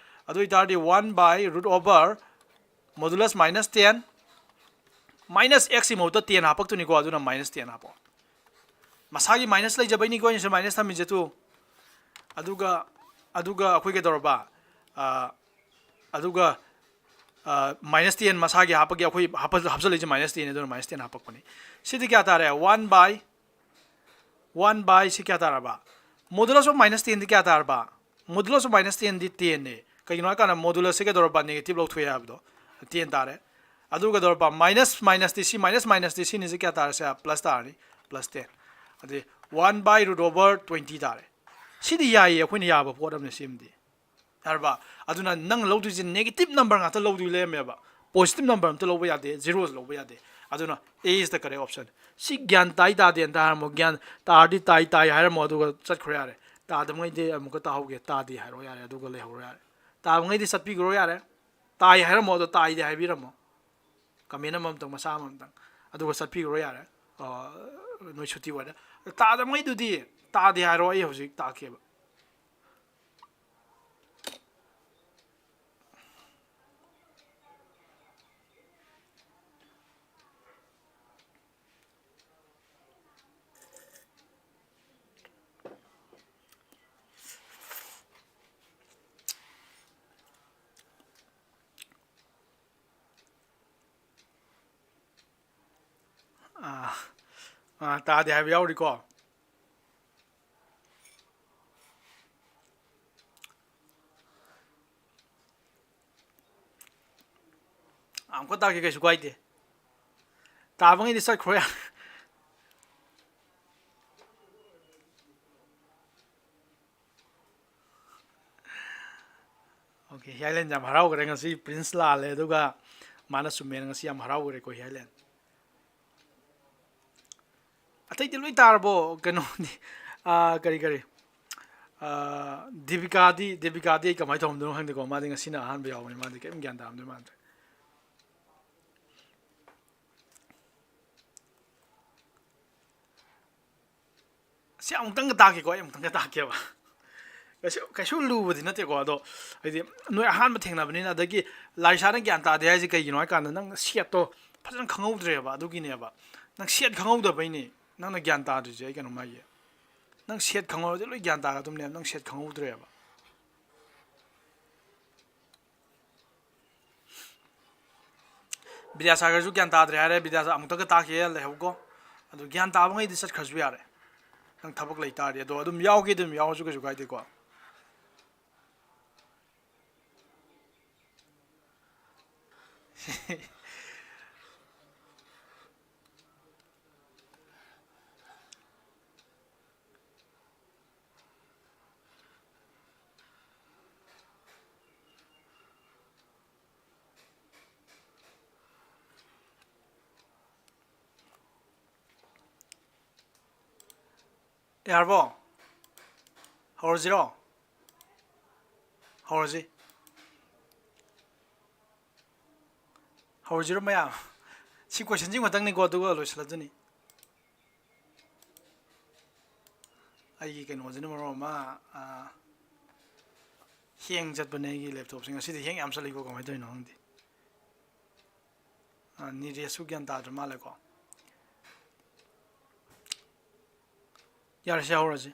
ꯑꯗꯨ ꯑꯣꯏꯇꯥꯔꯗꯤ one by root over modulus minus ten, minus x ꯀꯤ ꯃꯍꯨꯠꯇ ten ꯍꯥꯞꯄꯛꯇꯣꯏꯅꯤꯀꯣ, ꯑꯗꯨꯅ minus ten ꯍꯥꯞꯄꯣ꯫ ꯃꯁꯥꯒꯤ minus ꯂꯩꯖꯕꯩꯅꯤꯀꯣ ꯑꯩꯅꯁꯨ minus ꯊꯝꯃꯤꯁꯦ ꯇꯨ꯫ ꯑꯗꯨꯒ, ꯑꯗꯨꯒ ꯑꯩꯈꯣꯏ ꯀꯩꯗꯧꯔꯕ? ꯑ, ꯑꯗꯨꯒ, ꯑ, minus ten ꯃꯁꯥꯒꯤ ꯍꯥꯞꯄꯒꯤ ꯑꯩꯈꯣꯏ ꯍꯥꯞꯄ-, ꯍꯥꯞꯆꯜꯂꯛꯏꯁꯦ minus ten ꯅꯤ, ꯑꯗꯨꯅ minus ten ꯍꯥꯞꯄꯛꯄꯅꯤ꯫ ꯁꯤꯗꯤ ꯀꯌꯥ ꯇꯥꯔꯦ? One by, one by ꯁꯤ ꯀꯌꯥ ꯇꯥꯔꯕ? Modulus of minus ten ꯗꯤ ꯀꯌꯥ ꯇꯥꯔꯕ? Modulus of minus ten D ten ꯅꯤ꯫ ꯀꯩꯒꯤꯅꯣ ꯍꯥꯏꯀꯥꯟꯗ modulus ꯁꯦ ꯀꯩꯗꯧꯔꯕ? Negative ꯂꯧꯊꯣꯛꯑꯦ ꯍꯥꯏꯕꯗꯣ꯫ Ten ꯇꯥꯔꯦ꯫ ꯑꯗꯨ ꯀꯩꯗꯧꯔꯕ? Minus minus ꯗꯤ ꯁꯤ, minus minus ꯗꯤ ꯁꯤꯅꯤ, ꯁꯤ ꯀꯌꯥ ꯇꯥꯔꯦ? ꯁꯦ plus ꯇꯥꯔꯅꯤ, plus ten꯫ ꯑꯗꯨꯗꯤ one by root over twenty ꯇꯥꯔꯦ꯫ ꯁꯤꯗꯤ ꯌꯥꯏꯌꯦ, ꯑꯩꯈꯣꯏꯅ ꯌꯥꯕ ꯄꯣꯠ ꯑꯃꯅꯤ ꯁꯤꯃꯗꯤ꯫ ꯌꯥꯔꯕ? ꯑꯗꯨꯅ ꯅꯪ ꯂꯧꯗꯣꯏꯁꯦ negative number ꯉꯥꯛꯇ ꯂꯧꯗꯣꯏ ꯂꯩꯔꯝꯃꯦꯕ꯫ Positive number ꯑꯝꯇ ꯂꯧꯕ ꯌꯥꯗꯦ, zero ꯂꯧꯕ ꯌꯥꯗꯦ꯫ ꯑꯗꯨꯅ A is the correct option꯫ ꯁꯤ ꯒ꯭ꯌꯥꯟ ꯇꯥꯏ ꯇꯥꯗꯦ ꯑꯝꯇ ꯍꯥꯏꯔꯝꯃꯣ꯫ ꯒ꯭ꯌꯥꯟ ꯇꯥꯔꯗꯤ ꯇꯥꯏ ꯇꯥꯏ ꯍꯥꯏꯔꯝꯃꯣ, ꯑꯗꯨꯒ ꯆꯠꯈ꯭ꯔꯣ ꯌꯥꯔꯦ꯫ ꯇꯥꯗꯕꯉꯩꯗꯤ ꯑꯃꯨꯛꯀ ꯇꯥꯍꯧꯒꯦ, ꯇꯥꯗꯦ ꯍꯥꯏꯔꯣ ꯌꯥꯔꯦ, ꯑꯗꯨꯒ ꯂꯩꯍꯧꯔꯣ ꯌꯥꯔꯦ꯫ ꯇꯥꯕꯉꯩꯗꯤ ꯆꯠꯄꯤꯈ꯭ꯔꯣ ꯌꯥꯔꯦ꯫ ꯇꯥꯏ ꯍꯥꯏꯔꯝꯃꯣ, ꯑꯗꯣ ꯇꯥꯏꯗꯤ ꯍꯥꯏꯕꯤꯔꯝꯃꯣ꯫ Comment ꯑꯃꯃꯝꯇꯪ, ꯃꯆꯥ ꯑꯃꯃꯝꯇꯪ, ꯑꯗꯨꯒ ꯆꯠꯄꯤꯈ꯭ꯔꯣ ꯌꯥꯔꯦ꯫ ꯑ, ꯅꯣꯏ ꯁꯨꯇꯤ ꯑꯣꯏꯔꯦ꯫ ꯇꯥꯗꯕꯉꯩꯗꯨꯗꯤ ꯇꯥꯗꯦ ꯍꯥꯏꯔꯣ, ꯑꯩ ꯍꯧꯖꯤꯛ ꯇꯥꯛꯀꯦꯕ꯫ ꯑꯥ, ꯑꯥ, ꯇꯥꯗꯦ ꯍꯥꯏꯕ ꯌꯥꯎꯔꯤꯀꯣ꯫ ꯑꯃꯨꯛꯀ ꯇꯥꯛꯀꯦ, ꯀꯩꯁꯨ ꯀꯥꯏꯗꯦ꯫ ꯇꯥꯕꯉꯩꯗꯤ ꯆꯠꯈ꯭ꯔꯣ ꯌꯥꯔꯦ꯫ Okay, ꯍꯤꯌꯥꯏꯂꯦꯟ ꯌꯥꯝ ꯍꯔꯥꯎꯈ꯭ꯔꯦ ꯉꯁꯤ꯫ Prince ꯂꯥꯜꯂꯦ, ꯑꯗꯨꯒ ꯃꯥꯅ ꯆꯨꯝꯃꯦꯅ ꯉꯁꯤ ꯌꯥꯝ ꯍꯔꯥꯎꯈ꯭ꯔꯦꯀꯣ ꯍꯤꯌꯥꯏꯂꯦꯟ꯫ ꯑꯇꯩꯗꯤ ꯂꯣꯏ ꯇꯥꯔꯕꯣ? ꯀꯩꯅꯣꯗꯤ, ꯑꯥ, ꯀꯔꯤ, ꯀꯔꯤ? ꯑꯥ, ꯗꯦꯕꯤꯀꯥꯗꯤ, ꯗꯦꯕꯤꯀꯥꯗꯤ ꯑꯩ ꯀꯃꯥꯏꯅ ꯇꯧꯔꯝꯗꯣꯏꯅꯣ ꯈꯪꯗꯦꯀꯣ꯫ ꯃꯥꯗꯤ ꯉꯁꯤꯅ ꯑꯍꯥꯟꯕ ꯌꯥꯎꯕꯅꯤ, ꯃꯥꯗꯤ ꯀꯔꯤꯝ ꯒ꯭ꯌꯥꯟ ꯇꯥꯔꯝꯗꯣꯏ ꯃꯥꯟꯗ꯭ꯔꯦ꯫ ꯁꯤ ꯑꯃꯨꯛꯇꯪꯒ ꯇꯥꯛꯀꯦꯀꯣ, ꯑꯩ ꯑꯃꯨꯛꯇꯪꯒ ꯇꯥꯛꯀꯦꯕ꯫ ꯀꯩꯁꯨ, ꯀꯩꯁꯨ ꯂꯨꯕꯗꯤ ꯅꯠꯇꯦꯀꯣ, ꯑꯗꯣ ꯍꯥꯏꯗꯤ ꯅꯣꯏ ꯑꯍꯥꯟꯕ ꯊꯦꯡꯅꯕꯅꯤꯅ꯫ ꯑꯗꯒꯤ ꯂꯥꯔꯤꯁꯥꯅ ꯒ꯭ꯌꯥꯟ ꯇꯥꯗꯦ ꯍꯥꯏꯁꯦ ꯀꯩꯒꯤꯅꯣ ꯍꯥꯏ ꯀꯥꯟꯗ, ꯅꯪ ꯁꯦꯠꯇꯣ ꯐꯖꯅ ꯈꯪꯍꯧꯗ꯭ꯔꯦꯕ, ꯑꯗꯨꯒꯤꯅꯦꯕ꯫ ꯅꯪ ꯁꯦꯠ ꯈꯪꯍꯧꯗꯕꯩꯅꯦ ꯅꯪꯅ ꯒ꯭ꯌꯥꯟ ꯇꯥꯗ꯭ꯔꯤꯁꯦ꯫ ꯑꯩ ꯀꯩꯅꯣꯝ ꯍꯥꯏꯒꯦ, ꯅꯪ ꯁꯦꯠ ꯈꯪꯍꯧꯔꯗꯤ ꯂꯣꯏ ꯒ꯭ꯌꯥꯟ ꯇꯥꯒꯗꯕꯅꯦꯕ, ꯅꯪ ꯁꯦꯠ ꯈꯪꯍꯧꯗ꯭ꯔꯦꯕ꯫ ꯕꯤꯗ꯭ꯌꯥꯁꯥꯒꯔꯁꯨ ꯒ꯭ꯌꯥꯟ ꯇꯥꯗ꯭ꯔꯦ ꯍꯥꯏꯔꯦ꯫ ꯕꯤꯗ꯭ꯌꯥꯁꯥ ꯑꯃꯨꯛꯇꯒ ꯇꯥꯛꯈꯤꯒꯦ, ꯂꯩꯍꯧꯀꯣ꯫ ꯑꯗꯨ ꯒ꯭ꯌꯥꯟ ꯇꯥꯕꯉꯩꯗꯤ ꯆꯠꯈ꯭ꯔꯁꯨ ꯌꯥꯔꯦ꯫ ꯅꯪ ꯊꯕꯛ ꯂꯩꯇꯥꯔꯗꯤ꯫ ꯑꯗꯣ ꯑꯗꯨꯝ ꯌꯥꯎꯒꯦꯗꯤ ꯑꯗꯨꯝ ꯌꯥꯎꯔꯁꯨ ꯀꯩꯁꯨ ꯀꯥꯏꯗꯦꯀꯣ꯫ ꯌꯥꯔꯕꯣ? ꯍꯧꯔꯁꯤꯔꯣ? ꯍꯧꯔꯁꯤ꯫ ꯍꯧꯔꯁꯤꯔꯣ ꯃꯌꯥꯝ? ꯁꯤ ꯀꯣꯏꯁꯟꯁꯤ ꯈꯛꯇꯪꯅꯤꯀꯣ, ꯑꯗꯨꯒ ꯂꯣꯏꯁꯤꯜꯂꯗꯨꯅꯤ꯫ ꯑꯩꯒꯤ ꯀꯩꯅꯣꯁꯤꯅ ꯃꯔꯣꯟ ꯑꯃ, ꯑꯥ, ꯍꯦꯡ ꯆꯠꯄꯅꯦ ꯑꯩꯒꯤ ꯂꯦꯞꯇꯣꯞꯁꯦ꯫ ꯉꯁꯤꯗꯤ ꯍꯦꯡ ꯌꯥꯝ ꯆꯠꯂꯤꯀꯣ, ꯀꯃꯥꯏꯅ ꯇꯧꯔꯤꯅꯣ ꯈꯪꯗꯦ꯫ ꯑꯥ, ꯅꯤꯔꯦꯁꯁꯨ ꯒ꯭ꯌꯥꯟ ꯇꯥꯗ꯭ꯔ ꯃꯥꯜꯂꯦꯀꯣ꯫ ꯌꯥꯔꯦꯁꯦ, ꯍꯧꯔꯁꯤ꯫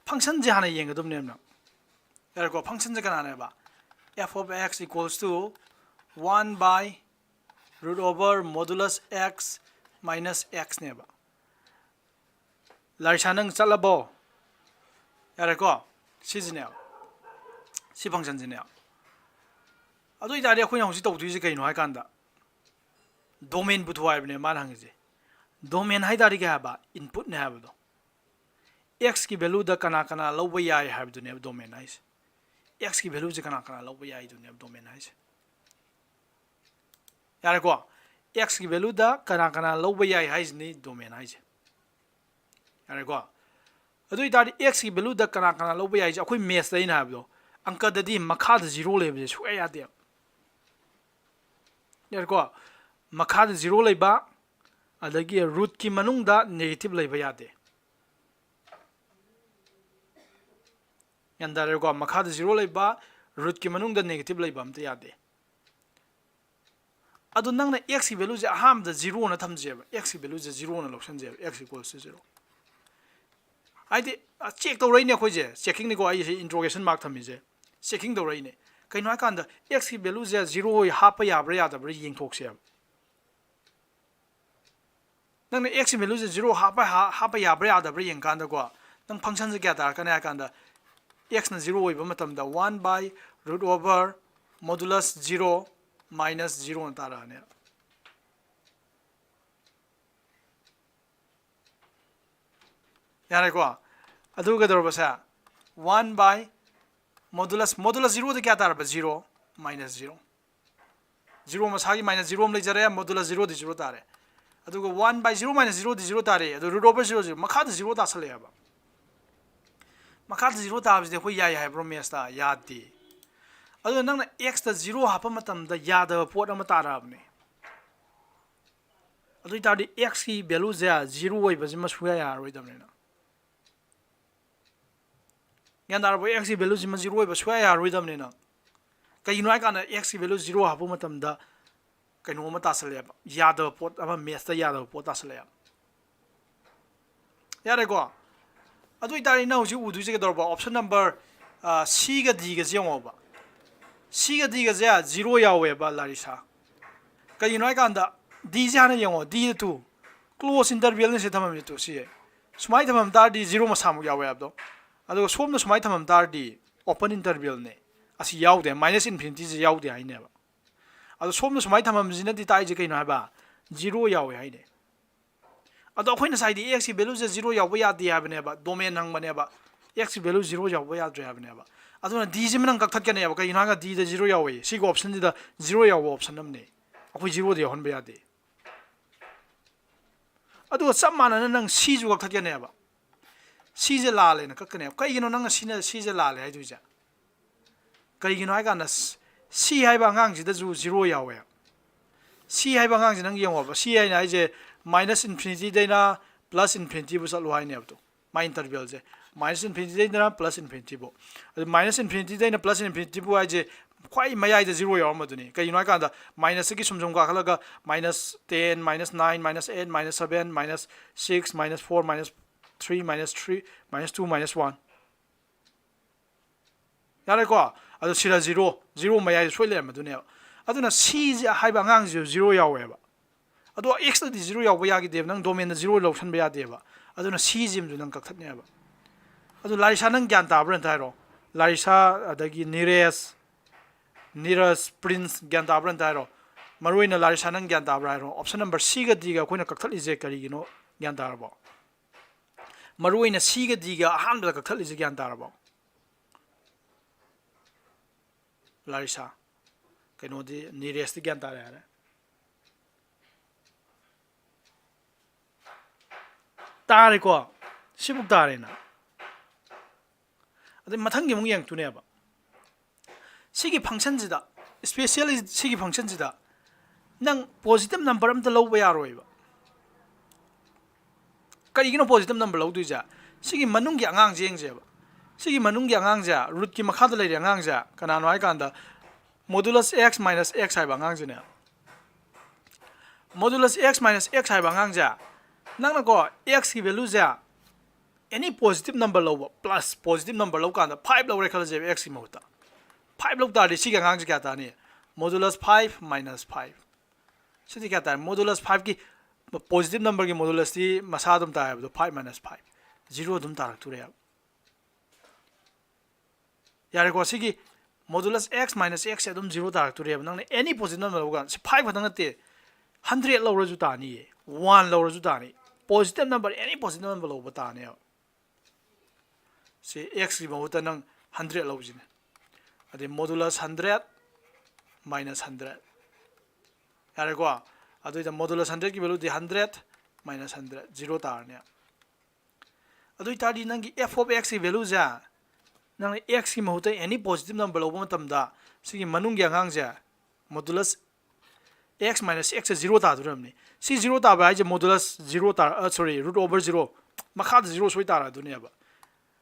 ꯐꯪꯁꯟꯁꯦ ꯍꯥꯟꯅ ꯌꯦꯡꯒꯗꯕꯅꯦꯕ꯫ ꯌꯥꯔꯦꯀꯣ? ꯐꯪꯁꯟꯁꯦ ꯀꯅꯥꯅꯦꯕ? F of x equals to one by root over modulus x minus x ꯅꯦꯕ꯫ ꯂꯥꯔꯤꯁꯥ, ꯅꯪ ꯆꯠꯂꯕꯣ? ꯌꯥꯔꯦꯀꯣ? ꯁꯤꯁꯤꯅꯦꯕ꯫ ꯁꯤ ꯐꯪꯁꯟꯁꯤꯅꯦꯕ꯫ ꯑꯗꯨ ꯑꯣꯏꯇꯥꯔꯗꯤ ꯑꯩꯈꯣꯏꯅ ꯍꯧꯖꯤꯛ ꯇꯧꯗꯣꯏꯁꯦ ꯀꯩꯅꯣ ꯍꯥꯏ ꯀꯥꯟꯗ, ꯗꯣꯃꯦꯟ ꯄꯨꯊꯣꯛ ꯍꯥꯏꯕꯅꯦ ꯃꯥꯅ ꯍꯪꯉꯤꯁꯦ꯫ ꯗꯣꯃꯦꯟ ꯍꯥꯏ ꯇꯥꯔꯗꯤ ꯀꯩ ꯍꯥꯏꯕ? ꯏꯟꯄꯨꯠꯅꯦ ꯍꯥꯏꯕꯗꯣ꯫ ꯑꯦꯛꯁꯀꯤ ꯚꯦꯂꯨꯗ ꯀꯅꯥ ꯀꯅꯥ ꯂꯧꯕ ꯌꯥꯏ ꯍꯥꯏꯕꯗꯨꯅꯦꯕ ꯗꯣꯃꯦꯟ ꯍꯥꯏꯁꯦ꯫ ꯑꯦꯛꯁꯀꯤ ꯚꯦꯂꯨꯁꯦ ꯀꯅꯥ ꯀꯅꯥ ꯂꯧꯕ ꯌꯥꯏꯗꯨꯅꯦꯕ ꯗꯣꯃꯦꯟ ꯍꯥꯏꯁꯦ꯫ ꯌꯥꯔꯦꯀꯣ? ꯑꯦꯛꯁꯀꯤ ꯚꯦꯂꯨꯗ ꯀꯅꯥ ꯀꯅꯥ ꯂꯧꯕ ꯌꯥꯏ ꯍꯥꯏꯁꯤꯅꯤ ꯗꯣꯃꯦꯟ ꯍꯥꯏꯁꯦ꯫ ꯌꯥꯔꯦꯀꯣ? ꯑꯗꯨ ꯑꯣꯏꯇꯥꯔꯗꯤ ꯑꯦꯛꯁꯀꯤ ꯚꯦꯂꯨꯗ ꯀꯅꯥ ꯀꯅꯥ ꯂꯧꯕ ꯌꯥꯏꯁꯦ ꯑꯩꯈꯣꯏ ꯃꯦꯠꯁꯇ ꯑꯩꯅ ꯍꯥꯏꯕꯗꯣ, ꯑꯪꯀꯗꯗꯤ ꯃꯈꯥꯗ ꯖꯤꯔꯣ ꯂꯩꯕꯁꯦ ꯁꯨꯛꯌꯥ ꯌꯥꯗꯦꯕ꯫ ꯌꯥꯔꯦꯀꯣ? ꯃꯈꯥꯗ ꯖꯤꯔꯣ ꯂꯩꯕ, ꯑꯗꯒꯤ ꯔꯨꯠꯀꯤ ꯃꯅꯨꯡꯗ ꯅꯦꯒꯦꯇꯤꯚ ꯂꯩꯕ ꯌꯥꯗꯦ꯫ ꯒ꯭ꯌꯥꯟ ꯇꯥꯔꯦꯀꯣ? ꯃꯈꯥꯗ ꯖꯤꯔꯣ ꯂꯩꯕ, ꯔꯨꯠꯀꯤ ꯃꯅꯨꯡꯗ ꯅꯦꯒꯦꯇꯤꯚ ꯂꯩꯕ ꯑꯝꯇ ꯌꯥꯗꯦ꯫ ꯑꯗꯣ ꯅꯪꯅ ꯑꯦꯛꯁꯀꯤ ꯚꯦꯂꯨꯁꯦ ꯑꯍꯥꯟꯕꯗ ꯖꯤꯔꯣꯅ ꯊꯝꯖꯦꯕ, ꯑꯦꯛꯁꯀꯤ ꯚꯦꯂꯨꯁꯦ ꯖꯤꯔꯣꯅ ꯂꯧꯁꯟꯖꯦꯕ, x equals to zero꯫ ꯍꯥꯏꯗꯤ, ꯆꯦꯛ ꯇꯧꯔꯛꯏꯅꯦ ꯑꯩꯈꯣꯏꯁꯦ, ꯆꯦꯛꯀꯤꯡꯅꯤꯀꯣ ꯑꯩꯁꯦ ꯏꯟꯇ꯭ꯔꯣꯒꯦꯁꯟ ꯃꯥꯔꯛ ꯊꯝꯃꯤꯁꯦ, ꯆꯦꯛꯀꯤꯡ ꯇꯧꯔꯛꯏꯅꯦ꯫ ꯀꯩꯅꯣ ꯍꯥꯏꯀꯥꯟꯗ, ꯑꯦꯛꯁꯀꯤ ꯚꯦꯂꯨꯁꯦ ꯖꯤꯔꯣ ꯍꯥꯞꯄ ꯌꯥꯕ꯭ꯔꯥ ꯌꯥꯗꯕ꯭ꯔꯥ ꯌꯦꯡꯊꯣꯛꯁꯦꯕ꯫ ꯅꯪꯅ ꯑꯦꯛꯁꯀꯤ ꯚꯦꯂꯨꯁꯦ ꯖꯤꯔꯣ ꯍꯥꯞꯄ, ꯍꯥ-, ꯍꯥꯞꯄ ꯌꯥꯕ꯭ꯔꯥ ꯌꯥꯗꯕ꯭ꯔꯥ ꯌꯦꯡꯀꯥꯟꯗꯀꯣ, ꯅꯪ ꯐꯪꯁꯟꯁꯦ ꯀꯌꯥ ꯇꯥꯔꯛꯀꯅꯤ ꯍꯥꯏ ꯀꯥꯟꯗ, ꯑꯦꯛꯁꯅ ꯖꯤꯔꯣ ꯑꯣꯏꯕ ꯃꯇꯝꯗ one by root over modulus zero minus ꯖꯤꯔꯣꯅ ꯇꯥꯔꯛꯑꯅꯦꯕ꯫ ꯌꯥꯔꯦꯀꯣ? ꯑꯗꯨ ꯀꯩꯗꯧꯔꯕꯁꯦ? One by modulus, modulus ꯖꯤꯔꯣꯗ ꯀꯌꯥ ꯇꯥꯔꯕ? Zero, minus zero. ꯖꯤꯔꯣ ꯃꯁꯥꯒꯤ minus ꯖꯤꯔꯣ ꯑꯃ ꯂꯩꯖꯔꯦ, modulus ꯖꯤꯔꯣꯗꯤ ꯖꯤꯔꯣ ꯇꯥꯔꯦ꯫ ꯑꯗꯨꯒ one by zero minus zero D zero ꯇꯥꯔꯦ, ꯑꯗꯨ root over zero zero, ꯃꯈꯥꯗ zero ꯇꯥꯁꯜꯂꯛꯑꯦꯕ꯫ ꯃꯈꯥꯗ zero ꯇꯥꯕꯁꯤꯗꯤ ꯑꯩꯈꯣꯏ ꯌꯥꯏ ꯍꯥꯏꯕ꯭ꯔꯣ mathsꯇ? ꯌꯥꯗꯦ꯫ ꯑꯗꯨꯅ ꯅꯪꯅ x ꯇ zero ꯍꯥꯞꯄ ꯃꯇꯝꯗ ꯌꯥꯗꯕ ꯄꯣꯠ ꯑꯃ ꯇꯥꯔꯛꯑꯕꯅꯦ꯫ ꯑꯗꯨ ꯑꯣꯏꯇꯥꯔꯗꯤ x ꯀꯤ value ꯁꯦ zero ꯑꯣꯏꯕꯁꯤꯃ ꯁꯨꯡꯌꯥ ꯌꯥꯔꯔꯣꯏꯗꯕꯅꯤꯅ꯫ ꯒ꯭ꯌꯥꯟ ꯇꯥꯔꯕꯣ? X ꯀꯤ value ꯁꯤꯃ zero ꯑꯣꯏꯕ ꯁꯨꯡꯌꯥ ꯌꯥꯔꯔꯣꯏꯗꯕꯅꯤꯅ꯫ ꯀꯩꯒꯤꯅꯣ ꯍꯥꯏ ꯀꯥꯟꯗ x ꯀꯤ value zero ꯍꯥꯞꯄ ꯃꯇꯝꯗ ꯀꯩꯅꯣ ꯑꯃ ꯇꯥꯁꯜꯂꯛꯑꯦꯕ, ꯌꯥꯗꯕ ꯄꯣꯠ ꯑꯃ, mathsꯇ ꯌꯥꯗꯕ ꯄꯣꯠ ꯇꯥꯁꯜꯂꯛꯑꯦꯕ꯫ ꯌꯥꯔꯦꯀꯣ? ꯑꯗꯨ ꯑꯣꯏꯇꯥꯔꯗꯤ ꯅꯪ ꯍꯧꯖꯤꯛ ꯎꯗꯣꯏꯁꯦ ꯀꯩꯗꯧꯔꯕ? Option number, ꯑ, C ꯒ D ꯒꯁꯦ ꯌꯦꯡꯉꯣꯕ꯫ C ꯒ D ꯒꯁꯦ zero ꯌꯥꯎꯋꯦꯕ, ꯂꯥꯔꯤꯁꯥ꯫ ꯀꯩꯒꯤꯅꯣ ꯍꯥꯏ ꯀꯥꯟꯗ D ꯁꯦ ꯍꯥꯟꯅ ꯌꯦꯡꯉꯣ, D ꯗ two, close interval ꯅꯦ ꯁꯤ ꯊꯝꯃꯝꯃꯤ two, ꯁꯤ ꯁꯨꯃꯥꯏꯅ ꯊꯝꯃꯝ ꯇꯥꯔꯗꯤ zero ꯃꯁꯥꯃꯛ ꯌꯥꯎꯋꯦ ꯍꯥꯏꯕꯗꯣ꯫ ꯑꯗꯨꯒ ꯁꯣꯝꯗ ꯁꯨꯃꯥꯏꯅ ꯊꯝꯃꯝ ꯇꯥꯔꯗꯤ open interval ꯅꯦ, ꯑꯁꯤ ꯌꯥꯎꯗꯦ, minus infinity ꯁꯦ ꯌꯥꯎꯗꯦ ꯍꯥꯏꯅꯦꯕ꯫ ꯑꯗꯣ ꯁꯣꯝꯗ ꯁꯨꯃꯥꯏꯅ ꯊꯝꯃꯝꯁꯤꯅꯗꯤ ꯇꯥꯛꯏꯁꯦ ꯀꯩꯅꯣ ꯍꯥꯏꯕ? Zero ꯌꯥꯎꯋꯦ ꯍꯥꯏꯅꯦ꯫ ꯑꯗꯣ ꯑꯩꯈꯣꯏꯅ ꯉꯁꯥꯏꯗꯤ x ꯀꯤ value ꯁꯦ zero ꯌꯥꯎꯕ ꯌꯥꯗꯦ ꯍꯥꯏꯕꯅꯦꯕ, domain ꯍꯪꯕꯅꯦꯕ, x ꯀꯤ value zero ꯌꯥꯎꯕ ꯌꯥꯗ꯭ꯔꯦ ꯍꯥꯏꯕꯅꯦꯕ꯫ ꯑꯗꯨꯅ D ꯁꯤꯃ ꯅꯪ ꯀꯛꯊꯠꯀꯅꯦꯕ, ꯀꯩꯒꯤꯅꯣ ꯍꯥꯏꯔꯒ D ꯗ zero ꯌꯥꯎꯋꯦ, ꯁꯤꯒꯤ option ꯁꯤꯗ zero ꯌꯥꯎꯕ option ꯑꯃꯅꯦ, ꯑꯩꯈꯣꯏ zero ꯗ ꯌꯥꯎꯍꯟꯕ ꯌꯥꯗꯦ꯫ ꯑꯗꯨꯒ ꯆꯞ ꯃꯥꯟꯅꯅ ꯅꯪ C ꯁꯨ ꯀꯛꯊꯠꯀꯅꯦꯕ꯫ C ꯁꯦ ꯂꯥꯜꯂꯦꯅ ꯀꯛꯀꯅꯦꯕ꯫ ꯀꯩꯒꯤꯅꯣ ꯅꯪꯅ C ꯅ, C ꯁꯦ ꯂꯥꯜꯂꯦ ꯍꯥꯏꯗꯣꯏꯁꯦ? ꯀꯩꯒꯤꯅꯣ ꯍꯥꯏ ꯀꯥꯟꯗ C ꯍꯥꯏꯕ ꯑꯉꯥꯡꯁꯤꯗꯁꯨ zero ꯌꯥꯎꯋꯦ꯫ C ꯍꯥꯏꯕ ꯑꯉꯥꯡꯁꯤ ꯅꯪ ꯌꯦꯡꯉꯣꯕ꯫ C ꯍꯥꯏꯅ ꯍꯥꯏꯁꯦ minus infinity ꯗꯩꯅ plus infinity ꯕꯨ ꯆꯠꯂꯣ ꯍꯥꯏꯅꯦꯕ꯫ ꯇꯨ, ꯃꯥꯏ interval ꯁꯦ minus infinity ꯗꯩꯅ plus infinity ꯕꯨ꯫ ꯑꯗꯨ minus infinity ꯗꯩꯅ plus infinity ꯕꯨ ꯍꯥꯏꯁꯦ ꯈ꯭ꯋꯥꯏ ꯃꯌꯥꯏꯗ zero ꯌꯥꯎꯔꯝꯕꯗꯨꯅꯤ꯫ ꯀꯩꯒꯤꯅꯣ ꯍꯥꯏ ꯀꯥꯟꯗ minus ꯀꯤ ꯁꯨꯝ ꯁꯨꯝ ꯀꯥꯈꯠꯂꯒ minus ten, minus nine, minus eight, minus seven, minus six, minus four, minus three, minus three, minus two, minus one꯫ ꯌꯥꯔꯦꯀꯣ? ꯑꯗꯣ ꯁꯤꯗ zero, zero ꯃꯌꯥꯏꯗ ꯁꯣꯏ ꯂꯩꯔꯝꯕꯗꯨꯅꯦꯕ꯫ ꯑꯗꯨꯅ C ꯁꯦ ꯍꯥꯏꯕ ꯑꯉꯥꯡꯁꯤꯁꯨ zero ꯌꯥꯎꯋꯦꯕ꯫ ꯑꯗꯣ x ꯇꯗꯤ zero ꯌꯥꯎꯕ ꯌꯥꯈꯤꯗꯦꯕ, ꯅꯪ domain ꯗ zero ꯂꯧꯁꯟꯕ ꯌꯥꯗꯦꯕ꯫ ꯑꯗꯨꯅ C ꯁꯤꯃꯁꯨ ꯅꯪ ꯀꯛꯊꯠꯅꯦꯕ꯫ ꯑꯗꯨ ꯂꯥꯔꯤꯁꯥ ꯅꯪ ꯒ꯭ꯌꯥꯟ ꯇꯥꯕ꯭ꯔꯥ ꯑꯝꯇ ꯍꯥꯏꯔꯣ? ꯂꯥꯔꯤꯁꯥ, ꯑꯗꯒꯤ ꯅꯤꯔꯦꯁ, ꯅꯤꯔꯖ, ꯄ꯭ꯔꯤꯟꯁ, ꯒ꯭ꯌꯥꯟ ꯇꯥꯕ꯭ꯔꯥ ꯑꯝꯇ ꯍꯥꯏꯔꯣ? ꯃꯔꯨ ꯑꯣꯏꯅ ꯂꯥꯔꯤꯁꯥ ꯅꯪ ꯒ꯭ꯌꯥꯟ ꯇꯥꯕ꯭ꯔꯥ ꯍꯥꯏꯔꯣ? Option number C ꯒ D ꯒ ꯑꯩꯈꯣꯏꯅ ꯀꯛꯊꯠꯂꯤꯁꯦ ꯀꯔꯤꯒꯤꯅꯣ ꯒ꯭ꯌꯥꯟ ꯇꯥꯔꯕꯣ? ꯃꯔꯨ ꯑꯣꯏꯅ C ꯒ D ꯒ ꯑꯍꯥꯟꯕꯗ ꯀꯛꯊꯠꯂꯤꯁꯦ ꯒ꯭ꯌꯥꯟ ꯇꯥꯔꯕꯣ? ꯂꯥꯔꯤꯁꯥ, ꯀꯩꯅꯣꯗꯤ, ꯅꯤꯔꯦꯁꯇꯤ ꯒ꯭ꯌꯥꯟ ꯇꯥꯔꯦ ꯍꯥꯏꯔꯦ꯫ ꯇꯥꯔꯦꯀꯣ? ꯁꯤꯕꯨꯛ ꯇꯥꯔꯦꯅ꯫ ꯑꯗꯩ ꯃꯊꯪꯒꯤ ꯑꯃꯨꯛ ꯌꯦꯡꯉꯛꯇꯣꯏꯅꯦꯕ꯫ ꯁꯤꯒꯤ functionꯁꯤꯗ, specially ꯁꯤꯒꯤ functionꯁꯤꯗ ꯅꯪ positive number ꯑꯝꯇ ꯂꯧꯕ ꯌꯥꯔꯣꯏꯕ꯫ ꯀꯔꯤꯒꯤꯅꯣ positive number ꯂꯧꯗꯣꯏꯁꯦ? ꯁꯤꯒꯤ ꯃꯅꯨꯡꯒꯤ ꯑꯉꯥꯡꯁꯦ ꯌꯦꯡꯁꯦꯕ꯫ ꯁꯤꯒꯤ ꯃꯅꯨꯡꯒꯤ ꯑꯉꯥꯡꯁꯦ, rootꯀꯤ ꯃꯈꯥꯗ ꯂꯩꯔꯤ ꯑꯉꯥꯡꯁꯦ ꯀꯅꯥꯅꯣ ꯍꯥꯏ ꯀꯥꯟꯗ, modulus x minus x ꯍꯥꯏꯕ ꯑꯉꯥꯡꯁꯤꯅꯦ꯫ Modulus x minus x ꯍꯥꯏꯕ ꯑꯉꯥꯡꯁꯦ, ꯅꯪꯅꯀꯣ, xꯀꯤ valueꯁꯦ any positive number ꯂꯧꯕ, plus positive number ꯂꯧꯀꯥꯟꯗ five ꯂꯧꯔꯦ ꯈꯜꯂꯁꯦꯕ, xꯀꯤ ꯃꯍꯨꯠꯇ five ꯂꯧ ꯇꯥꯔꯗꯤ ꯁꯤꯒꯤ ꯑꯉꯥꯡꯁꯦ ꯀꯌꯥ ꯇꯥꯅꯤ? Modulus five minus five꯫ ꯁꯤꯗꯤ ꯀꯌꯥ ꯇꯥꯔꯦ? Modulus fiveꯀꯤ positive numberꯒꯤ modulusꯇꯤ ꯃꯁꯥ ꯑꯗꯨꯝ ꯇꯥꯏ ꯍꯥꯏꯕꯗꯣ, five minus five, zero ꯑꯗꯨꯝ ꯇꯥꯔꯛꯇꯣꯔꯦꯕ꯫ ꯌꯥꯔꯦꯀꯣ? ꯁꯤꯒꯤ modulus x minus x ꯁꯦ ꯑꯗꯨꯝ zero ꯇꯥꯔꯛꯇꯣꯔꯦꯕ꯫ ꯅꯪꯅ any positive number ꯂꯧꯕ ꯀꯥꯟꯗ, ꯁꯤ five ꯈꯛꯇꯪ ꯅꯠꯇꯦ, hundred ꯂꯧꯔꯁꯨ ꯇꯥꯅꯤꯌꯦ, one ꯂꯧꯔꯁꯨ ꯇꯥꯅꯤ꯫ Positive number, any positive number ꯂꯧꯕ ꯇꯥꯅꯦꯕ꯫ ꯁꯤ xꯀꯤ ꯃꯍꯨꯠꯇ ꯅꯪ hundred ꯂꯧꯁꯤꯅꯦ꯫ ꯑꯗꯩ modulus hundred minus hundred꯫ ꯌꯥꯔꯦꯀꯣ? ꯑꯗꯨꯏꯗ modulus hundredꯀꯤ valueꯗꯤ hundred minus hundred, zero ꯇꯥꯔꯅꯤ꯫ ꯑꯗꯨ ꯑꯣꯏꯇꯥꯔꯗꯤ ꯅꯪꯒꯤ f of xꯀꯤ valueꯁꯦ, ꯅꯪꯅ xꯀꯤ ꯃꯍꯨꯠꯇ any positive number ꯂꯧꯕ ꯃꯇꯝꯗ, ꯁꯤꯒꯤ ꯃꯅꯨꯡꯒꯤ ꯑꯉꯥꯡꯁꯦ, modulus x minus x ꯁꯦ zero ꯇꯥꯗꯣꯔꯤꯕꯅꯤ꯫ ꯁꯤ zero ꯇꯥꯕ ꯍꯥꯏꯁꯦ modulus zero ꯇꯥ-, ꯑ, sorry, root over zero, ꯃꯈꯥꯗ zero ꯁꯣꯏ ꯇꯥꯔꯛꯑꯗꯣꯏꯅꯦꯕ꯫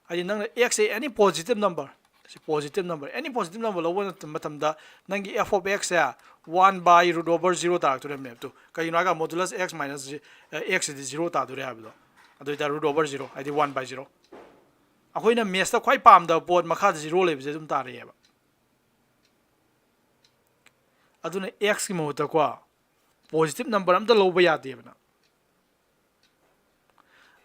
ꯍꯥꯏꯗꯤ ꯅꯪꯅ x ꯁꯦ any positive number, ꯁꯤ positive number, any positive number ꯂꯧꯕ ꯃꯇꯝꯗ ꯅꯪꯒꯤ f of x ꯁꯦ one by root over zero ꯇꯥꯔꯛꯇꯣꯔꯤꯕꯅꯦꯕ꯫ ꯇꯨ, ꯀꯩꯒꯤꯅꯣ ꯍꯥꯏꯔꯒ modulus x minus x ꯁꯤꯗꯤ zero ꯇꯥꯗꯣꯔꯦ ꯍꯥꯏꯕꯗꯣ꯫ ꯑꯗꯨ ꯑꯣꯏꯇꯥꯔꯗꯤ root over zero, ꯍꯥꯏꯗꯤ one by zero꯫ ꯑꯩꯈꯣꯏꯅ mathsꯇ ꯈ꯭ꯋꯥꯏ ꯄꯥꯝꯗꯕ ꯄꯣꯠ ꯃꯈꯥꯗ zero ꯂꯩꯕꯁꯦ ꯑꯗꯨꯝ ꯇꯥꯔꯛꯑꯦꯕ꯫ ꯑꯗꯨꯅ xꯀꯤ ꯃꯍꯨꯠꯇꯀꯣ positive number ꯑꯝꯇ ꯂꯧꯕ ꯌꯥꯗꯦꯕ ꯅꯪ꯫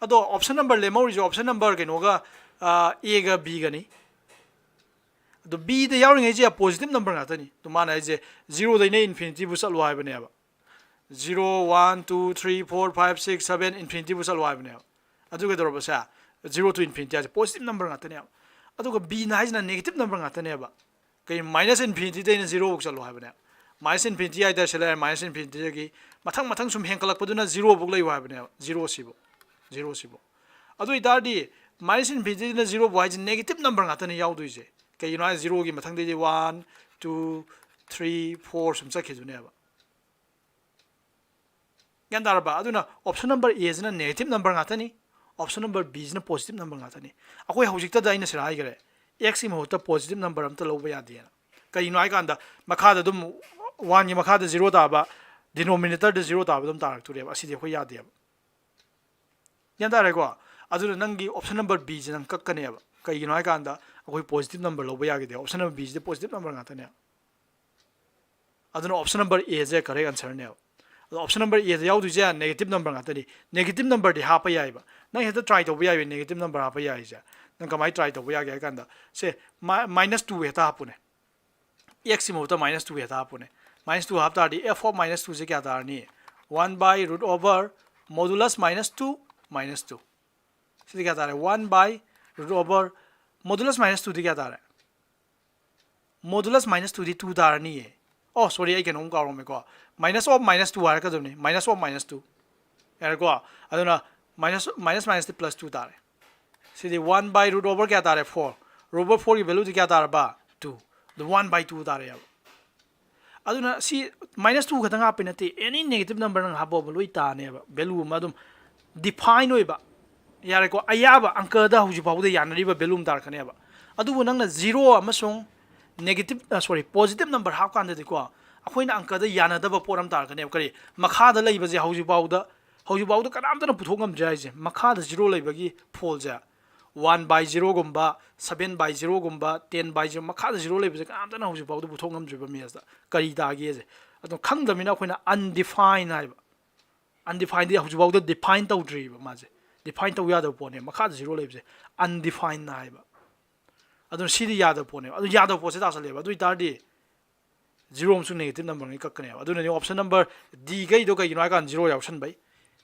ꯑꯗꯣ option number ꯂꯦꯝꯍꯧꯔꯤꯁꯦ, option number ꯀꯩꯅꯣꯒ, ꯑ, aꯒ bꯒꯅꯤ꯫ ꯑꯗꯣ bꯗ ꯌꯥꯎꯔꯤꯉꯩꯁꯦ positive number ꯉꯥꯛꯇꯅꯤ꯫ ꯑꯗꯣ ꯃꯥꯅ ꯍꯥꯏꯁꯦ zeroꯗꯩꯅ infinityꯕꯨ ꯆꯠꯂꯣ ꯍꯥꯏꯕꯅꯦꯕ꯫ Zero, one, two, three, four, five, six, seven, infinityꯕꯨ ꯆꯠꯂꯣ ꯍꯥꯏꯕꯅꯦꯕ꯫ ꯑꯗꯨ ꯀꯩꯗꯧꯔꯕꯁꯦ? Zero to infinity ꯍꯥꯏꯁꯦ positive number ꯉꯥꯛꯇꯅꯦꯕ꯫ ꯑꯗꯨꯒ bꯅ ꯍꯥꯏꯁꯤꯅ negative number ꯉꯥꯛꯇꯅꯦꯕ꯫ ꯀꯩ, minus infinityꯗꯩꯅ zeroꯐꯧ ꯆꯠꯂꯣ ꯍꯥꯏꯕꯅꯦꯕ꯫ Minus infinity ꯍꯥꯏꯇꯥꯔꯦ, ꯁꯤ ꯂꯩꯔꯦ, minus infinityꯗꯒꯤ ꯃꯊꯪ ꯃꯊꯪ ꯁꯨꯝ ꯍꯦꯟꯀꯠꯂꯛꯄꯗꯨꯅ zeroꯐꯧ ꯂꯩꯌꯨ ꯍꯥꯏꯕꯅꯦꯕ, zero ꯁꯤꯕꯨ꯫ ꯖꯤꯔꯣꯁꯤꯕꯨ꯫ ꯑꯗꯨ ꯑꯣꯏꯇꯥꯔꯗꯤ minus infinity ꯅ ꯖꯤꯔꯣ ꯐꯥꯎ ꯍꯥꯏꯁꯦ negative number ꯉꯥꯛꯇꯅꯤ ꯌꯥꯎꯗꯣꯏꯁꯦ꯫ ꯀꯩꯒꯤꯅꯣ ꯍꯥꯏ ꯖꯤꯔꯣꯒꯤ ꯃꯊꯪꯗꯩꯗꯤ one, two, three, four ꯁꯨꯝ ꯆꯠꯈꯤꯗꯣꯏꯅꯦꯕ꯫ ꯒ꯭ꯌꯥꯟ ꯇꯥꯔꯕ? ꯑꯗꯨꯅ option number A ꯁꯤꯅ negative number ꯉꯥꯛꯇꯅꯤ, option number B ꯁꯤꯅ positive number ꯉꯥꯛꯇꯅꯤ꯫ ꯑꯩꯈꯣꯏ ꯍꯧꯖꯤꯛꯇꯗ ꯑꯩꯅ ꯁꯤꯗ ꯍꯥꯏꯈ꯭ꯔꯦ, x ꯀꯤ ꯃꯍꯨꯠꯇ positive number ꯑꯝꯇ ꯂꯧꯕ ꯌꯥꯗꯦꯅ꯫ ꯀꯩꯒꯤꯅꯣ ꯍꯥꯏꯀꯥꯟꯗ ꯃꯈꯥꯗ ꯑꯗꯨꯝ one ꯒꯤ ꯃꯈꯥꯗ ꯖꯤꯔꯣ ꯇꯥꯕ, denominator ꯗ ꯖꯤꯔꯣ ꯇꯥꯕ ꯑꯗꯨꯝ ꯇꯥꯔꯛꯇꯣꯔꯦꯕ꯫ ꯑꯁꯤꯗꯤ ꯑꯩꯈꯣꯏ ꯌꯥꯗꯦꯕ꯫ ꯒ꯭ꯌꯥꯟ ꯇꯥꯔꯦꯀꯣ? ꯑꯗꯨꯅ ꯅꯪꯒꯤ option number B ꯁꯦ ꯅꯪ ꯀꯛꯀꯅꯦꯕ꯫ ꯀꯩꯒꯤꯅꯣ ꯍꯥꯏꯀꯥꯟꯗ ꯑꯩꯈꯣꯏ positive number ꯂꯧꯕ ꯌꯥꯈꯤꯗꯦ, option number B ꯁꯤꯗꯤ positive number ꯉꯥꯛꯇꯅꯦ꯫ ꯑꯗꯨꯅ option number A say correct answer ꯅꯦꯕ꯫ ꯑꯗꯣ option number A the ꯌꯥꯎꯗꯣꯏꯁꯦ negative number ꯉꯥꯛꯇꯅꯤ꯫ Negative number ꯗꯤ ꯍꯥꯞꯄ ꯌꯥꯏꯕ, ꯅꯪ ꯍꯦꯛꯇ try ꯇꯧꯕ ꯌꯥꯏꯕ negative number ꯍꯥꯞꯄ ꯌꯥꯏꯁꯦ꯫ ꯅꯪ ꯀꯃꯥꯏꯅ try ꯇꯧꯕ ꯌꯥꯒꯦ ꯍꯥꯏ ꯀꯥꯟꯗ, ꯁꯦ, minus two ꯍꯦꯛꯇ ꯍꯥꯞꯄꯨꯅꯦ꯫ X ꯀꯤ ꯃꯍꯨꯠꯇ minus two ꯍꯦꯛꯇ ꯍꯥꯞꯄꯨꯅꯦ꯫ Minus two ꯍꯥꯞ ꯇꯥꯔꯗꯤ f of minus two ꯁꯦ ꯀꯌꯥ ꯇꯥꯔꯅꯤ? One by root over modulus minus two minus two꯫ ꯁꯤꯗꯤ ꯀꯌꯥ ꯇꯥꯔꯦ? One by root over modulus minus two ꯗꯤ ꯀꯌꯥ ꯇꯥꯔꯦ? Modulus minus two ꯗꯤ two ꯇꯥꯔꯅꯤꯌꯦ꯫ ꯑꯣ, sorry, ꯑꯩ ꯀꯩꯅꯣꯝ ꯀꯥꯎꯔꯝꯃꯦꯀꯣ꯫ Minus of minus two ꯍꯥꯏꯔꯛꯀꯗꯕꯅꯤ, minus of minus two꯫ ꯌꯥꯔꯦꯀꯣ? ꯑꯗꯨꯅ minus, minus minus T plus two ꯇꯥꯔꯦ꯫ ꯁꯤꯗꯤ one by root over ꯀꯌꯥ ꯇꯥꯔꯦ? Four꯫ Root over four ꯒꯤ value ꯗꯤ ꯀꯌꯥ ꯇꯥꯔꯕ? Two꯫ ꯑꯗꯨ one by two ꯇꯥꯔꯦꯕ꯫ ꯑꯗꯨꯅ ꯁꯤ minus two ꯈꯛꯇꯪ ꯍꯥꯞꯄꯩ ꯅꯠꯇꯦ, any negative number ꯅꯪ ꯍꯥꯞꯄꯣꯕ ꯂꯣꯏ ꯇꯥꯅꯦꯕ, value ꯑꯃ ꯑꯗꯨꯝ define ꯑꯣꯏꯕ, ꯌꯥꯔꯦꯀꯣ, ꯑꯌꯥꯕ ꯑꯪꯀꯗ ꯍꯧꯖꯤꯛ ꯐꯥꯎꯕꯗ ꯌꯥꯅꯔꯤꯕ value ꯑꯃ ꯇꯥꯔꯛꯀꯅꯦꯕ꯫ ꯑꯗꯨꯕꯨ ꯅꯪꯅ zero ꯑꯃꯁꯨꯡ negative, sorry, positive number ꯍꯥꯞꯀꯥꯟꯗꯗꯤꯀꯣ, ꯑꯩꯈꯣꯏꯅ ꯑꯪꯀꯗ ꯌꯥꯅꯗꯕ ꯄꯣꯠ ꯑꯃ ꯇꯥꯔꯛꯀꯅꯦꯕ꯫ ꯀꯔꯤ? ꯃꯈꯥꯗ ꯂꯩꯕꯁꯦ ꯍꯧꯖꯤꯛ ꯐꯥꯎꯗ, ꯍꯧꯖꯤꯛ ꯐꯥꯎꯗ ꯀꯅꯥꯝꯇꯅ ꯄꯨꯊꯣꯛ ꯉꯝꯗ꯭ꯔꯦ ꯍꯥꯏꯁꯦ, ꯃꯈꯥꯗ zero ꯂꯩꯕꯒꯤ ꯐꯣꯜꯁꯦ꯫ One by zero ꯒꯨꯝꯕ, seven by zero ꯒꯨꯝꯕ, ten by zero, ꯃꯈꯥꯗ zero ꯂꯩꯕꯁꯦ ꯀꯅꯥꯝꯇꯅ ꯍꯧꯖꯤꯛ ꯐꯥꯎꯗ ꯄꯨꯊꯣꯛ ꯉꯝꯗ꯭ꯔꯤꯕ mathsꯇ ꯀꯔꯤ ꯇꯥꯒꯦꯁꯦ꯫ ꯑꯗꯣ ꯈꯪꯗꯕꯅꯤꯅ ꯑꯩꯈꯣꯏꯅ undefined ꯍꯥꯏꯕ, undefined ꯗꯤ ꯍꯧꯖꯤꯛ ꯐꯥꯎꯗ define ꯇꯧꯗ꯭ꯔꯤꯕ ꯃꯥꯁꯦ꯫ Define ꯇꯧ ꯌꯥꯗꯕ ꯄꯣꯠꯅꯦ ꯃꯈꯥꯗ zero ꯂꯩꯕꯁꯦ, undefined ꯍꯥꯏꯕ꯫ ꯑꯗꯨꯅ ꯁꯤꯗꯤ ꯌꯥꯗꯕ ꯄꯣꯠꯅꯦꯕ꯫ ꯑꯗꯨ ꯌꯥꯗꯕ ꯄꯣꯠꯁꯦ ꯇꯥꯁꯜꯂꯦꯕ꯫ ꯑꯗꯨ ꯑꯣꯏꯇꯥꯔꯗꯤ zero ꯑꯃꯁꯨꯡ negative number ꯉꯩ ꯀꯛꯀꯅꯦꯕ꯫ ꯑꯗꯨꯅꯅꯦ option number D ꯒꯩꯗꯣ ꯀꯩꯒꯤꯅꯣ ꯍꯥꯏꯀꯥꯟꯗ zero ꯌꯥꯎꯁꯟꯕꯩ,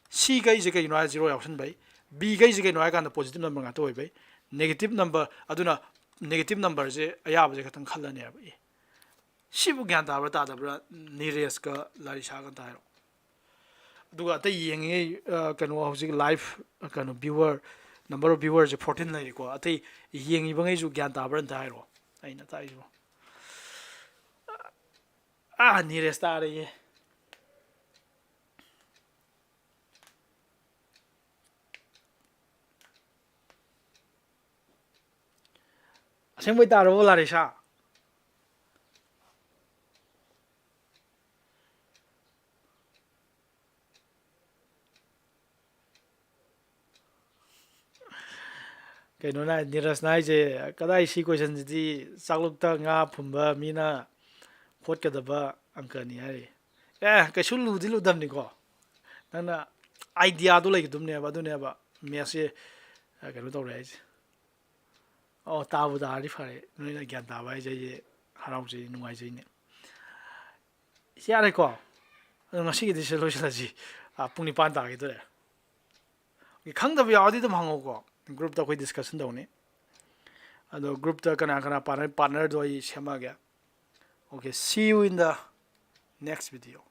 C ꯒꯩꯁꯦ ꯀꯩꯒꯤꯅꯣ ꯍꯥꯏ zero ꯌꯥꯎꯁꯟꯕꯩ, B ꯒꯩꯁꯦ ꯀꯩꯅꯣ ꯍꯥꯏꯀꯥꯟꯗ positive number ꯉꯥꯛꯇ ꯑꯣꯏꯕꯩ, negative number, ꯑꯗꯨꯅ negative numberꯁꯦ ꯑꯌꯥꯕꯁꯦ ꯈꯛꯇꯪ ꯈꯜꯂꯅꯦꯕ꯫ ꯑꯦ, ꯁꯤꯕꯨ ꯒ꯭ꯌꯥꯟ ꯇꯥꯕ꯭ꯔꯥ ꯇꯥꯗꯕ꯭ꯔꯥ? ꯅꯤꯔꯦꯁꯀ ꯂꯥꯔꯤꯁꯥꯒ ꯑꯝꯇ ꯍꯥꯏꯔꯛꯑꯣ꯫ ꯑꯗꯨꯒ ꯑꯇꯩ ꯌꯦꯡꯉꯤꯉꯩ, ꯑ, ꯀꯩꯅꯣ, ꯍꯧꯖꯤꯛ live, ꯑ, ꯀꯩꯅꯣ, viewer, number of viewerꯁꯦ fourteen ꯂꯩꯔꯤꯀꯣ꯫ ꯑꯇꯩ ꯌꯦꯡꯉꯤꯕꯉꯩꯁꯨ ꯒ꯭ꯌꯥꯟ ꯇꯥꯕ꯭ꯔꯥ ꯑꯝꯇ ꯍꯥꯏꯔꯣ, ꯑꯩꯅ ꯇꯥꯛꯏꯁꯤꯕꯣ꯫ ꯑꯥ, ꯅꯤꯔꯦꯁ ꯇꯥꯔꯦꯌꯦ꯫ ꯑꯁꯦꯡꯕꯩ ꯇꯥꯔꯕꯣ, ꯂꯥꯔꯤꯁꯥ? ꯀꯩꯅꯣꯅ, ꯅꯤꯔꯖꯅ ꯍꯥꯏꯁꯦ, "ꯀꯗꯥꯏ, ꯁꯤ questionꯁꯤꯗꯤ ꯆꯥꯛꯂꯨꯛꯇ ꯉꯥ ꯐꯨꯝꯕ ꯃꯤꯅ ꯍꯣꯠꯀꯗꯕ ꯑꯪꯀꯅꯤ" ꯍꯥꯏꯔꯤ꯫ ꯑꯦ, ꯀꯩꯁꯨ ꯂꯨꯗꯤ ꯂꯨꯗꯕꯅꯤꯀꯣ, ꯅꯪꯅ ideaꯗꯣ ꯂꯩꯒꯗꯕꯅꯦꯕ꯫ ꯑꯗꯨꯅꯦꯕ mathsꯁꯦ, ꯑ, ꯀꯩꯅꯣ ꯇꯧꯔꯦ ꯍꯥꯏꯁꯦ꯫ ꯑꯣ, ꯇꯥꯕꯨ ꯇꯥꯔꯗꯤ ꯐꯔꯦ꯫ ꯅꯣꯏꯅ ꯒ꯭ꯌꯥꯟ ꯇꯥꯕ ꯍꯥꯏꯁꯦ ꯑꯩꯁꯦ ꯍꯔꯥꯎꯖꯩ, ꯅꯨꯡꯉꯥꯏꯖꯩꯅꯦ꯫ ꯌꯥꯔꯦꯀꯣ? ꯑꯗꯣ ꯉꯁꯤꯒꯤꯗꯤ ꯁꯤ ꯂꯣꯏꯁꯤꯜꯂꯁꯤ꯫ ꯑꯥ, ꯄꯨꯡ ꯅꯤꯄꯥꯟ ꯇꯥꯒꯦ ꯇꯧꯔꯦ꯫ ꯑꯣꯀꯦ, ꯈꯪꯗꯕ ꯌꯥꯎꯔꯗꯤ ꯑꯗꯨꯝ ꯍꯪꯉꯧꯀꯣ꯫ Groupꯇ ꯑꯩꯈꯣꯏ discussion ꯇꯧꯅꯤ꯫ ꯑꯗꯣ groupꯇ ꯀꯅꯥ ꯀꯅꯥ partner, partnerꯗꯣ ꯑꯩ ꯁꯦꯝꯃꯛꯑꯒꯦ꯫ Okay, see you in the next video.